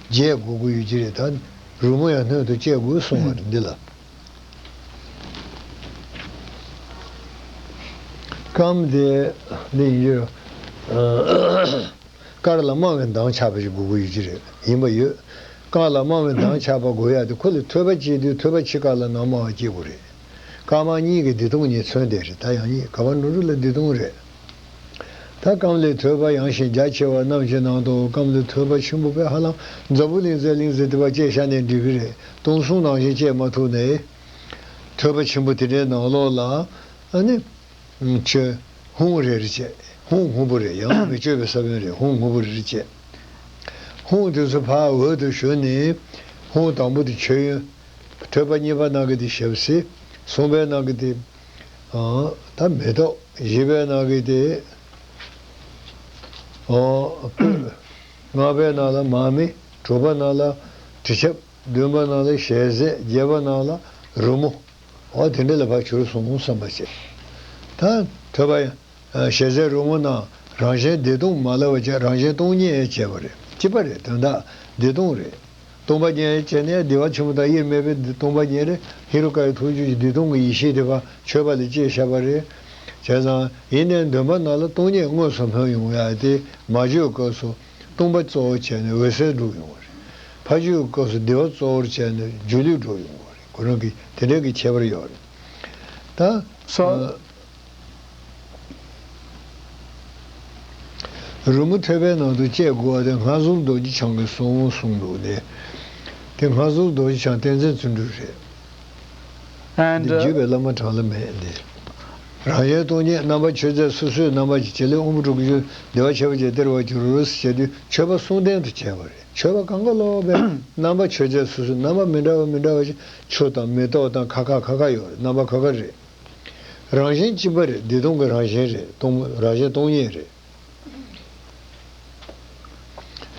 རྒྱས་དགོས་ཀྱི་ཡོད་ཀྱི་རེད། ད་རོལ་མོ་ཡང་སྣོད་དུ་བཅས་དགོས་གསུང་བ་རེད། འདི་ལ། སྐམ་དེ་འདི་ཡིན་རྒྱུ། དཀར་ལ་དམར་བའི་མདངས་ཆགས་པ་ཞིག་དགོས་ཀྱི་ཡོད་ཀྱི་རེད། ཡིན་པ་ཡོད། དཀར་ལ་དམར་བའི་མདངས་ཆགས་པ་དགོས་ཡ་དེ་ཁོ་ལ་ཐོས་པ་བྱེད་དུས་ཐོས་པ་ཕྱི་དཀར་ལ་ནང་དམར་བ་སྐྱེ་དགོས་རེད། དཀར་དམར་གཉིས་ཀྱི་བདེ་སྟོང་གཉིས་མཚོན་བསྡད་རེད། ད་ཡང་གཉིས་ག་བ་འགྲོ་འགྲོ་ལ་བདེ་སྟོང་རེད། ད་སྐམ་ལས་ཐོས་པ་ཡངས་ཤིང་རྒྱ་ཆེ་བ་རྣམས་ཀྱི་ནང་དུ་སྐམ་ལས་ཐོས་པ་ཆེན་པོ་དཔེ་ཧ་ལམ་འཛམ་བུ་གླིང་ཟེར་གླིང་ཟེར་དེ་བ་བཅད་བཞག་ནས་འགྲིག་གི་རེད། སྟོང་གསུམ་ནང་བཞིན་བཅད་མ་ཐུབ་ནས། ཐོས་པ་ཆེན་པོ་དེ་འདྲའི་ནང་ལོགས་ལ་ཨ་ནི། ཆོས་ཧཱུྃ་རེ་རེ་བྱས། ཧཱུྃ་སྔོན་པོ་རེ་ཡང་མི་བསྐྱོད་པའི་ས་བོན་རེ་ཧཱུྃ་སྔོན་པོ་རེ་རེ་བྱས། ཧཱུྃ་དེ་ཚོ་ཕར་འོད་དུ་ཞུ་ནས། ཧཱུྃ་དང་པོ་དེ་མཆོད་ཡོན། ཐོས་པ་གཉིས་པ་ནང་གི་དེ་ཞབས་བསིལ། གསུམ་པའི་ནང་གི་དེ། ཨ། ད་མེ་ཏོག་བཞི་པའི་ནང་གི་དེ། ཨ། སྤོས། ལྔ་པའི་ནང་ལ་མར་མེ། དྲུག་པ་ནང་ལ་དྲི་ཆབ། བདུན་པ་ནང་ལ་ཞལ་ཟས། བརྒྱད་པ་ནང་ལ་རོལ་མོ། འོ་དེ་འདྲ་ལ་ཕར་གྱུར་སོང་བསམ་པ་བྱེད། ད་ཐོས་པ་ཡང་ཞལ་ཟས་རོལ་མོ་རྣམས་རང་གཞན་བདེ་སྟོང་མ་ལབ་པ་བྱས། རང་གཞན་སྟོང་ཉིད་བྱས་པ་རེད། གཅིག་པ་རེད། དོན་དག་བདེ་སྟོང་རེད། སྟོང་པ་ཉིད་བྱས་ནས་བདེ་བ་ཆེན་པོ་དང་དབྱེར་མེད་པའི་སྟོང་པ་ཉིད་རེད། ཧེ་རུ་ཀ་ཡི་ཐུགས་རྒྱུད་ཀྱི་བདེ་སྟོང་གི་ཡེ་ཤེས་དེ་ཕར་མཆོད་པ་ལ་བཅས་བཞག་པ་རེད། བྱས་ཙང་ཡིན་ནའི་འདོན་པ་ནང་ལ་སྟོང་ཉིད་དངོས་སུ་སྨོན་ཡོང་ཡ་དེ་མ་བརྗོད་སྐབས་སུ། སྟོང་པ་གཙོ་བོར་བྱས་ནས་འོད་གསལ་སྒྲུབ་ཡོང་བ་རེད། ཕར་ཕྱོགས་སྐབས་སུ་བདེ་བ་གཙོ་བོར་བྱས་ནས་སྒྱུ་ལུས་སྒྲུབ་ཡོང་བ་རེད། ཁོ་རང་གི་དེ་འདྲ་གི་ཁྱད་པར་ཡོད་རེད། ད། སོ། ཨ། རོལ་མོ་ཐོས་པའི་ནང་དུ་བཅས་དགོས་པ་དེ་མངའ་གསོལ་རྡོ་རྗེ་འཆང་གི་གསུང་གསུང་འདུག་སྟེ། དེ་མངའ་གསོལ་རྡོ་རྗེ་འཆང་བསྟན་འཛིན་བརྩོན་འགྲུས་རེད། And འདི། བརྒྱུད་པའི་བླ་མ་གྲངས་ལ་མེད་འདི། རང་གཞན་སྟོང་ཉིད་རྣམ་པ་ཆོས་མཛད་སོ་སོའི་རྣམ་པ་ཀྱི་བྱེད་ལས་དབང་པོ་དྲུག་གི་བདེ་བ་ཁྱད་པར་ཅན་སྟེར་བར་འགྱུར་རོ་ཞེས་བྱ་དུས་མཆོད་པ་གསུམ་ལྡན་དུ་བྱས་པ་རེད། མཆོད་པ་གང་ག་ལོག་པའི་རྣམ་པ་ཆོས་མཛད་སོ་སོའི་རྣམ་པ་མི་འདྲ་བ་མི་འདྲ་བ་ཞིག་ཆུ་དང་མེ་ཏོག་དང་ཁ་ཁ་ཁ་ཁ་ཡོད་རེད། རྣམ་པ་ཁ་ཁ་རེད། རང་བཞིན་གཅིག་པ་རེད། བདེ་སྟོང་གི་རང་བཞིན་རེད། སྟོང་རང་བཞིན་སྟོང་ཉིད་རེད།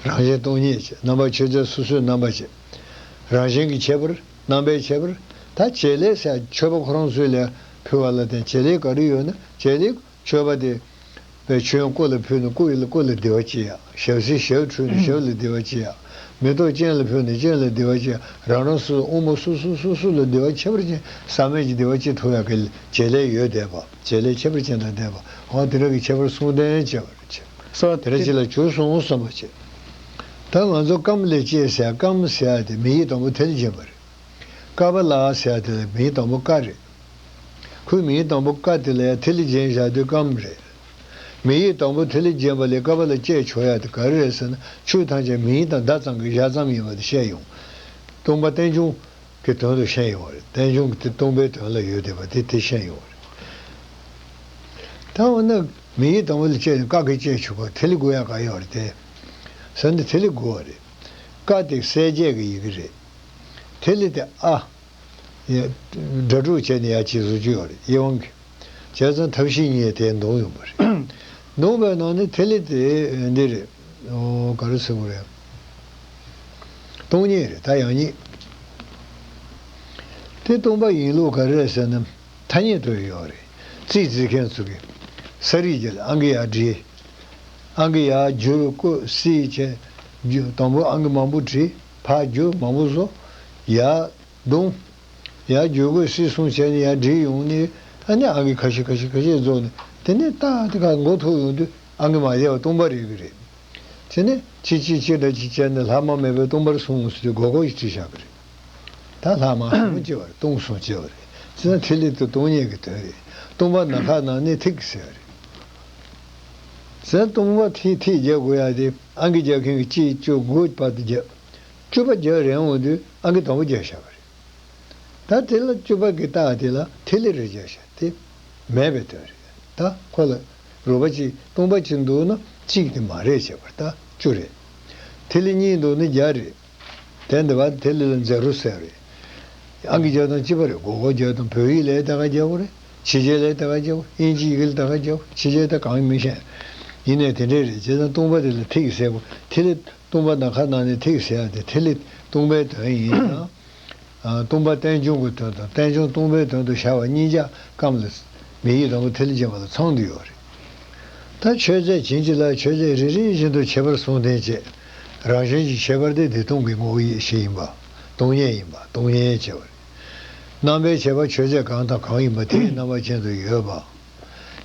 རང་བཞིན་སྟོང་ཉིད་ཅེས། རྣམ་པ་ཆོས་མཛད་སོ་སོའི་རྣམ་པ་ཅེས། རང་བཞིན་གྱི་ཁྱད་པར། རྣམ་པའི་ཁྱད་པར། ད་བྱེད་ལས་ཟེར་མཆོད་པ་ཁོ་རང་ཚོའི་ལས་ཕུལ་བ་ལ་བརྟེན་བྱེད་ལས་ག་རེ་ཡོད་ན་བྱེད་ལས་མཆོད་པ་དེ། པའི་མཆོད་ཡོན་སྐུ་ལ་ཕུལ་ན་སྐུ་ཡི་སྐུ་ལ་བདེ་བ་སྐྱེ་ཡ། ཞབས་བསིལ་ཞབས་འཁྲུད་ན་ཞབས་ལ་བདེ་བ་སྐྱེ་ཡ། མེ་ཏོག་སྤྱན་ལ་ཕུལ་ན་སྤྱན་ལ་བདེ་བ་སྐྱེ་ཡ། རང་རང་སོ་སོ་དབང་པོ་སོ་སོ་སོ་སོ་ལ་བདེ་བ་ཁྱད་པར་ཅན་བསམ་མེད་ཀྱི་བདེ་བ་སྐྱེ་ཐུབ་ཡ་གི་བྱེད་ལས་ཡོད་བསྡད་པ། བྱེད་ལས་ཁྱད་པར་ཅན་དང་ལྡན་པ། འོ་དེ་འདྲ་གི་ཁྱད་པར་གསུམ་ལྡན་བྱས་པ་རེད། སོ་དེ་འདྲ་ཅིག་ལ་གྱུར་སོང་བསམ་པ་བྱེད། ད་ང་ཚོ་སྐམ་ལས་སྐྱེས་ཟེར་སྐམ་ཟེར་ཡ་དེ་མིང་ཡིག་དང་པོ་དེ་ལ་སྦྱིན་པ་རེད། ཀ་པ་ལ་ཟེར་ཡ་དེ་ལ་མིང་ཡིག་དང་པོ་ཀ་རེད། ཁོའི་མིང་ཡིག་དང་པོ་ཀ་དེ་ལ་ཡ་དེ་ལ་སྦྱིན་བཞག་དུས་སྐམ་རེད། མིང་ཡིག་དང་པོ་དེ་ལ་སྦྱིན་པ་ལས་ཀ་པ་ལ་སྐྱེས་ཆོག་ཡ་དེ་ག་རེ་རེད་ཟེར་ན། ཆོས་ཐམས་ཅད་མིང་ཡིག་དང་བརྡ་ཙམ་གྱིས་བཞག་ཙམ་ཡིན་པ་དེ་བཤད་ཡོང་། སྟོང་པ་རྟེན་འབྱུང་གི་དོན་དུ་བཤད་ཡོང་བ་རེད། རྟེན་འབྱུང་གི་དེ་སྟོང་པའི་དོན་ལ་ཡོད་བསྡད་པ་དེ་དེ་བཤད་ཡོང་བ་རེད། ད་འོ་ན་མིང་ཡིག་དང་པོ་ལ་སྐྱེས་ནས་ཀ་གིས་སྐྱེས་ཆོག་པ་དེ་ལ་དགོས་ཡ་ག་ཡོད་རེད་དེ། ཟེར་ན་དེ་ལ་དགོས་པ་རེད། ཀ་དེ་གསལ་བྱེད་ཀྱི་ཡི་གེ་རེད། དེ་ལ་དེ་ཨ། ཡ། སྒྲ་སྒྲོགས་བྱས་ནས་ཡ་གཅིག་བཟོ་རྒྱུ་ཡོད་རེད། དབྱེ་བ་གི། བྱས་ཙང་ཐབས་ཤེས་གཉིས་དེ་འདོགས་ཡོང་བ་རེད། འདོགས་པའི་ནང་ནས་དེ་ལས་དེ་འདི་རེད། ཨོ་ག་རེ་ཟེར་དགོས་རེད། སྟོང་ཉིད་རེད། ད་ཡང་ཉིད། དེ་སྟོང་པ་ཡིན་ལུགས་ག་རེ་རེད་ཟེར་ན་ཐ་སྙད་དུ་ཡོད་རེད། རྩིས་རྩིས་མཁན་ཚོ་གིས་ས་རིས་ཀྱི་ལ་ཨང་ཀི་ཡར་བྲིས། ཨང་ཀི་ཡར་བསྒྱུར་བཀོད་སྲིད་བྱས། བསྒྱུར་དང་པོ་ཨང་ཀི་མང་པོ་བྲིས། ཕར་བསྒྱུར་མང་པོ་བཟོ། ཡར། བརྡུངས། ཡར་བསྒྱུར་བཀོད་སྲིད་གསུམ་བྱས་ནས་ཡར་བསྒྲིགས་ཡོང་ནས། ཨ་ནི་ཨང་ཀི་ཁ་ཤས་ཁ་ཤས་ཁ་ཤས་རྫོགས་ནས། དེ་ནས་ཏག་ཏག་མགོ་ཐུག་ཡོང་དུས་ཨང་ཀི་མ་བསྡད་པ་སྟོང་པ་རེད་ཀྱི་རེད། དེ་ནས་ཅི་ཅི་ཅི་འདྲ་ཅིག་བྱས་ནས་ལྷག་མ་མེད་པའི་སྟོང་པར་གསུངས་ཟེར་དུས་མགོ་སྐོར་ཞིག་བྲིས་བཞག་གི་རེད། ད་ལྷག་མ་གསུམ་སྐྱེ་བ་རེད། སྟོང་གསུམ་སྐྱེ་བ་རེད། ཟེར་ན་ཐིག་ལེ་དེ་སྟོང་ཉིད་ཀྱི་དོན་རེད། སྟོང་པ་ནམ་མཁའ་ནང་ནས་ཐིག་ཟེར་བ་རེད། ཟེར་ན་སྟོང་པ་ཐིག་ཐིག་རྒྱག་དགོས་ཡ་དེ་ཨང་ཀི་རྒྱག་མཁན་གྱིས་གཅིག་བཅུ་དགུ་བར་དུ་རྒྱབ། བཅུ་པ་རྒྱག་རན་འོང་དུས་ཨང་ཀི་དང་པོ་རྒྱག་བཞག་པ་རེད། ད་དེ་ལ་བཅུ་པ་གི་རྟགས་དེ་ལ་ཐིག་ལེ་རེ་རྒྱག་བཞག་དེ་མེད་པའི་དོན་རེད། ད་ཁོ་ལ་རོལ་པ་གཅིག་སྟོང་པ་གཅིག་འདུག་ན་གཅིག་དེ་མ་རེད་བྱས་པ་རེད། ད་བཅུ་རེད། ཐིག་ལེ་གཉིས་འདུག་ན་བརྒྱ་རེད། དེ་འདི་བ་ཐིག་ལེ་ལ་ཛེ་རོ་ཟེར་རེད། ཨང་ཀི་རྒྱག་སྟངས་གཅིག་པ་རེད། མགོ་སྐོར་རྒྱག་སྟངས་བོད་ཡིག་ལ་ད་ག་རྒྱག་དགོས་རེད། ཕྱི་རྒྱལ་ལ་ད་ག་རྒྱག་དགོས། དབྱིན་ཇི་ཡི་གེ་ལ་ད་ག་རྒྱག་དགོས། ཕྱི་རྒྱལ་ད་གང་ཡིན་མི་ཤེས། ཡིན་ནའི་དེ་འདྲས་རེད། བྱས་ཙང་སྟོང་པ་དེ་ལ་ཐིག་ཟེར་གོ། ཐིག་ལེ་སྟོང་པ་ནམ་མཁའ་ནང་ནས་ཐིག་ཟེར་ཡ་དེ་ཐིག་ལེ་སྟོང་པའི་དོན་ཡིན་ཙང་། ཨ། སྟོང་པ་རྟེན་འབྱུང་གི་དོན་དང་རྟེན་འབྱུང་སྟོང་པའི་དོན་དུ་ཤར་བ་གཉིས་ཆ་ཀམ་ལ་མིང་གི་དང་པོ་ཐིག་ལེ་སྦྱིན་པ་ལ་ཚང་དུ་ཡོད་རེད། ད་མཆོད་རྫས་བྱིན་གྱིས་བརླབས། མཆོད་རྫས་རེ་རེ་བཞིན་དུ་ཁྱད་པར་གསུམ་ལྡན་བྱས། རང་བཞིན་གྱི་ཁྱད་པར་དེ་བདེ་སྟོང་གི་ངོ་བོ་ཡེ་ཤེས་ཡིན་པ། སྟོང་ཉིད་ཡིན་པ། སྟོང་ཉིད་ཡེ་ཤེས་པ་རེད། རྣམ་པའི་ཁྱད་པར་མཆོད་རྫས་གང་དང་གང་ཡིན་པ་དེའི་རྣམ་པ་ཅན་དུ་ཡོད་པ།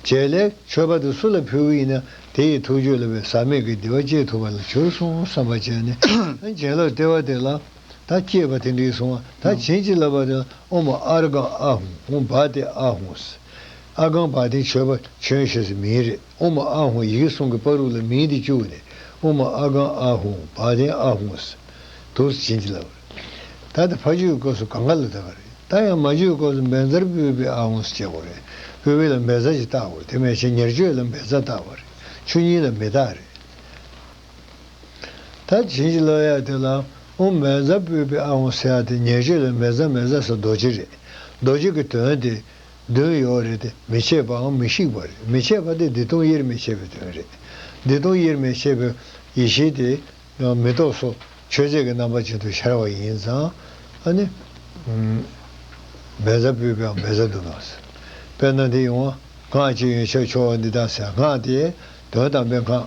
བྱས་ལས་མཆོད་པ་དེ་སུ་ལ་ཕུལ་གི་ཡིན་ན་དེ་ཡི་ཐུགས་རྒྱུད་ལ་བའི་ཟག་མེད་ཀྱི་བདེ་བ་སྐྱེས་ཐུབ་པ་ལ་གྱུར་སོང་བསམ་པ་བྱས་ནས། བྱིན་རླབས་ལྟེ་བ་དེ་ལ་ད་སྐྱེས་པ་དེ་འདྲའི་སོང་བ། ད་བྱིན་གྱིས་བརླབས་པ་དེ་ལ་ཨོཾ་ཨཱརྱ་གྷཾ་ཨཱཿཧཱུྃ། ཨོཾ་བ་ཏི་ཨཱཿཧཱུྃ་ཟེར། ཨཱཿཧཱུྃ་བ་ཏི་མཆོད་པ་མཆོད་བྱེད་ཟེར་མིང་རེད། ཨོཾ་ཨཱཿཧཱུྃ་ཡི་གེ་གསུམ་གྱི་བར་དུ་ལ་མིང་དེ་བཅུག་ནས་ཨོཾ་ཨཱརྱ་གྷཾ་ཨཱཿཧཱུྃ་བ་ཏི་ཨཱཿཧཱུྃ་ཟེར་འདུག་སེ་བྱིན་གྱིས་བརླབས་པ་རེད། ད་དེ་ཕར་བརྗོད་སྐབས་སུ་གང་ག་ལ་བཏགས་པ་རེད། ད་ཡང་མ་བརྗོད་སྐབས་སུ་བཛྲ་པུཥྤེ་ཨཱཿཧཱུྃ་ཟེར་བྱེད་དགོས་རེད། པུཥྤེ་ལ་བཛྲ་ཞིག་བཏགས་དགོས་རེད། དེ་མིན་ཞེས་ཉེར་སྤྱོད་ལ་བཛྲ་བཏགས་པ་རེད། ཆུ་གཉིས་ལ་མི་བཏགས་རེད། ད་བྱིན་གྱིས་བརླབས་ཡ་དེ་ལ་ཨོཾ་བཛྲ་པུཥྤེ་ཨཱཿཧཱུྃ་ཟེར་ཡ་དེ་ཉེར་སྤྱོད་ལ་བཛྲ་བཛྲ་ཟེར་རྡོ་རྗེ་རེད། རྡོ་རྗེ་གི་དོན་དེ་བདུན་ཡོད་རེད་དེ། མི་ཕྱེད་པའམ་མི་ཤིགས་པ་རེད། མི་ཕྱེད་པ་དེ་བདེ་སྟོང་དབྱེར་མི་ཕྱེད་པའི་དོན་རེད། བདེ་སྟོང་དབྱེར་མི་ཕྱེད་པའི་ཡེ་ཤེས་དེ་མི་རྟོག་སོགས་ཆོས་ཅན་གྱི་རྣམ་པ་ཅན་དུ་ཤར་བ་ཡིན་ཙང་། ཨ་ནི། ཨུམ། བཛྲ་པུཥྤེའམ་བཛྲ་དྷཱུ་ན་ཟེར། དཔེར་ན་འདི་ཡོང་བ། སྔགས་ཀྱི་ཡོན་ཆབ་མཆོག་འདི་དག་ཟེར། སྔགས་དེ་དོན་དམ་པའི་སྔགས།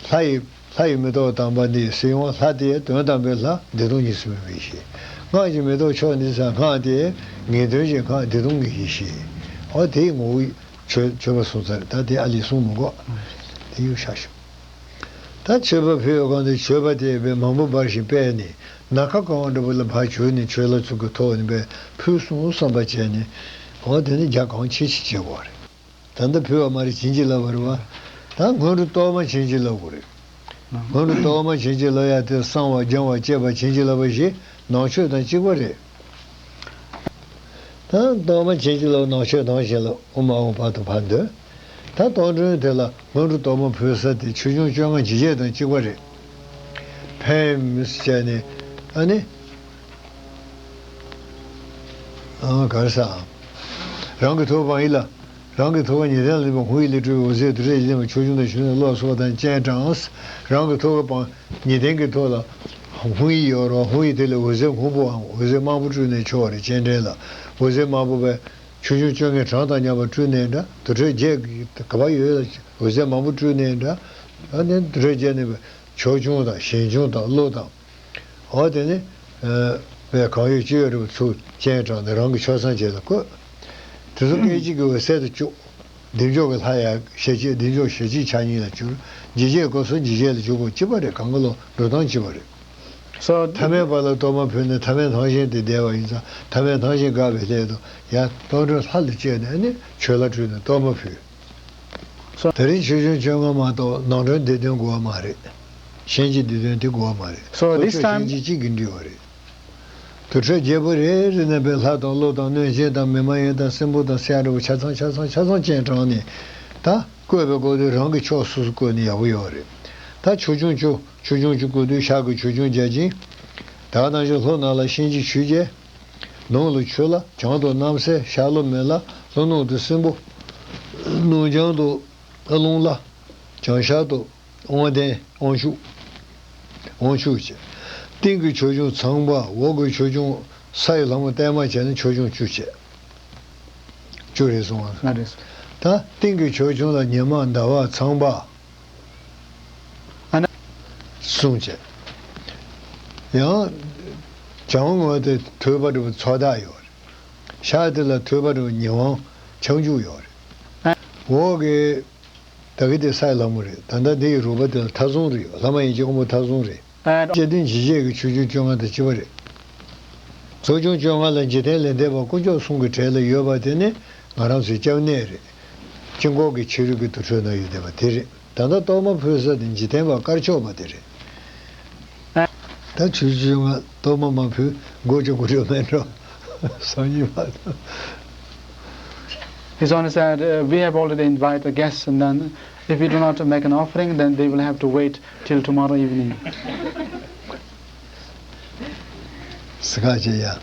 ལྷ་ཡི་ལྷ་ཡི་མེ་ཏོག་དམ་པ་འདི་ཟེར་ཡོང་བ། ལྷ་དེ་དོན་དམ་པའི་ལྷ་བདེ་སྟོང་གཉིས་སུ་མེད་པའི་ཡེ་ཤེས། སྔགས་ཀྱི་མེ་ཏོག་མཆོག་འདི་ཟེར། སྔགས་དེ་ངེས་དོན་གྱི་སྔགས་བདེ་སྟོང་གི་ཡེ་ཤེས། འོ་དེའི་ངོ་བོ་མཆོད་མཆོད་པ་གསུངས་ཚར། ད་དེ་ཨ་ལས་གསུངས་མི་དགོས། དེ་ཡོད་ཤག་ཤོག་ད་མཆོད་པ་ཕུལ་བའི་སྒང་དུ་མཆོད་པ་དེ་བས་མང་པོ་འབར་ཞིང་སྤེལ་ནས་ནམ་མཁའ་གང་བ་འདྲ་པོ་ལ་ཕར་གྱུར་ནས་མཆོད་ལྷ་ཚོགས་ཀྱི་ཐོག་ནས་བས་ཕུལ་སོང་བསམ་པ་བྱས་ནས། འོ་དེ་ནི་རྒྱ་གང་ཆེ་ཆེ་བྱེད་དགོས་རེད། ད་ལྟ་ཕུལ་བ་མ་རེད། བྱིན་གྱིས་བརླབས་པ་རེད་བ། ད་སྔོན་འགྲོ་གཏོར་མ་བྱིན་གྱིས་བརླབ་དགོས་རེད། སྔོན་འགྲོ་གཏོར་མ་བྱིན་གྱིས་བརླབ་ཡ་དེ་གསང་བ་སྦྱང་བ་བསྐྱེད་པ་བྱིན་གྱིས་བརླབ་པ་ཞིག་ནང་མཆོད་དང་གཅིག་པ་རེད། ད་གཏོར་མ་བྱིན་གྱིས་བརླབ་ནང་མཆོད་དང་བཞིན་ལ་ཨོཾ་ཨཱཿཧཱུྃ་བར་དུ་ཕར་འདོན། ད་གཏོར་མགྲོན་དེ་ལ་སྔོན་འགྲོ་གཏོར་མ་ཕུལ་ས་དེ་ཆོས་འབྱུང་བཅོ་ལྔ་འཇིགས་བྱེད་དང་གཅིག་པ་རེད། ཕེབས་བྱས་ནས་ཨ་ནི། ཨ་ག་རེ་ཟ། རང་གི་ཐུགས་ཀ་པང་ཡིག་ལ། རང་གི་ཐུགས་ཀ་ཉི་སྟེང་ལ་ལེན་པ། ཧཱུྃ་ཡིག་ལས་སྤྲུལ་པའི་འོད་ཟེར་དུར་ཁྲོད་ཀྱི་ལེན་པ། ཆོས་སྐྱོང་དང་ཞིང་གནས་བློ་གསལ་བ་དང་སྤྱན་དྲངས། རང་གི་ཐུགས་ཀ་པང་ཉི་སྟེང་གི་ཐོག་ལ་ཧཱུྃ་ཡིག་ཡོད་རེད་བ། ཧཱུྃ་ཡིག་དེ་ལ་འོད་ཟེར་སྔོན་པོའམ་འོད་ཟེར་དམར་པོ་སྤྲུལ་ནས་ཆོག་རེད། སྤྱན་འདྲེན་ལ་འོད་ཟེར་དམར་པོ་བས་ཆོས་འབྱུང་བཅོ་ལྔའི་གྲངས་དང་མཉམ་པར་སྤྲུལ་ནའི་འདྲ། དུར་ཁྲོད་བརྒྱད་ཀྱི་ག་པར་ཡོད་ལ་འོད་ཟེར་དམར་པོ་སྤྲུལ་ནའི་འདྲ། ཨ་ནི་དུར་ཁྲོད་བརྒྱད་ནས་ཆོས་སྐྱོང་དང་ཞིང་སྐྱོང་དང་ཀླུ་དང་། འོ་དེ་ནི། ཨ། བས་གང་ཡོད་ཅི་ཡོད་རིགས་ཚུར་སྤྱན་དྲངས་ནས་རང་གི་ཆོས་སངས་རྒྱས་ལ་བཀོད། དེ་ཚོ་སྐད་ཅིག་གིས་འོད་གསལ་དུ་བཅུག་བདེ་མཆོག་གི་ལྷ་ཡང་ཞལ་གཅིག་བདེ་མཆོག་ཞལ་གཅིག་ཕྱག་གཉིས་ལ་གྱུར། འཇིགས་བྱེད་སྐབས་སུ་འཇིགས་བྱེད་ལ་འཇུག་པ་གཅིག་པ་རེད། གང་ག་ལ་འགྲོ་སྟངས་གཅིག་པ་རེད། So ཐ་མལ་པ་ལ་གཏོར་མ་ཕུལ་ནས་ཐ་མལ་ཐང་ཆེན་དེ་བདེ་བ་ཡིན་ཙང་། ཐ་མལ་ཐང་ཆེན་དགའ་བའི་སླད་དུ་ཡང་གཏོར་མགྲོན་ལྷ་ལ་བཅས་ནས་ནི་མཆོད་ལྷ་སྤྲུལ་ནས་གཏོར་མ་ཕུལ། So དེ་རིང་ཆོས་འབྱུང་བཅོ་ལྔ་མ་གཏོགས་ནང་ཁྲོལ་སྡེ་བདུན་དགོས་པ་མ་རེད། གཤིན་རྗེ་སྡེ་བདུན་དེ་དགོས་པ་མ་རེད། So ལྷོ་this ཕྱོགས་time གཤིན་རྗེ་གཅིག་གིས་འགྲིག་པ་རེད། དུར་ཁྲོད་བརྒྱད་པོ་རེ་རེ་ནས་པའི་ལྷ་དང་ཀླུ་དང་གནོད་སྦྱིན་དང་མི་མ་ཡིན་དང་སྲིན་པོ་དང་སེ་འདྲ་བོ་ཆ་ཚང་ཆ་ཚང་ཆ་ཚང་སྤྱན་དྲངས་ནས། ད་བཀོད་པའི་སྐབས་དུས་རང་གི་ཕྱོགས་སོ་སོ་བཀོད་ནས་ཡག་པོ་ཡོད་རེད། ད་ཆོས་སྐྱོང་བཅུ་ཆོས་སྐྱོང་བཅུ་བཀོད་དུས་ཤར་གྱི་ཆོས་སྐྱོང་བརྒྱ་བྱིན། ད་ག་ནང་བཞིན་ལྷོ་ནང་ལ་གཤིན་རྗེ་ཆོས་རྒྱལ། ནུབ་ལ་ཆུ་ལྷ། བྱང་དུ་གནམ་སྲས། ཤར་ལྷོ་མེ་ལྷ། ལྷོ་ནུབ་ཏུ་སྲིན་པོ། ནུབ་བྱང་དུ་རླུང་ལྷ། བྱང་ཤར་དུ་དབང་ལྡན་དབང་ཕྱུག་དབང་ཕྱུག་བཅས། སྟེང་གི་ཆོས་སྐྱོང་ཚངས་པ། འོག་གི་ཆོས་སྐྱོང་ས་ཡི་ལྷ་མོ་བརྟན་མ་བྱས་ན་ཆོས་སྐྱོང་བཅུ་བྱས། བཅུ་རེད་གསུངས་པ། ལགས་རེད། ད་སྟེང་གི་ཆོས་སྐྱོང་ལ་ཉི་མ་ཟླ་བ་ཚངས་པ། ཨ་ན། གསུངས་བྱས། ཡང་། བྱང་ངོས་དེ་ཐོད་པ་འདྲ་བོ་ཚོགས་བདག་ཡོད་རེད། ཤར་དེ་ལ་ཐོད་པ་འདྲ་བོ་ཉི་དབང་ཕྱག་མཇུག་ཡོད་རེད། འོག་གི་ད་གི་དེ་ས་ཡི་ལྷ་མོ་རེད། ད་ལྟ་འདི་ཡི་རོལ་པ་དེ་ལ་མཐའ་བཟུང་རེད། ལྷ་མ་ཡིན་གྱི་དབང་པོ་མཐའ་བཟུང་རེད། ཨ། བཅས་དོན་འཇིགས་བྱེད་ཀྱི་ཆོས་སྐྱོང་བཅོ་ལྔ་དང་གཅིག་པ་རེད། ཆོས་སྐྱོང་བཅོ་ལྔ་ལ་འཇིག་རྟེན་ལས་འདས་པ་དཀོན་མཆོག་གསུམ་གྱི་གྲས་ལ་ཡོད་པ་དེ་ནི་ང་རང་ཚོའི་སྐྱབས་གནས་རེད། དཀྱིལ་འཁོར་གྱི་ཕྱི་རོལ་གྱི་དུར་ཁྲོད་ན་ཡོད་བསྡད་པ་དེ་རེད། ད་ལྟ་གཏོར་མ་ཕུལ་ས་དེ་འཇིག་རྟེན་པ་དཀར་ཕྱོགས་པ་དེ་རེད། ད་ཆུ་ཆུ་ང་གཏོར་མ་མ་ཕུལ་སྒོ་ཅོག་གོ་རེ་མེད་འགྲོ། སང་ཉིན་མ། His Honour said, uh, we have already invited the guests, and then if we do not make an offering, then they will have to wait till tomorrow evening. སི་ཁ་ཅེ་ཡ།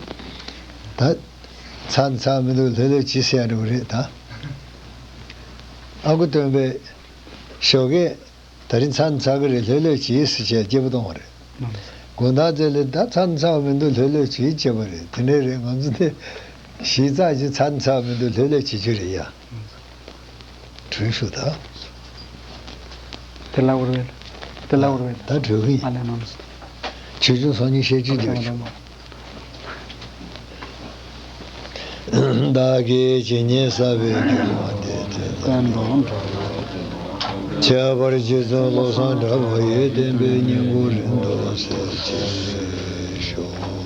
ད། ཚ་ཚ་མི་འདུག་ལྷོད་ལྷོད་ཅི་ཟེར་རུ་རེད་ད། ཨ་ཁུ་སྟོན་པས། ཞོགས་ཀས་ད་རིང་ཚར་ཚར་གི་རེད། ལྷོད་ལྷོད་བྱེད་ཟེར་བྱས་སྐྱིད་པོ་གཏོང་བ་རེད། དགོང་དག་ཚེ་ལས་ད་ཚར་ཚར་བ་མི་འདུག། ལྷོད་ལྷོད་བྱེད་བྱས་པ་རེད། དེ་འདྲས་རེད། ང་ཚོ་དེ་གཞི་རྩ་གཞི་ཚར་ཚར་བ་མི་འདུག། ལྷོད་ལྷོད་བྱེད་རྒྱུ་རེད་ཡ། གྲོས་ཞུ་ད། དེ་ལ་འུར་བས། དེ་ལ་འུར་བས། ད་གྲོས་གི་ཡིན། ཨ་ལས་མ་མི་སྲིད། ཆོས་སྐྱོང་སང་ཉིན་བཤད་ཅིག་འདོད་བྱུང་། བདག་གིས་ཇི་སྙེད་བསགས་པའི་དགེ་བ་འདི་ཚེ་བསམ་དུ་ཁྱབ་པར་རྗེ་བཙུན་བློ་བཟང་གྲགས་པ་ཡི་བསྟན་པའི་སྙིང་པོ་རིང་དུ་གསལ་བྱེད་ཤོག།